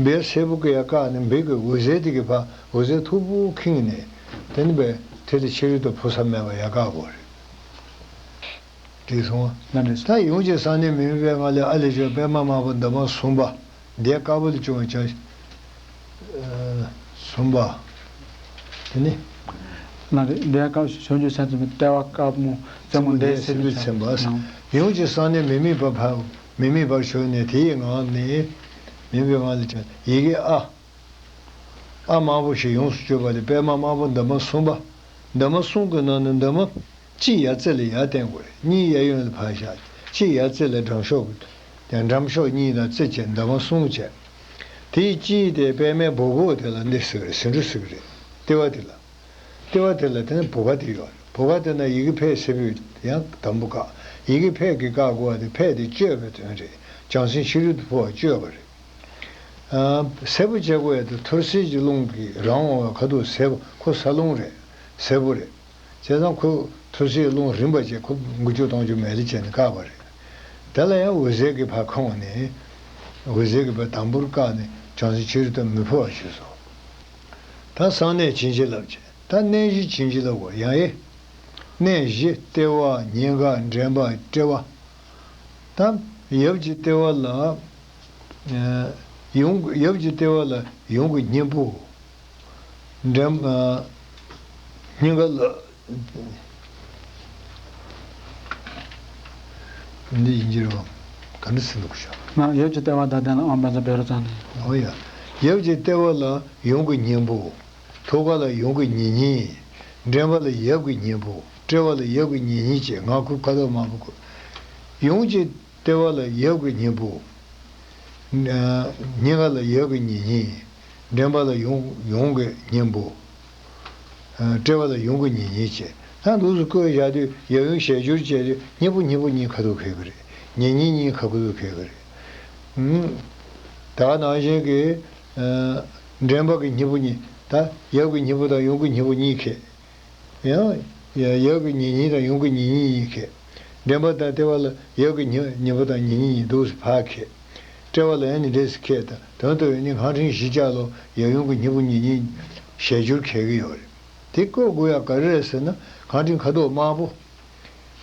འབེལ་བ་སེར་པོ་གིས་ཡར་བཀག་ནས་འབེལ་གྱི་འོད་ཟེར་དེ་གིས་ཕར་འོད་ཟེར་མཐུག་པོ་ཁེངས་ནས་དེ་ནི་བས་དེ་ལ་ཕྱི་རོལ་དུ་འཕུར་ས་མེད་པར་ཡར་བཀག་དགོས་རེད། འགྲིག་སོང་། ལགས་འགྲིག་སོང་། ད་ཡུམ་གྱི་ས་གནས་མི་དམིགས་པའི་ང་ལས་ཨ་ལས་བྱུང་པད་མ་དམར་པོ་འདབ་མ་གསུམ་པ། འདས་དཀར་པོ་ལས་བྱུང་བའི་བྱ། ཨ། གསུམ་པ། དེ་ནི། ལགས་རེད། འདས་དཀར་བྱང་ཆུབ་སེམས་ཙམ་པའི་ལྟེ་བ་དཀར་མོ་རྩེ་མོ་འདས་སེར་པོས་མཚན་པ། ཡུམ་གྱི་ས་གནས་མི་དམིགས་པ་ཕར་མི་དམིགས་པར་བྱོན་ནས་དེ་ཡི་ངང་ནས་མི་དམིགས་པའི་ངང་ལས་ཀྱང་ཡི་གེ་ཨ། ཨ་དམར་པོ་ཞེས་ཡོངས་སུ་གྱུར་པ་ལས་པད་མ་དམར་པོ་འདབ་མ་གསུམ་པ། འདབ་མ་གསུམ་གྱི་ནང་ནས་འདབ་མ་གཅིག་ཡ་རྩེ་ལ་ཡར་བསྟན་དགོས་རེད། གཉིས་གཡས་གཡོན་ལ་ཕར་བཞག་གཅིག་ཡ་རྩེ་ལ་འགྲམ་ཤོག་ཡང་འགྲམ་ཤོག་གཉིས་དང་རྩེ་བཅས་འདབ་མ་གསུམ་བྱས། དེའི་དཀྱིལ་དེ་པད་མའི་སྦུ་གུ་དེ་ལ་འདི་ཟེར་གི་རེད། ཟེའུ་འབྲུ་ཟེར་གི་རེད། ལྟེ་བ་དེ་ལ། ལྟེ་བ་དེ་ལ་དེ་ནི་བུ་ག་དེ་ཡོད་རེད། བུ་ག་དེ་ན་ཡི་གེ་ཕཊ་སེར་པོས་ཡང་དམ་པོ་བཀག་ཡི་གེ་ཕཊ་ཀྱིས་བཀག་དགོས་པ་དེ་ཕཊ་དེ་གཅོད་པའི་དོན་རེད། བྱང་སེམས་ཕྱི་རོལ་དུ་འཕོ་བ་གཅོད་པ་རེད། ཨ། སེར་པོ་བྱེད་དགོས་ཡ་དེ་ཐུར་སེལ་གྱི་རླུང་གིས་རང་འོང་བའི་ཁ་ཐུག་སེར་པོ་ཁོ་ས་རླུང་རེད། སེར་པོ་རེད། བྱས་ཙང་ཁོ་ཐུར་སེལ་རླུང་རིམ་པ་བྱས་ཁོ་དགུ་བཅུ་སྟོང་བཅུ་མེད་ལ་བྱས་ནས་བཀག་པ་རེད། དེ་ལ་ཡང་འོད་ཟེར་གྱིས་ཕར་ཁེངས་ནས། འོད་ཟེར་གྱིས་ཕར་དམ་པོར་བཀག་ནས་བྱང་སེམས་ཕྱི་རོལ་དུ་མི་འཕོ་བ་བྱས་སོ། ད་གསང་གནས་བྱིན་གྱིས་བརླབས་བྱས། ད་གནས་བཞི་བྱིན་གྱིས་བརླབས་པ་ཡང་ཨེ། གནས་བཞི་ལྟེ་བ་སྙིང་ག་འདྲེན་པ་དཔྲལ་བ། ད་ཡབ་ཀྱི་ལྟེ་བ་ལ། ཨ། ཡུམ། ཡབ་ཀྱི་ལྟེ་བ་ལ་ཡུམ་གྱི་སྙིང་པོ། འདྲེན། ཨ། སྙིང་ག་ལ། འདི་ཡིན་གྱི་རེད་བ། ག་འདྲ་ཟེར་འདུག་ཤག་ང་ཡབ་ཀྱི་ལྟེ་བ་དང་ལྡན་ལ་ཨང་པ་ཚ་བེ་རོ་ཙང་ནས། ཨོ་ཡ། ཡབ་ཀྱི་ལྟེ་བ་ལ་ཡུམ་གྱི་སྙིང་པོ། ཐུགས་ཀ་ལ་ཡུམ་གྱི་ཉེ་སྙིང་། འདྲེན་པ་ལ་ཡབ་ཀྱི་སྙིང་པོ། དཔྲལ་བ་ལ་ཡབ་ཀྱི་ཉེ་སྙིང་བཅས་ངག་ཁུ་ཁ་དོག་དམར་པོ་བཀོད། ཡུམ་གྱི་ལྟེ་བ་ལ་ཡབ་ཀྱི་སྙིང་པོ། སྙིང་ག་ལ་ཡབ་ཀྱི་ཉེ་སྙིང་། འདྲེན་པ་ལ་ཡུམ། ཡུམ་གྱི་སྙིང་པོ། དཔྲལ་བ་ལ་ཡུམ་གྱི་ཉེ་སྙིང་བཅས། ད་འདུག་སེ་བཀོད་བཞག་དུས་ཡབ་ཡུམ་ཞལ་སྦྱོར་བྱས་དུས་སྙིང་པོ་སྙིང་པོ་གཉིས་ཁ་ཐུག་འཁེལ་གྱི་རེད། ཉེ་སྙིང་གཉིས་ཁ་ཐུག་འཁེལ་གྱི་རེད། ད་ནང་བཞིན་གྱི། ཨ། འདྲེན་པ་གི་སྙིང་པོ་གཉིས། ད་ཡབ་ཀྱི་སྙིང་པོ་དང་ཡུམ་གྱི་སྙིང་པོ་གཉིས་འཁེལ། ཡང་། ཡབ་ཀྱི་ཉེ་སྙིང་དང་ཡུམ་གྱི་ཉེ་སྙིང་གཉིས་འཁེལ། འདྲེན་པ་དང་ལྟེ་བ་ལ་ཡབ་ཀྱི་སྙིང་སྙིང་པོ་དང་ཉེ་སྙིང་གཉིས་འདུག་སེ་ཕར་འཁེལ། དཔྲལ་བ་ལ་ཡང་ནི་འདྲེས་སེ་འཁེལ། ད་དོན་དུ་ཡང་ནི་སྔགས་ཕྲེང་བཞི་ཆ་ལོ་ཡབ་ཡུམ་གྱི་སྙིང་པོ་ཉེ་སྙིང་ཞལ་སྦྱོར་འཁེལ་གྱི་ཡོད་རེད། དེ་བཀོད་དགོས་ཡ་ག་རེ་རེད་ཟེར་ན། སྔགས་ཕྲེང་ཁ་དོག་དམར་པོ།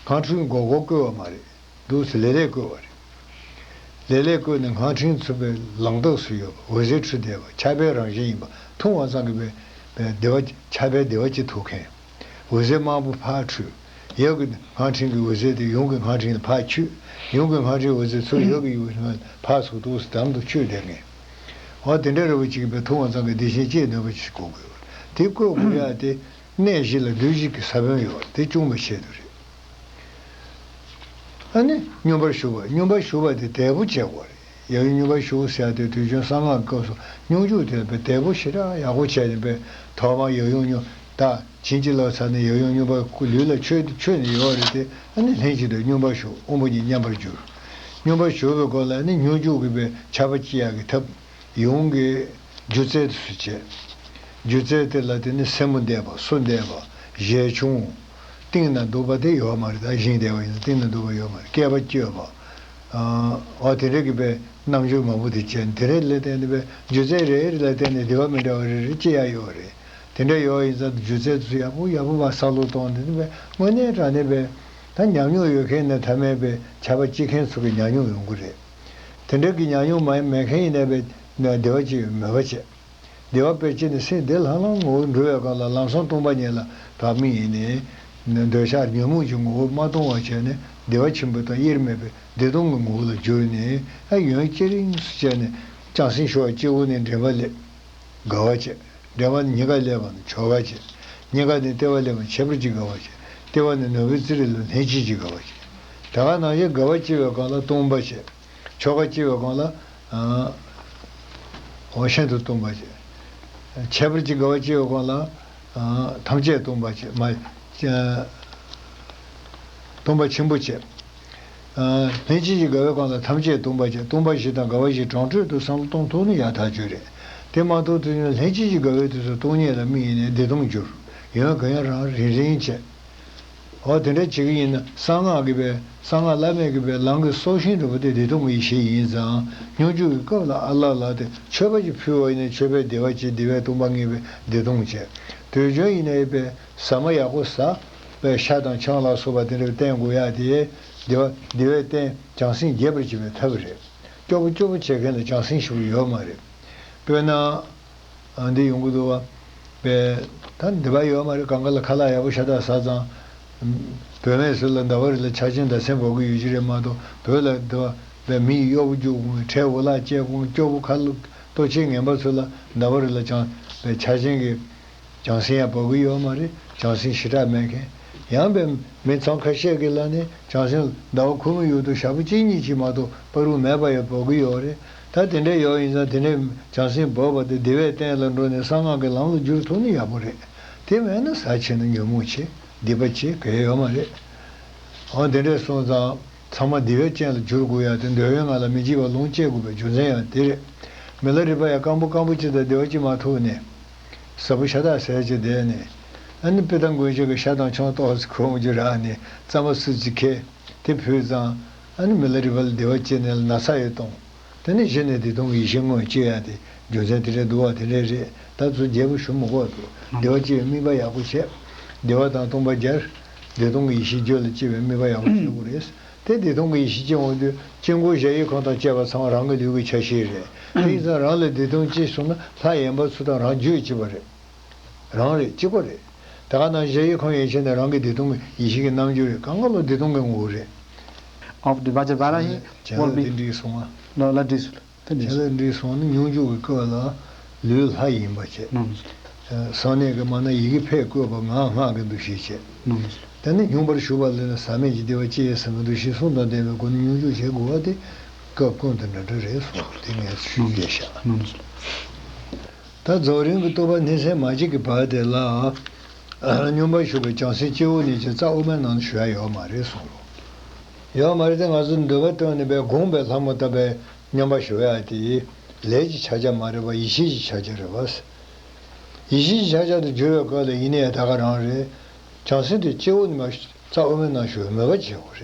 སྔགས་ཕྲེང་མགོ་སྐོར་བཀོད་པ་མ་རེད། འདུག་སེ་ལེ་ལེ་བཀོད་པ་རེད། ལེ་ལེ་བཀོད་ནས་སྔགས་ཕྲེང་ཚུད་པའི་ལང་ཏོག་སུ་ཡོད་པ། འོད་ཟེར་འཕྲོས་བསྡད་པ། ཕྱྭ་པའི་རང་བཞིན་ཡིན་པ། འཐུང་བ་ཙམ་གྱིས་པའི་བདེ་བ། ཕྱྭ་པའི་བདེ་བ་ཅིག་ཐོབ་མཁན། འོད་ཟེར་དམར་པོ་ཕར་འཕྲོས། ཡབ་ཀྱི་སྔགས་ཕྲེང་གི་འོད་ཟེར་དེ་ཡུམ་གྱི་སྔགས་ཕྲེང་ལ་ཕར་ཆུད། ཡུམ་གྱི་སྔགས་ཕྲེང་འོད་ཟེར་ཚུར་ཡབ་ཀྱི་ཡུམ་ལ་ཕར་ཚུར་འདུག་སེ་དམ་དུ་ཆུད་བསྡད་མཁན། འོ་དེ་འདྲ་རེད་པ་ཅིག་གིས་པའི་འཐུང་བ་ཙམ་གྱིས་བདེ་ཞིང་སྐྱིད་སྡོད་པ་ཞིག་དགོས་དགོས་པ་དེ་བཀོད་དགོས་ཡ་དེ། གནས་བཞི་ལ་བདུད་བཞི་གི་ས་བོན་ཡོད་པ་དེ་བསྐྱུངས་པའི་ཆེད་དུ་རེད། ཨ་ནི་སྙོམས་པར་ཞུགས་པ། སྙོམས་པར་ཞུགས་པ་དེ་དལ་པོ་བྱེད་དགོས་རེད། ཡབ་ཡུམ་སྙོམས་པར་ཞུགས་ཟེར་ཡ་དེ་དུས་རྒྱུན་གསང་སྔགས་སྐབས་སུ་སྙོམས་འཇུག་དེ་ལ་དཔེ་དལ་པོ་ཞེ་དྲག་ཡག་པོ་བྱས་ནས་དཔེ་ཐོག་མར་ཡབ་ཡུམ་སྙོམས། ད་བྱིན་གྱིས་བརླབས་ཚར་ནས་ཡབ་ཡུམ་སྙོམས་པར་ལུས་ལ་ཆོད་ཆོད་ནས་ཡོད་རེད་དེ། ཨ་ནི་ལྷན་ཅིག་ཏུ་སྙོམས་པར་ཞུགས། དབང་པོ་གཉིས་མཉམ་པར་གྱུར། སྙོམས་པར་ཞུགས་པའི་སྒོ་ལ་ནི་སྙོམས་འཇུག་གི་དཔེ་ཆར་པ་གཅིག་ཡག་གི་ཐབས། ཡོངས་ཀྱི་སྒྱུ་རྩལ་དུ་སུ་བྱེད། སྒྱུ་རྩལ་དེ་ལ་བརྟེན་ནས་སེན་མོ་འདེབས་པ། སོ་འདེབས་པ། གཞས་ཆུང་། གཏིང་ན་འདུག་པ་དེ་ཡོད་མ་རེད། ད་གཞས་འདེབས་པ་ཡིན་ན་གཏིང་ན་འདུག་པ་ཡོད་མ་རེད། སྐེད་པ་གཅོད་པ། ཨ། འོ་དེ་འདྲ་གི་པའི་རྣམ་འགྱུར་མང་པོ་དེ་བྱས་ནས། དེ་འདྲ་ལ་བརྟེན་ནས་པའི་སྒྱུ་རྩལ་རེ་རེ་ལ་བརྟེན་ནས་སྡེ་བ་མི་འདྲ་བ་རེ་རེ་སྐྱེ་ཡ་ཡོད་རེད། དེ་འདྲ་ཡོད་ཡིན་ཙང་སྒྱུ་རྩལ་དེ་ཚོ་ཡག་པོ་ཡག་པོ་བ་བསམ་བློ་གཏོང་དེ་ནི་པའི་དངོས་གནས་དྲང་གནས་པའི་ད་ཉམས་མྱོང་ཡོད་མཁན་ནས་མཐའ་མའི་པའི་ཆར་པ་སྐྱེ་མཁན་ཚོ་གི་ཉམས་མྱོང་ཡོང་གི་རེད། དེ་འདྲ་གི་ཉམས་མྱོང་མ་མེད་མཁན་ཡིན་ན་པའི་སྡེ་བ་སྐྱེ་ཡོད་མོས་པ་བྱེད། སྡེ་བ་དཔེ་ཅན་ནི་སེམས་བདེ་ལྷང་ལྷང་ངོ་བོ་འགྲོ་བའི་སྒང་ལ་ལམ་སང་སྟོང་པ་ཉིད་ལ་བབས་མི་ཡིན་ནའི། འདོད་ཆགས་ཉོན་མོངས་ཀྱི་ངོ་བོ་མ་སྟོང་བར་བྱས་ནས་བདེ་བ་ཆེན་པོ་དང་དབྱེར་མེད་པའི་བདེ་སྟོང་གི་ངོ་བོ་ལ་གྱུར་ནས། ཨ། ཡུན་ཅི་རིང་སུ་བྱས་ནས་བྱང་སེམས་ཤོར་བ། སྐྱེ་བོ་ནི་འདྲེན་པ་ལས་དགའ་བ་བྱེད། འདྲེན་པ་ནི་གཉིས་ཀ་ལས་པ་ནི་ཆོ་ག་བྱེད། གཉིས་ཀ་ནི་ལྟེ་བ་ལས་པ་ནི་ཁྱད་པར་གྱིས་དགའ་བ་བྱེད། ལྟེ་བ་ནི་ནོར་བུའི་རྩེ་རིལ་ལ་ལྷན་སྐྱེས་ཀྱིས་དགའ་བ་བྱེད། དེ་ག་ནང་བཞིན་དགའ་བ་སྐྱེ་བའི་སྒང་ལ་སྟོང་པ་བྱེད། ཆོ་ག་སྐྱེ་བའི་སྒང་ལ། ཨ། འོ་ཤིན་ཏུ་སྟོང་པ་བྱེད། ཁྱད་པར་གྱིས་དགའ་བ་སྐྱེ་བའི་སྒང་ལ། ཨ། ཐམས་ཅད་སྟོང་པ་བྱེད། མ། ཨ། སྟོང་པ་ཆེན་པོ་བྱེད། ཨ། ལྷན་སྐྱེས་ཀྱིས་དགའ་བའི་སྒང་ལ་ཐམས་ཅད་སྟོང་པ་བྱེད། སྟོང་པ་བཞི་དང་དགའ་བ་བཞི་དྲང་དྲོད་དུ་བསམ་བློ་གཏོང་ཐུབ་ན་ཡག་ཐག་ཆོད་རེད། དེ་མ་གཏོང་ཐུབ་ན་ལྷན་སྐྱེས་ཀྱིས་དགའ་བའི་དུས་སུ་སྟོང་ཉིད་ལ་དམིགས་ནས་བདེ་སྟོང་འགྱུར། ཡུན་གང་ཡང་རིང་རིང་བྱེད། འོ་དེ་འདྲ་བྱེད་ཀྱི་ཡིན་ན་གསང་སྔགས་ཀྱི་པའི། གསང་སྔགས་བླ་མེད་ཀྱི་པའི་ལམ་གྱི་སྲོག་ཤིང་འདྲ་པོ་དེ་བདེ་སྟོང་གི་ཡེ་ཤེས་ཡིན་ཙང་། སྙོམས་འཇུག་གི་སྐབས་ལ་ཨ་ལ་ལ་དེ་མཆོད་པ་ཅིག་ཕུལ་བ་ཡིན་ན་མཆོད་པའི་བདེ་བ་བྱེད། བདེ་བས་སྟོང་པ་ངེས་པའི་བདེ་སྟོང་བྱེད། དུས་རྒྱུན་ཡིན་ན་ཡོད་པའི་ཟ་མ་ཡག་པོ་ཟ། པའི་ཤ་དང་ཆང་ལ་སོགས་པ་དེ་འདྲ་བསྟེན་དགོས་ཡ་དེ། བདེ་བ་བདེ་བས་བསྟེན། བྱང་སེམས་རྒྱས་པར་བྱེད་པའི་ཐབས་རེད། སྐྱོ་པོ་སྐྱོ་པོ་བྱེད་མཁན་ལ་བྱང་སེམས་ཞུ་གི་ཡོད་མ་རེད། དཔེར་ན། ཨ། འདི་ཡོང་གི་འདུག་བ། པས། ད་འདི་པ་ཡོད་མ་རེད། གང་ག་ལ་ཁ་ལག་ཡག་པོ་ཤ་སྟག་ཟ་ཙང་། བུད་མེད་ཚོ་ལ་ཟླ་བ་རེ་ལ་ཆ་ཆེན་ཟླ་མཚན་འབབ་གི་ཡོད་ཀྱི་རེད་མ་གཏོགས། བོད་ལ་འདི་པས་མི་ཡི་གཡོག་པོ་རྒྱུག་དགོས། གྲལ་འུ་ལག་བཅད་དགོས། སྐྱོ་པོ་ཁ་ལོ་ལྟོ་ཆས་ངན་པ་ཚོ་ལ་ཟླ་བ་རེ་ལ་ཅང་པས་ཆ་ཆེན་གྱི་བྱང་སེམས་ཡང་འབབ་གི་ཡོད་མ་རེད། བྱང་སེམས་ཞེ་དྲག་མེད་མཁན། ཡང་པས་མི་ཚང་ཁ་ཤས་ཀྱིས་ལ་ནི་བྱང་སེམས་ཟླ་བ་ཁོ་མོ་ཡོད་དུས་ཞག་པོ་གཅིག་གཉིས་ཅིག་མ་གཏོགས་བར་དུ་མེད་པ་ཡང་འབབ་གི་ཡོད་རེད། ད་དེ་འདྲ་ཡོད་ཡིན་ཙང་དེ་འདྲའི་བྱང་སེམས་འབབ་པ་དེ་བདེ་བའི་སྟན་ལ་འགྲོ་ནས་གསང་སྔགས་ཀྱི་ལམ་ལ་བསྒྱུར་ཐུབ་ན་ཡག་པོ་རེད། དེ་མེད་ན་ཟ་བྱས་ན་ཉོན་མོངས་བྱེད། སྡིག་པ་བྱེད་གལ་ཡོད་མ་རེད། འོ་དེ་འདྲས་སོང་ཙང་། ཚང་མ་བདེ་བའི་སྤྱན་ལ་འགྱུར་དགོས་ཡ་དེ། འདོད་ཡོན་ལྔ་ལ་མི་འཇིགས་པ་ལོངས་སྤྱད་དགོས་པའི་རྒྱུ་མཚན་ཡང་དེ་རེད། མི་ལ་རས་པ་ཡང་སྐམ་པོ་སྐམ་པོ་ཅིག་དང་བདེ་བ་ཅིག་མ་ཐུག་ནས། ཟབ་པོ་ཤ་སྟག་ཟས་ཅིག་བསྡད་ནས། ཨ་ནི་པི་ཏ་མགོན་ཆེན་གྱི་ཤ་དང་ཆང་ཏོག་ཙམ་ཁོང་ཅིག་རག་ནས་རྩམ་པ་སུ་ཅིག་ཁྱེར། དེ་ཕུལ་ཙང་། ཨ་ནི་མི་ལ་རས་པ་ལ་བདེ་བ་སྐྱེས་ནས་ན་ཚ་ཡང་གཏོང་། དེ་ནས་གཞི་ནས་བདེ་སྟོང་གི་ཡེ་ཤེས་མངོན་སྐྱེ་ཡ་དེ་རྒྱུ་མཚན་དེ་འདྲས་འདུག་བ། དེ་འདྲས་རེད། ད་ཚུར་རྒྱས་པོ་ཞུ་མི་དགོས་འདུག་བདེ་བ་སྐྱེ་བའི་དམིགས་པ་ཡག་པོ་བྱས། བདེ་བ་དང་སྟོང་པ་སྦྱར། བདེ་སྟོང་གི་ཡེ་ཤེས་རྒྱུད་ལ་སྐྱེ་བའི་དམིགས་པ་ཡག་པོ་བྱེད་དགོས་རེད། དེ་བདེ་སྟོང་གི་ཡེ་ཤེས་སྐྱེ་འོང་དུས་དཀྱིལ་འཁོར་གཞལ་ཡས་ཁང་དང་བཅས་པ་ཚང་མ་རང་གི་ལུས་ཀྱི་ཆ་ཤས་རེད། དེ་ཡིན་ཙང་རང་ལ་བདེ་སྟོང་སྐྱེས་སོང་ན་ལྷ་ཡན་པ་ཚོ་དང་རང་རྒྱུད་གཅིག་པ་རེད། རང་རེད། གཅིག་པ་རེད། དེ་ག་ནང་གཞལ་ཡས་ཁང་ཡན་ཆད་ནས་རང་གི་བདེ་སྟོང་གི་ཡེ་ཤེས་ཀྱི་རྣམ་འགྱུར་རེད། གང་ག་ལོ་བདེ་སྟོང་གི་ངོ་བོ་རེད། Of the Vajradhara, he བྱས་ན་will དེ་be འགྲིག་སོང་ང་། ལ་ལ་འགྲིག་སོང་། དེ་འདྲ་བྱས་ན་འགྲིག་སོང་ནི། སྙོམས་འཇུག་གི་སྐབས་ལ་ལུས་ལྷ་ཡིན་པ་བྱས། ནོ། གསང་གནས་ཀྱི་མ་ན་ཡི་གེ་ཕར་བཀོད་པ་ང་སྔགས་ཀྱི་འདུ་ཤེས་བྱས། ནོ། དེ་ནས་སྙོམས་པར་ཞུགས་པ་ལ་ནི་ཟག་མེད་ཀྱི་བདེ་བ་སྐྱེ་ཟེར་བའི་འདུ་ཤེས་གསུམ་དང་ལྡན་པའི་སྒོ་ནས་སྙོམས་འཇུག་བྱེད་དགོས་པ་དེ་སྐབས་ཀུན་ཏུ་འདྲ་འདྲ་རེད་གསུངས། དེ་ངས་ཞུས་བཞག་ཤག་ནོ། ད་རྫོགས་རིམ་གྱི་རྟོགས་པ་སྣང་སྲིད་མ་སྐྱེས་ཀྱི་བར་དེ་ལ། སྙོམས་པར་ཞུགས་པའི་བྱང་སེམས་སྐྱེ་བོ་ནི་ཅིག་རྩ་དབུ་མའི་ནང་ནས་ཞུ་ཡ་ཡོད་མ་རེད་གསུངས་རོགས། ཡོད་མ་རེད་དེ། ང་ཚོ་འདོད་པ་བཏོན་ནས་པའི་དགོངས་པའི་ལྷ་མོ་ལྟ་བུའི་སྙོམས་པར་ཞུགས་ཡ་དེ་ལས་ཀྱི་ཕྱག་རྒྱ་མ་རེད་པ། ཡེ་ཤེས་ཀྱི་ཕྱག་རྒྱ་རེད་པ། ཡེ་ཤེས་ཀྱི་ཕྱག་རྒྱ་དུ་གྱུར་བའི་སྐབས་ལ་ཡིན་ནའི་ད་ག་རང་རེད། བྱང་སེམས་དེ་སྐྱེ་བོ་ནི་མ་རྩ་དབུ་མའི་ནང་ཞུགས་པའི་མོས་པ་བྱེད་དགོས་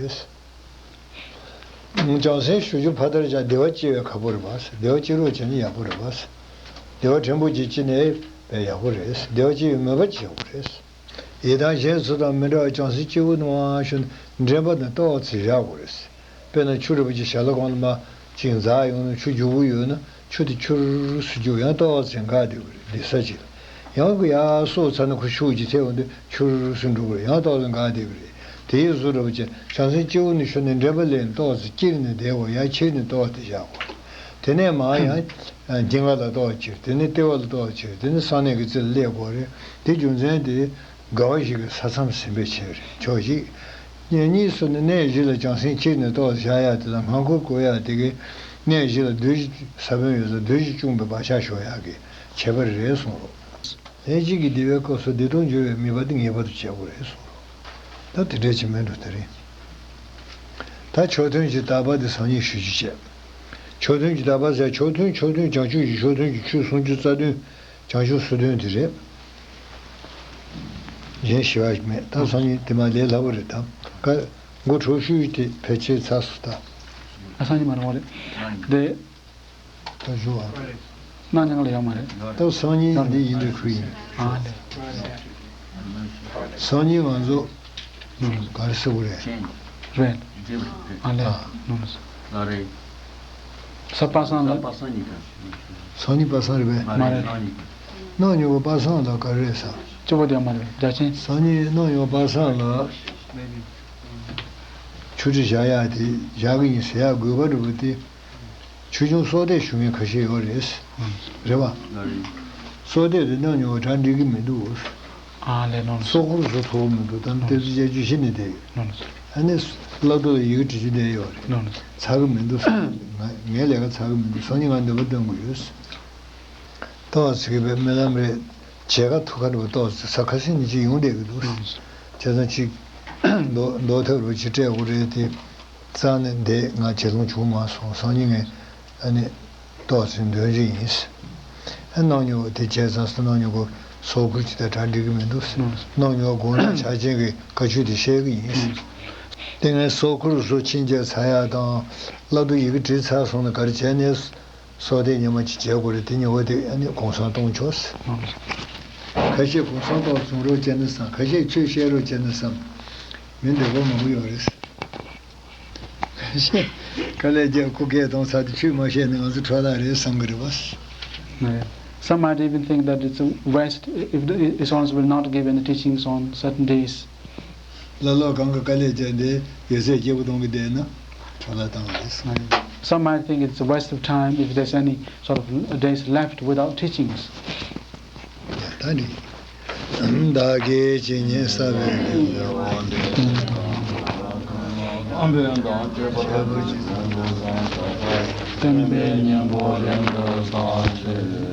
རེད། བྱང་སེམས་ཞུ་རྒྱུ་ཕར་དར་བྱ། བདེ་བ་སྐྱེ་བའི་ཁ་ཕོ་རེད་པ། བདེ་བ་སྐྱེ་རོགས་བྱས་ན་ཡག་པོ་རེད་པ། བདེ་བ་ཕྲན་བུ་ཅིག་སྐྱེས་ནའི་ཡག་པོ་རེད། བདེ་བ་སྐྱེ་བའི་མོས་པ་བྱེད་དགོས་རེད། ཡི་དམ་གཞན་ཚོ་དང་མི་འདྲ་བར་བྱང་སེམས་སྐྱེ་བོ་ནི་མ་ཞུ་ནས་འདྲེན་པ་དང་ལྟ་བ་ཚོ་བཞག་དགོས་རེད། དཔེར་ན་ཆུ་རུབ་ཅིག་ཞལ་ལག་གང་ལ་མ་ཅིག་འཛག་ཡོང་ན་ཆུ་རྒྱུག་པོ་ཡོད་ན། ཆུ་དེ་ཆུར་སུ་རྒྱུག་ཡང་ལྟ་བ་ཚོས་འགག་བསྡད་ཀྱི་རེད། བསྡད་ས་ཅིག་ལ་ཡང་གི་ཡར་སོ་ཚར་ན་ཁོ་ཤུགས་ཀྱིས་ཐེབས་འོང་དུས་ཆུར་སུ་འགྲོ་གི་རེད། ཡང་ལྟ་བ་ཚོས་འགག་བསྡད་ཀྱི་རེད། དེ་ཡི་གཟུགས་འདྲ་བོ་ཅན་བྱང་སེམས་སྐྱེ་བོ་ནི་ཞུ་ནས་འདྲེན་པ་ལས་ལྟ་བ་ཚོས་བསྐྱེད་ནས་བསྡད་དགོས། ཡར་ཁྱེར་ནས་ལྟ་བ་དེ་བཞག་དགོས། དེ་ནས་མར་ཡང་སྙིང་ག་ལ་ལྟ་བ་ཁྱེར། དེ་ནས་ལྟེ་བ་ལ་ལྟ་བ་ཁྱེར། དེ་ནས་གསང་གནས་ཀྱི་རྩེ་ལ་སླེབས་དགོས་རེད། དེ་རྒྱུ་མཚན་དེ། དགའ་བ་ཞིག་གི་ས་མཚམས་ཟིན་པའི་ཕྱིར་ཕྱོགས་ཤིག་གཉིས་སུ་ནི་གནས་བཞི་ལ་བྱང་སེམས་ཁྱེར་ནས་ལྟོས་བཞག་ཡ་དེ་དང་སྔ་འགོར་བཀོད་ཡ་དེ་གའི་གནས་བཞི་ལ་བདུད་བཞི་ས་བོན་ཡོད་ས་བདུད་བཞི་བཅོམ་པའི་བག་ཆགས་ཞོག་ཡག་གི་ཁྱད་པར་རེད་གསུངས་རོགས། ལྷན་ཅིག་གི་བདེ་བའི་སྐབས་སུ་བདེ་སྟོང་འགྱུར་བའི་དམིགས་པ་དེ་ངེས་པར་དུ་བྱེད་དགོས་རེད་གསུངས་རོགས། ད་དེ་འདྲས་ཅིག་མིན་འགྲོ་དེ་རིང་། ད་མཆོག་ཐུན་གྱི་བརྟག་པ་དེ་སང་ཉིན་ཞུ་རྒྱུ་བྱས། མཆོག་ཐུན་གྱི་དག་པ་ཟེར། མཆོག་ཐུན། མཆོག་ཐུན་བྱང་ཆུབ་ཀྱི་མཆོག་ཐུན་གྱི་ཆོས་སུམ་ཅུ་རྩ་བདུན། བྱང་ཆུབ་སོ་བདུན་དེ་རེད། གཞན་ཞི་བ་ཞིག་མེད། ད་སང་ཉིན་དེ་མ་ལས་སླ་པོ་རེད་དམ། ཀ་མགོ་གྲོ་ཞུས་ཏེ་ཕལ་ཆེར་ཚར་སོང་ད། ཨ་སང་ཉིན་མ་རེད་མ་རེད། དེ་ད་ཞུ་བ། གནངས་ཉིན་ལ་ཡོད་མ་རེད། ད་སང་ཉིན་འདི་ཡིན་འདྲ་ཁུལ་ཡིན། ཨ་ལེ། སང་ཉིན་ང་ཚོ་ག་རེ་ཟེར་དགོས་རེད། རེད། ཨ་ལེ། ཨ། ལ་རེད། གཟའ་པ་སངས་ལ། སང་ཉིན་པ་སངས་རེད་པས། མ་རེད། གནངས་ཉིན་པ་སངས་ལ་ག་རེ་རེད་ཟེར། སྐྱོ་པོ་དེ་མ་རེད། རྒྱ་ཆེན། སང་ཉིན་གནངས་ཉིན་པ་སངས་ལ་ཆོས་ཁྲི་བཞག་ཡག་དེ་བཞག་གི་ཡིན་ཟེར་ཡག་དགོས་པ་འདྲ་པོ་དེ། ཆོས་སྐྱོང་གསོལ་འདེབས་ཞུ་མཁན་ཁ་ཤས་ཡོད་རེད། རེད་བ། གསོལ་འདེབས་དེ་གནང་མྱོང་བ་གྲ་འགྲིག་གི་མི་འདུག་ཨ་ལས་ནོར་སོ་འཁོར་བཟོ་ཐུབ་མི་འདུག་ད་ནི་གཏེར་ཆོས་བཅའ་བཅུ་བཞི་ནས་བསྡད་ཡོད། ནོར་ཨ་ནི་བླ་རྡོ་ལ་ཡི་གེ་བྲི་རྒྱུ་བསྡད་ཡོད་རེད། ནོར་ཚར་གི་མི་འདུག་ང་ངའི་ལས་ཀ་ཚར་གི་མི་འདུག་སང་ཉིན་ང་འདོན་པ་འདོན་དགོས་ཡོད། ཏོག་ཙམ་གྱི་བའི་སྨོན་ལམ་རེད། བྱེད་ཀ་ཐུག་ཁ་འདྲ་པོ་ཏོག་ཙམ་ས་ཁ་སེང་ནས་ཅིག་ཡོང་བསྡད་ཀྱི་འདུག་བྱས་ཙང་ཅིག་མདོ་མདོ་ཐབས་རུ་ཅིག་སྤྲད་དགོས་རེད་དེ། རྩ་ནས་འདས་ང་བྱེད་ལོང་བྱུང་མ་སོང་། སང་ཉིན་ངས་ཨ་ནི་ཏོག་ཙམ་འདོན་རྒྱུ་ཡིན། ཨ་གནང་མྱོང་བ་དེ་བྱས་ཙང་སུ་གནང་མྱོང་གོ་སོ་ཁུར་ཅིག་དང་གྲ་འགྲིག་གི་མི་འདུག་གནང་མྱོང་དགོངས་ལ་ཆ་ཅན་གྱི་བཀའ་ཆོས་དེ་བཤད་གི་ཡིན། དེ་ངས་སོ་ཁུར་སོ་ཕྱིན་ཆད་ཚར་ཡག་དང་བླ་རྡོ་ཡི་གེ་བྲིས་ཚར་སོང་ན་ག་རེ་བྱས་ནས། སོ་དེ་ཉི་མ་གཅིག་བྱེད་དགོས་རེད། དེ་ཉི་མ་དེ་ཨ་ནི་གུང་སེང་གཏོང་ཆོག་ཁ་ཤས་གུང་སེང་ཏོག་བཟུང་རོགས་བྱས་ན་བསམ། ཁ་ཤས་ཆོས་བཤད་རོགས་བྱས་ན་བསམ། མི་འདོད་པ་མང་པོ་ཡོད་རེད། ཁ་ཤས་དཀའ་ལས་རྒྱབ་ཁུག་སྐད་གཏོང་ཚར་དུས་ཆོས་མ་བཤད་ན་ང་ཚོ་འཕྲོ་བརླག་རེད་བསམ་གི་རེད་བ། Some might even think that it's a waste if the Islam will not give any teachings on certain days. བླ་ལོག་གང་གི་དཀའ་ལས་བྱས་ཏེ་ཡོད་ཚད་སྐྱིད་པོ་གཏོང་གི་བསྡད་ན་འཕྲོ་བརླག་བཏང་བ་རེད། Some might think it's a waste of time if there's any sort of days left without teachings. ད་ནི་བདག་གིས་ཇི་སྙེད་བསགས་པའི་བསྟན་པའི་སྙིང་པོ་རིང་དུ་གསལ་ཕྱིར།